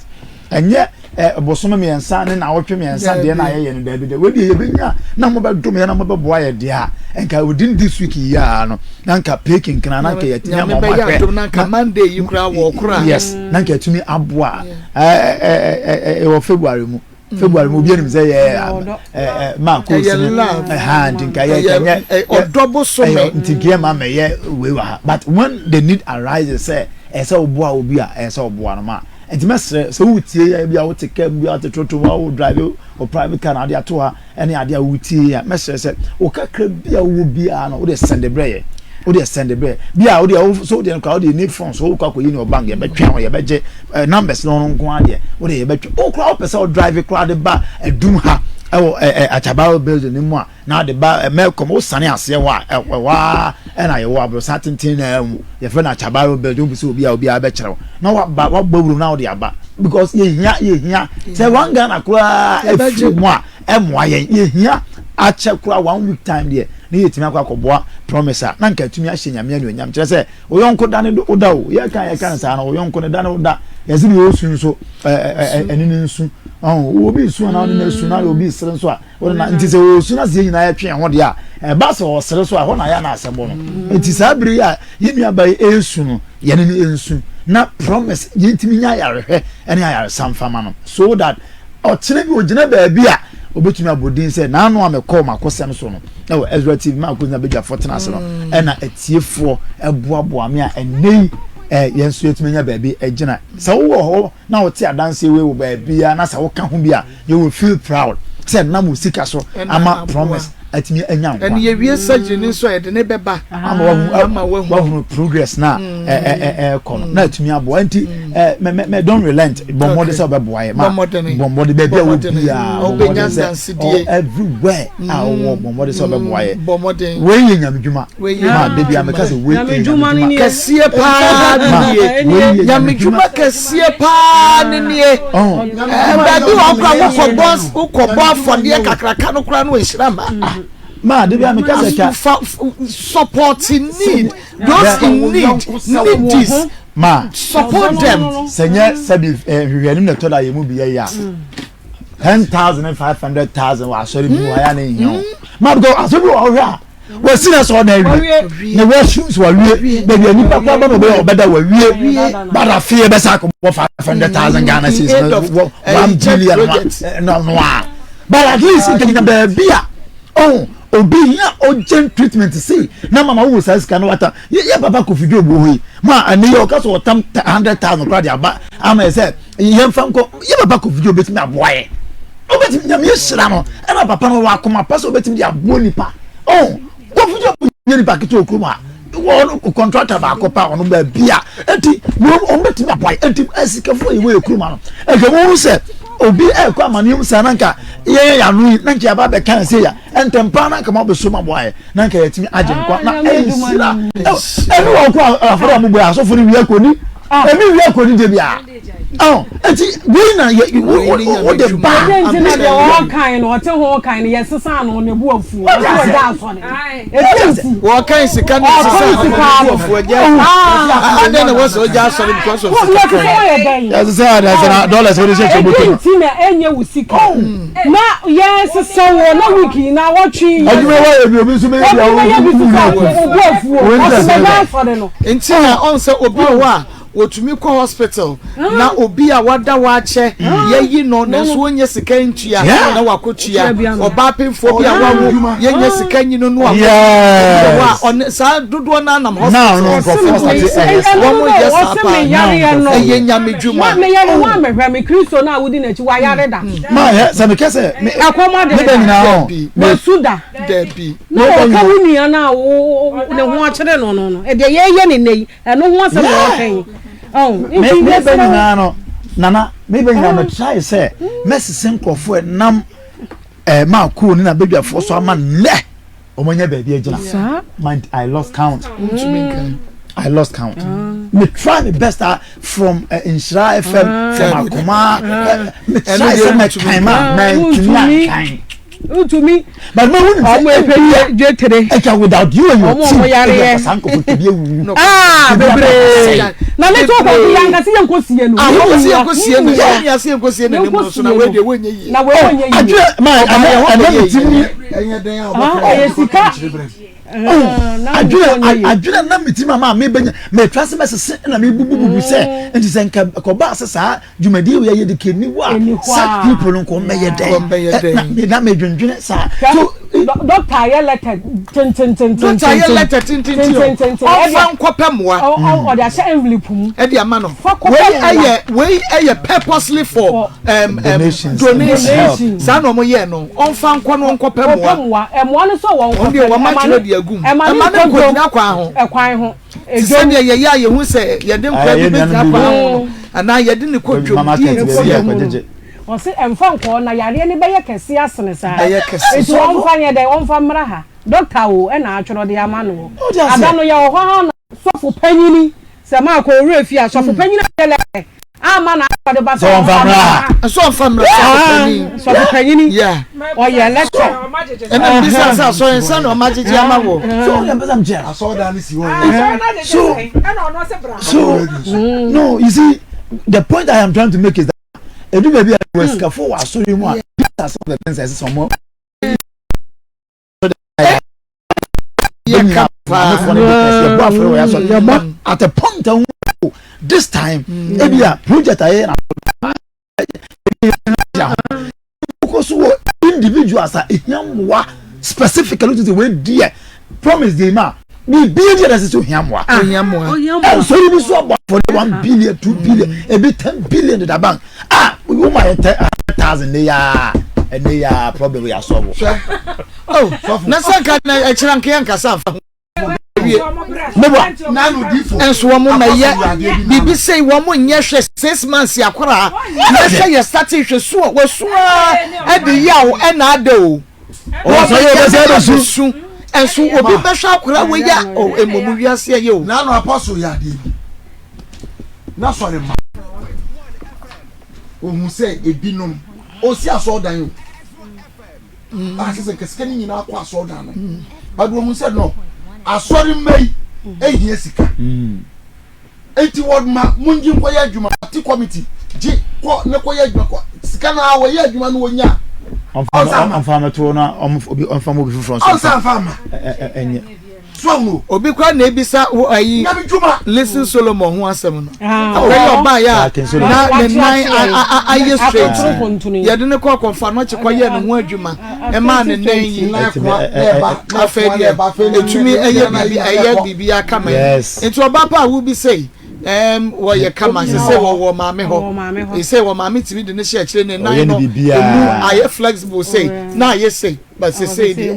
Ɛnyɛ ɛ bosome mmiɛnsa ne naawɔtwe mmiɛnsa deɛ na ayɛyɛ no daabi dɛ wei deɛ yɛbɛnya na mobɛdom yɛ na mobɛboa yɛ deɛ a nka within this week yi a no na nka pay kinkina na nka yɛtumi ama ɔmo ahwɛ na nka Monday yi koraa wɔ kora yes na nka yɛtumi aboa ɛ ɛ ɛ ɛwɔ February mu February mu obi anim sɛ yɛ ɛ ɛ maa koosi ne ɛha nti nka yɛ kɛnyɛ ɔdɔ bosome nti nka yɛ ma mɛyɛ wei wɔ ha but when the need arises sɛ ɛsɛ ɔboa obi a ɛsɛ ɔboa no ma. Nti mɛsrɛ sɛ woretie yɛn bi a wote car mu bi a wote trotro mu a wo drive wo private car na ade ato ha ɛne ade a woretie yɛn a mɛsrɛ sɛ wo kakra bi a wowɔ biara no wode sɛnde brɛ yɛn wode sɛnde brɛ bi a wode wo so wode no koraa wode ne phone so wokɔ akɔyi ne wɔ bank yɛbɛtwɛn wo yɛbɛgye eh, numbers no no nko adeɛ wode yɛbɛtwɛn wo koraa wopɛ sɛ wo drive koraa de ba adum ha ɛwɔ eh, eh, Achabaro building no mu a na ade ba mɛkɔm wosane aseɛ hɔ a ɛhɔ ara ɛna yɛwɔ aborosan tenten na mu yɛfrɛ no akyabaro building wobi sɛ obi a obiara bɛkyerɛ wo na waba wabɔ wurom na wode aba because yɛhia yɛhia sɛ one Ghana koraa afiri mu a ɛmmoa yɛn yɛhia akyɛ koraa one week time deɛ ne yɛtumi akɔ akɔboa promise a na nka atumi ahyɛ nyame anuonyam kyerɛ sɛ wo yɔnko da ne wo da o yɛka yɛka no saa no wo yɔnko ne da ne wo da yɛsɛ deɛ ɔsu nso ɛne ne nsu obi su anaa ɔne ne su na obi sere nso a Wɔn na nti sɛ ɔresu na sɛ yɛn nyinaa yɛtwe yɛn ho deɛ a, ɛba sɛ ɔresere so a, ɛhɔ na ayɛ na asɛm bɔ no. Mm. Nti saa bere yi a yɛn nuaba yi ɛresu no, yɛne no ɛnsu na promise yɛntumi nya ayarehwɛ ne ayaresa mfama no so that ɔkyena bi ɔgyina baabi a obetumi abɔ din sɛ n'ano a mekɔɔ m'akosɛm so no ɛwɔ Ezra TV ma akosɛm abadwafoɔ tena ase no mm. ɛna atiefoɔ ɛboaboa me a ɛnɛ yi ɛɛ yɛn nso yɛtumi anya baabi ɛgyina sɛ wowɔ hɔ na wote adanseɛ wei wɔ baabiara na sɛ woka ho bi a you will feel proud sɛ nam wo sika so ama promise. atumi anya nkwa. Ɛne yɛwie surgery no nso a yɛde ne bɛba ama wahu ama wahu wahunu progress na ɛɛkɔ no na atumi aboa nti mɛ mɛ don't relent bɔ mmɔden sɛ ɔbɛboa yɛ ma bɔ mmɔden baabi a wɔ biara bɔ mmɔden sɛ everywhere a ɔwɔ bɔ mmɔden sɛ ɔbɛboa yɛ wei yɛ nyamedwuma ma debi a meka sɛ wei yɛ nyamedwuma kɛseɛ paa ne nie nyamedwuma kɛseɛ paa ne nie baabi wɔ kora wokɔbɔ wokɔbɔ afɔdeɛ kakraka no kora no nhyira ma ah. ma debi a meka sɛ ka fa support need those in need need this ma support them sɛ nyɛ sɛbi nhwehwɛnim na ɛtɔ da yɛ mu bi yɛ yɛ a 10,000 500,000 wɔ asɔre bi mu ayɛ ne nhia o ma because asɔre bi wɔ hɔ a wɔsi na sɛ ɔna awie na wɔasu nso wawie baabi a nipa kora ba na ɔbɛyɛ ɔbɛda wawie but afei ɛbɛsa akɔbɔ 500,000 Ghana cedis 1 billion no a but at least nkanka baabi a ɔn obi hia urgent treatment sei na mama wo saa sika no wata yɛ papa Kofi Job wɔ hɔ yi ma ɛne yɛ ɔka sɛ ɔtam 100,000 kora de aba ama yɛ sɛ yɛmfa nkɔ yɛ papa Kofi Job bɛtumi aboa yɛ obetumi nyame ahyira no ɛna papa no wɔ akoma pa sɛ obetumi de aboa nipa ɔn Kofi Job nyɛ nipa ketewa okurom a wɔn kɔntrata baako pa ɔno baabi a eti wɔn wɔn betumi aboa yɛ eti asikafo yi wɔ ekurom ano ɛhwɛ wɔn sɛ obi ɛkɔ amaneɛ mu saa nanka yɛyɛ yɛn ano yi nanka yaba abɛka ne se ya ntɛmpa nanka mo abɛso mu aboa yɛ nanka yɛtumi agye nkwa na ɛnhyira ɛne wɔn kɔ afɔre a mo bɔ yɛ asɔfo no wia kɔni ɛmi wia kɔni de bia. Ɔ eti wei na yɛ wo wo de ba. Ɛdɛ nti na deɛ ɔkan no ɔte ho kan no yɛ sesa no ne bu afu ɔte ɔgya asɔre. Ɛdɛ nti. Wɔkan sika ne sesa no ne bu afu ɔgya adɛ na wɔsɛ ɔgya asɔre because of sika kan. Yɛ sesa yɛ sɛ na dollars wɔde hyɛ kyɛ bɔtɔ mu. Ɛdɛ nti na ɛnyɛ wo sika na yɛ sesa wɔ na week na wɔtwe. Adwuma wɔ yɛ bi obi nso bɛyɛ bi a wɔn bu afu ɔsɛ ɔgya asɔre no. Nti na ɔn sɛ obi wɔ hɔ a. Wɔtumi kɔ hospital na obi a wada hɔ akyɛ yɛyi no nanso ɔnnya sika ntua na wakɔtua. Ɔbaa pemfoɔ bi a wawo yɛnnya sika nyi no no a obi wɔ hɔ a ɔne saa dodoɔ no ara nam hospital. Wɔn yɛ saa paa ɛyɛ nyame dwuma. Dabi. Na wɔka wo nua no a wo ne ho akyere no no no ɛdeɛ yɛyɛ ne nnɛ yi Ɛno ho asɛm na wɔka yi. Oh, nti me bɛ nyinaa no nana me bɛ nyinaa no try sɛ mɛsese nkurɔfoɔ ɛnam ɛɛ maa kuo ne na badwafoɔ so ama nnɛ wɔn anya baabi agyina mind I lost count. I lost count. Mm. Me try my best uh, from uh, Nhyira FM, mm. from Akoma. Uh, me try say me kind ma, me tumi ankan. Ntumi. But me who ɔmo epe yɛ dwetere. Ɛka without you and your team. Ɔmo ɔmo yareɛ. Ɛka saa nkɔfo tobi ewuwu. Aa bebree. Na ne to kɔ bi yanka si yɛn ko sie no. Ah wɔn si yɛn ko sie no. Yɛn ni ase yɛn ko sie no ne mu so na wei deɛ wɔnyɛ yie. Na wei wɔnyɛ yie. Adwene maa ɛnɛ ɛnɛ mi ti mu. Ɛnyɛ den a ɔbɛka. Ɛyɛ sika. Adwene adwene na mi ti mu ama mi bɛ nya mɛ etura se mɛ sese na mi bubu bubu sɛ nti sɛ nka kɔba ase saa. dwumadie wei yɛ de ka ɛni hɔ a such people no nka ɔmmɛyɛ dɛn na medwendwene saa so dɔkta ayɛ lɛtɛ tentententen dɔkta ayɛ lɛtɛ tententen ɔfa nkɔpɛ mmoa ɔde ahyɛ envelope mu ɛde ama no wei ɛyɛ wei ɛyɛ purposely for um, um, donation saa na wɔn yɛ no ɔnfa nkɔ no ɔnkɔpɛ mmoa mmoa no sɛ wɔn nkɔpɛ wɔn deɛ wɔn akyerɛ de agu mu ɛma ne nkɔgyina kwan ho ɛkwan ho Te sɛ nea yɛyɛ a yehu sɛ yɛde nkoa bi begyina kwan ho no, anaa yɛde no kɔ dwam di nkɔmmɔ. Ɔse ɛmfa nkɔɔ na yareɛ no bɛyɛ kɛseɛ asene saa. Bɛyɛ kɛse. Nti ɔmfa nyɛ dɛn ɔmfa mmra ha. Doctor o ɛna atwerɛ de ama no o. Ada no yɛwɔ hɔ ara na sɔfo panyini sɛ maakɔ owura fie a sɔfo panyini ayɛ lɛtɛ ama na ɔde ba sɛ ɔmfa mmra ha. Sɛ ɔmfa mmra sɔfo panyin. Sɔfo panyini. Ɔyɛ lɛtɛ. Ɛna mbisa sɛ asɔre nsa na ɔma gyegye ama wɔ. So ɔyɛ mpɛsɛ mkyɛ. Asɔredan no si hɔ. So so no you see the point I am trying to make is that edu baabi a wɔ sikafo wɔ asɔre mu a these are some of the things ɛsɛ sɛ ɔmo. At a point this time mm. ebi a project ayɛ na kɔ so wɔ individuals a ehia mmoa specifically to say wey deɛ promise deɛ ma biribi deɛ na ɛsɛ sɛ ohia mmoa ɛnsɔre bi so abɔ afɔre 1 billion 2 billion ebi 10 billion deda bank ah wọ́n ma yɛ 10,000 ne yaa. Ɛnɛ yi a problem yɛ asɔbo. Hwɛ. Oh, na sɛ nka na ɛkyerɛ nka yɛ nkasa nfa ho. Wie. Meboa. Nso wɔn ma yɛ biribi sei wɔn nyɛ hwɛ 6 months akora na hwɛ yɛ start hwɛ su a wɔsu a ɛde yaw ɛna ada o. Ɔsɛ yɛ ɔbɛsɛ ɛbɛsu. Su nso obi bɛhwɛ akora wɔ yɛ o emomu wiase yɛ o. Nanu apɔso yɛ adeɛ bi na sɔre ma ohun sɛ ebinom osi asɔɔdan o a sɛ sɛ nkɛsika ne nyinaa kɔ asɔɔdan no but ohun sɛ no asɔre mma yi ehia sika eti wɔn ma mo ngye nkɔyɛ adwuma ati committee gye kɔ ne kɔyɛ adwuma kɔ sika na wɔyɛ adwuma no wɔnya. Ɔnfa mɛto na ɔnfa mo obi foforɔ nso. Ɔnsa nfa ama. Ɛnyɛ. So ahunu. Obi kora na ebisa wo ayi. Nyame dwuma. Listen Solomon ho asɛm no. Akɔyɛ ɔbaa yɛ a na ne nan ayɛ straight. Yɛde ne kɔ akɔnfa no kye kɔyɛ ne ho adwuma. Ɛmaa ne nan yi. Afei deɛ etumi ɛyɛ biribi ɛyɛ biribi akama yi. Nti ɔbaa pa a wobi sɛ ɛɛm wɔyɛ kama sɛ sɛ wɔwɔ maame hɔ. Sɛ wɔ maame tumi de ne hyɛ akyire ne nan no emu ayɛ flexible sɛ na ayɛ sɛ but sɛ sɛ deɛ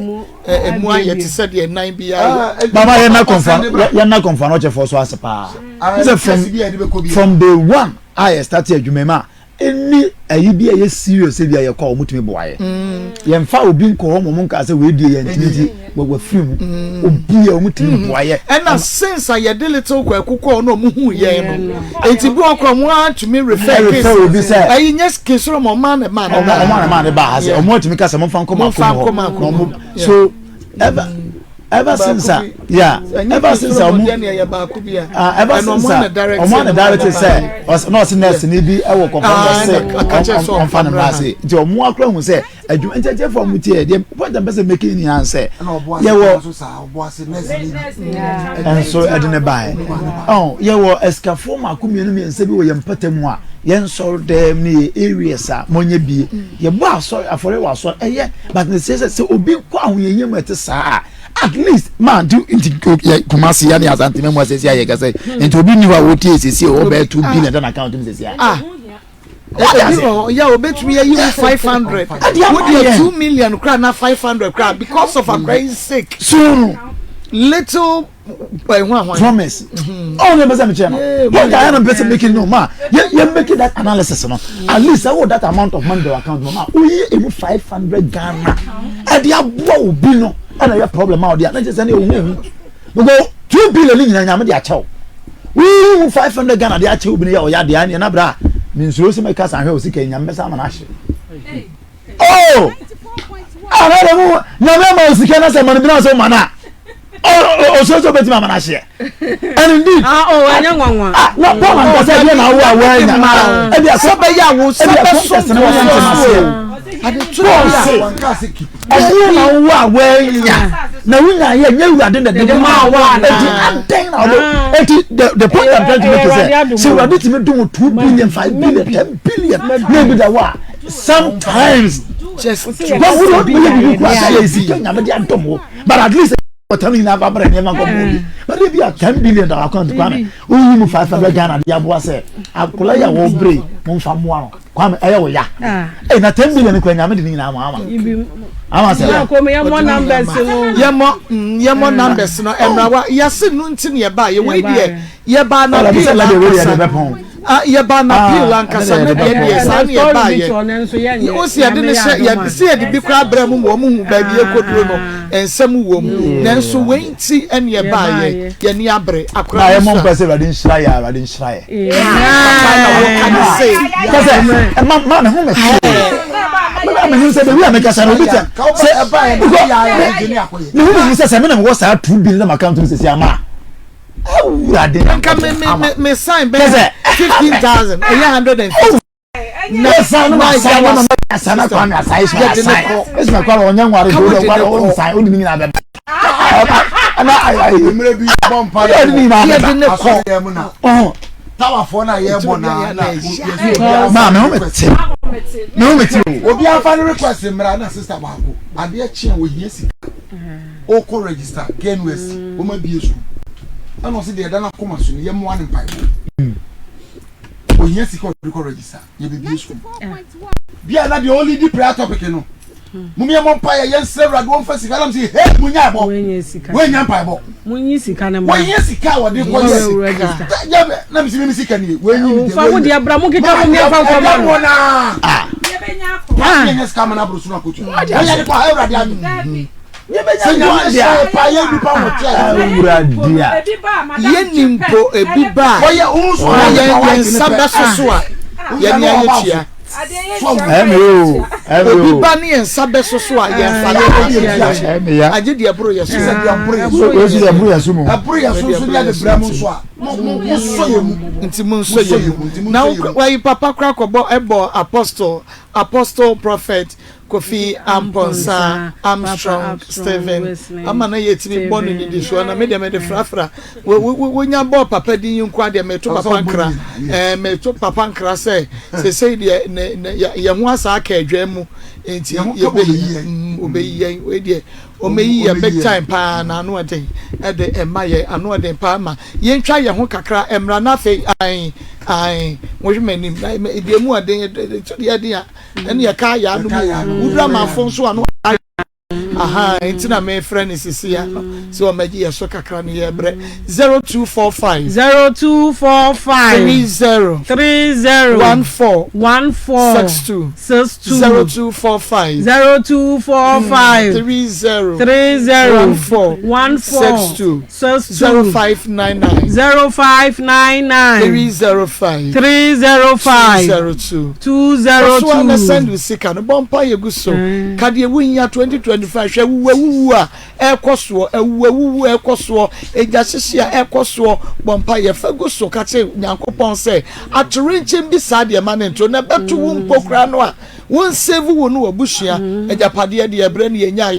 emu ayɛ te sɛ deɛ nan bi ayɛ. Mama yɛn na kɔnfa yɛn na kɔnfa no ɔkyɛ fɔ so ase paa. Sɛ from day one a yɛ start adwuma mu a ɛni ayi bi a ɛyɛ serious bi a yɛkɔ a wɔn tumi boa yɛ. Yɛnfa obi nkɔ hɔ ma wɔn nka sɛ wei die yɛn ntumi nti wɔ wafiri mu. Obi a wɔn tumi boa yɛ. Ɛna since a yɛde little kwaku kɔɔ na ɔmo hu yɛn no eti bi wɔn kora ɔmo atumi refer case obi sɛ ɛyi nyɛ case no ma ɔmo ana maa ne ba ɔmo ana maa ne ba ha sɛ ɔmo atumi kasa mo nfa nkɔ mako mu hɔ na ɔmo so ever since a yeah ever since a ɔmo ah ever since a ɔmo ana direct sɛ ɔs na ɔsi nurse ni bi ɛwɔ kɔfɔ ɔsɛ ɔnfa ne mma ase nti ɔmo akora hu sɛ adwuma nti ɛtiɛ fɔ ɔmo tiɛ deɛ point a mpɛ sɛ making ni yan sɛ yɛwɔ nso ɛde ne ba yɛ ɔn yɛwɔ ɛsikafoɔ mako mmienu mmiɛnsa bi wɔ yɛn mpata mu a yɛn nsɔre dɛm ne yɛ areas a mo nyɛ bie yɛbɔ asɔre afɔre wɔ asɔre ɛyɛ but ne sɛ sɛ obi kɔ ahoyɛyɛ mu ɛte saa at least man nti nti yɛ Kumasi ya ne Asante mɛmu asɛsi ayɛ kɛsɛ nti obi ni hɔ a wotie sisi o bɛyɛ 2 billion dana account mu sisi a. Ah ebi wɔ hɔ yɛ obetumi ayi wo 500 wo deɛ 2 million kora na 500 kora because of akora yi sake. So little ɛho ahoa. Promise. Ɔn ne bɛ sɛ mi kyerɛ no point a yɛn na mpɛ sɛ making no ma yɛ yɛ making that analysis no at least ɛwɔ that amount of money the account no ma oyi emu 500 Ghana ɛde aboa obi no ɛna yɛ problem a ɔde a ne kyerɛ sɛ ne ohun ohun because 2 billion ne nyinaa nyame de akyɛw woyi mu 500 Ghana de akyɛw obi no yɛ ɔyɛ adeɛ ɛna bra ne nsuro sɛ mɛka san hwɛ o sika nyame bɛsa ama no ahye oh ah na de mu nyame ama o sika na sɛ ma no bi na sɛ ɔma no a ɔsɛ sɛ ɔbɛtumi ama no ahyeɛ and indeed ah oh ɛnyɛ nwanwa ah na Paul ankasa ɛdeɛ na awo a wɔanya ɛbi asɛ bɛyɛ a wo sɛ bɛso Paul se ɛdeɛ na awo a wɔanya na wonya yɛ nyɛ awurade na de ma wo eti adɛn na ɔde eti the point i'm trying to make is sɛ sɛ awurade tumi dum wo 2 billion 5 billion 10 billion na ebi da wa sometimes just wɔn wo de wɔyɛ bibi kura sɛ yɛ sika nyame de adɔm wo but at least ɔtɛn nyinaa ba brɛ nneɛma nkɔ mu bi but ebi a 10 billion dollar account Kwame oyi mu 500 Ghana de aboa sɛ akɔla yi a wɔbrɛ mo nfa mmoa no Kwame ɛyɛ wɔ ya ɛy na 10 billion kura nyame de ne nyinaa ama ama ama sɛ yɛmmɔ numbers no yɛmmɔ numbers no ɛmrawa yɛse no nti ne yɛbaa yɛ wei deɛ yɛbaa na pii ankasa. Ah, yɛbaa na pii ankasa ne deɛ deɛ saa ne yɛbaa yɛ o si yɛde ne hyɛ yɛde si yɛde bi koraa brɛ mu ma wɔn hu baabi ekoduro no nsɛm wɔ mu nanso wei nti ɛne yɛbaa yɛ yɛni abere akora na yɛ mɔ mpɛ sɛ awurade nhyira yɛ awurade nhyira yɛ papa na wɔka ne se kɛsɛ ɛma ma me ho mɛ fi ma me ho sɛ bewi a mekasa no obi tɛ sɛ me ho me sɛ sɛ me na mewɔ saa 2 billion na maka ntom sɛsi ama awurade nka me me me me sign bɛyɛ 15,000 ɛyɛ 150 na na na yɛ wa asa na kwame asa esma asa esma kwame ɔnyɛ nware do do kwame ɔnsan ɔde ne nyinaa bɛba ɛna ayi mmerɛ bi bɔ mpa yɛ ɔde ne nyinaa bɛba yɛde ne kɔ ɔhɔn tawafoɔ no a yɛbɔ na na maa me ho me te me ho me te o obi afa ne request mmra na sister baako adeɛ kye a wɔhia sika ɔkɔ register KNUST wɔma bie school ɛna ɔsɛ deɛ ɛda no akoma so no yɛmmoa ne mpaebɔ. Ohia sika ɔde kɔ register yɛ bebie sukuu. Bia na deɛ ɔlidi prayer topic no. Mom yɛ mɔ mpaeɛ yɛn srɛ awurade wɔn fa sika nam sɛ hey mo nya ɛbɔ. Wɔn nya mpaebɔ. Mo nyi sika no ma. Wɔn hia sika a wɔde kɔ yɛ sika. Yɛ na mi si mi sika nie. Wɔn nyi mi deɛ. Fa wo deɛ bra mo keka mo mi afa nkɔ ma no. Ah. Paasi yɛ nyɛ sika ama na aburo so na kotu. Wɔn yɛ de kɔ awurade adi. Sɛ nyame hyɛ pa yɛ nipa wɔ kyɛ. Awurade a. Yɛnni mpo ebi ba a. Na yɛn nsa bɛsoso a yɛn ni ayɛ tua. Obi ba ne yɛn nsa bɛsoso a yɛn nsa yɛ agye deɛ ɛboro yɛ so. Ɛboro yɛ so mu. Ɛboro yɛ so nso deɛ de brɛ mo nso a mo mo sɔ yɛ mu. Nti mo nsɔ yɛ mu. Na wayi papa kora kɔbɔ ɛbɔ apostle apostle prophet Kofi Amponsah Armstrong Stephen ama na yɛtumi bɔ no nnidisoɔ na me deɛ mede frafra wonya bɔɔ papa din yi nko adeɛ meto papa nkra ɛɛ meto papa nkra sɛ sesei deɛ ne ne yɛn ho asa aka adwa mu nti yɛbɛyi ɔbɛyi yɛn wei deɛ ɔmɛyi yɛn big time paa na ano ɛden ɛde ɛma yɛn ano ɛden paa ma yɛntwa yɛn ho kakra ɛmra na afei ae ae mohwɛ m'anim na deɛ mu ɛden ɛto deɛ ɛden a ɛne yɛka ayaa no mu woduru amanfo nso ano aha nti na mefrɛ no sisi ya no sɛ ɔmɛgye yɛ so kakra no yɛbrɛ 0245 0245 30 30 14 14 62 62 0245 0245 30 30 14 14 62 62 0599 0599 305 305 202 202. Ɔso a na send wo sika no bɔ mpa yɛ gu so ka deɛ wohia 2025 hwɛ awuwu awuwu a ɛrekɔ soɔ awuwu awuwu a ɛrekɔ soɔ egya hyehye a ɛrekɔ soɔ bɔ mpa yɛ fa gu so ka kyerɛ Nyankopɔn sɛ atorenkyɛm bi saa deɛ ma ne nto na ɛbɛto wo mpo koraa no a wo nsave wo ne w'abusua agyapadeɛ deɛ ɛbrɛ ne yɛnyaeɛ.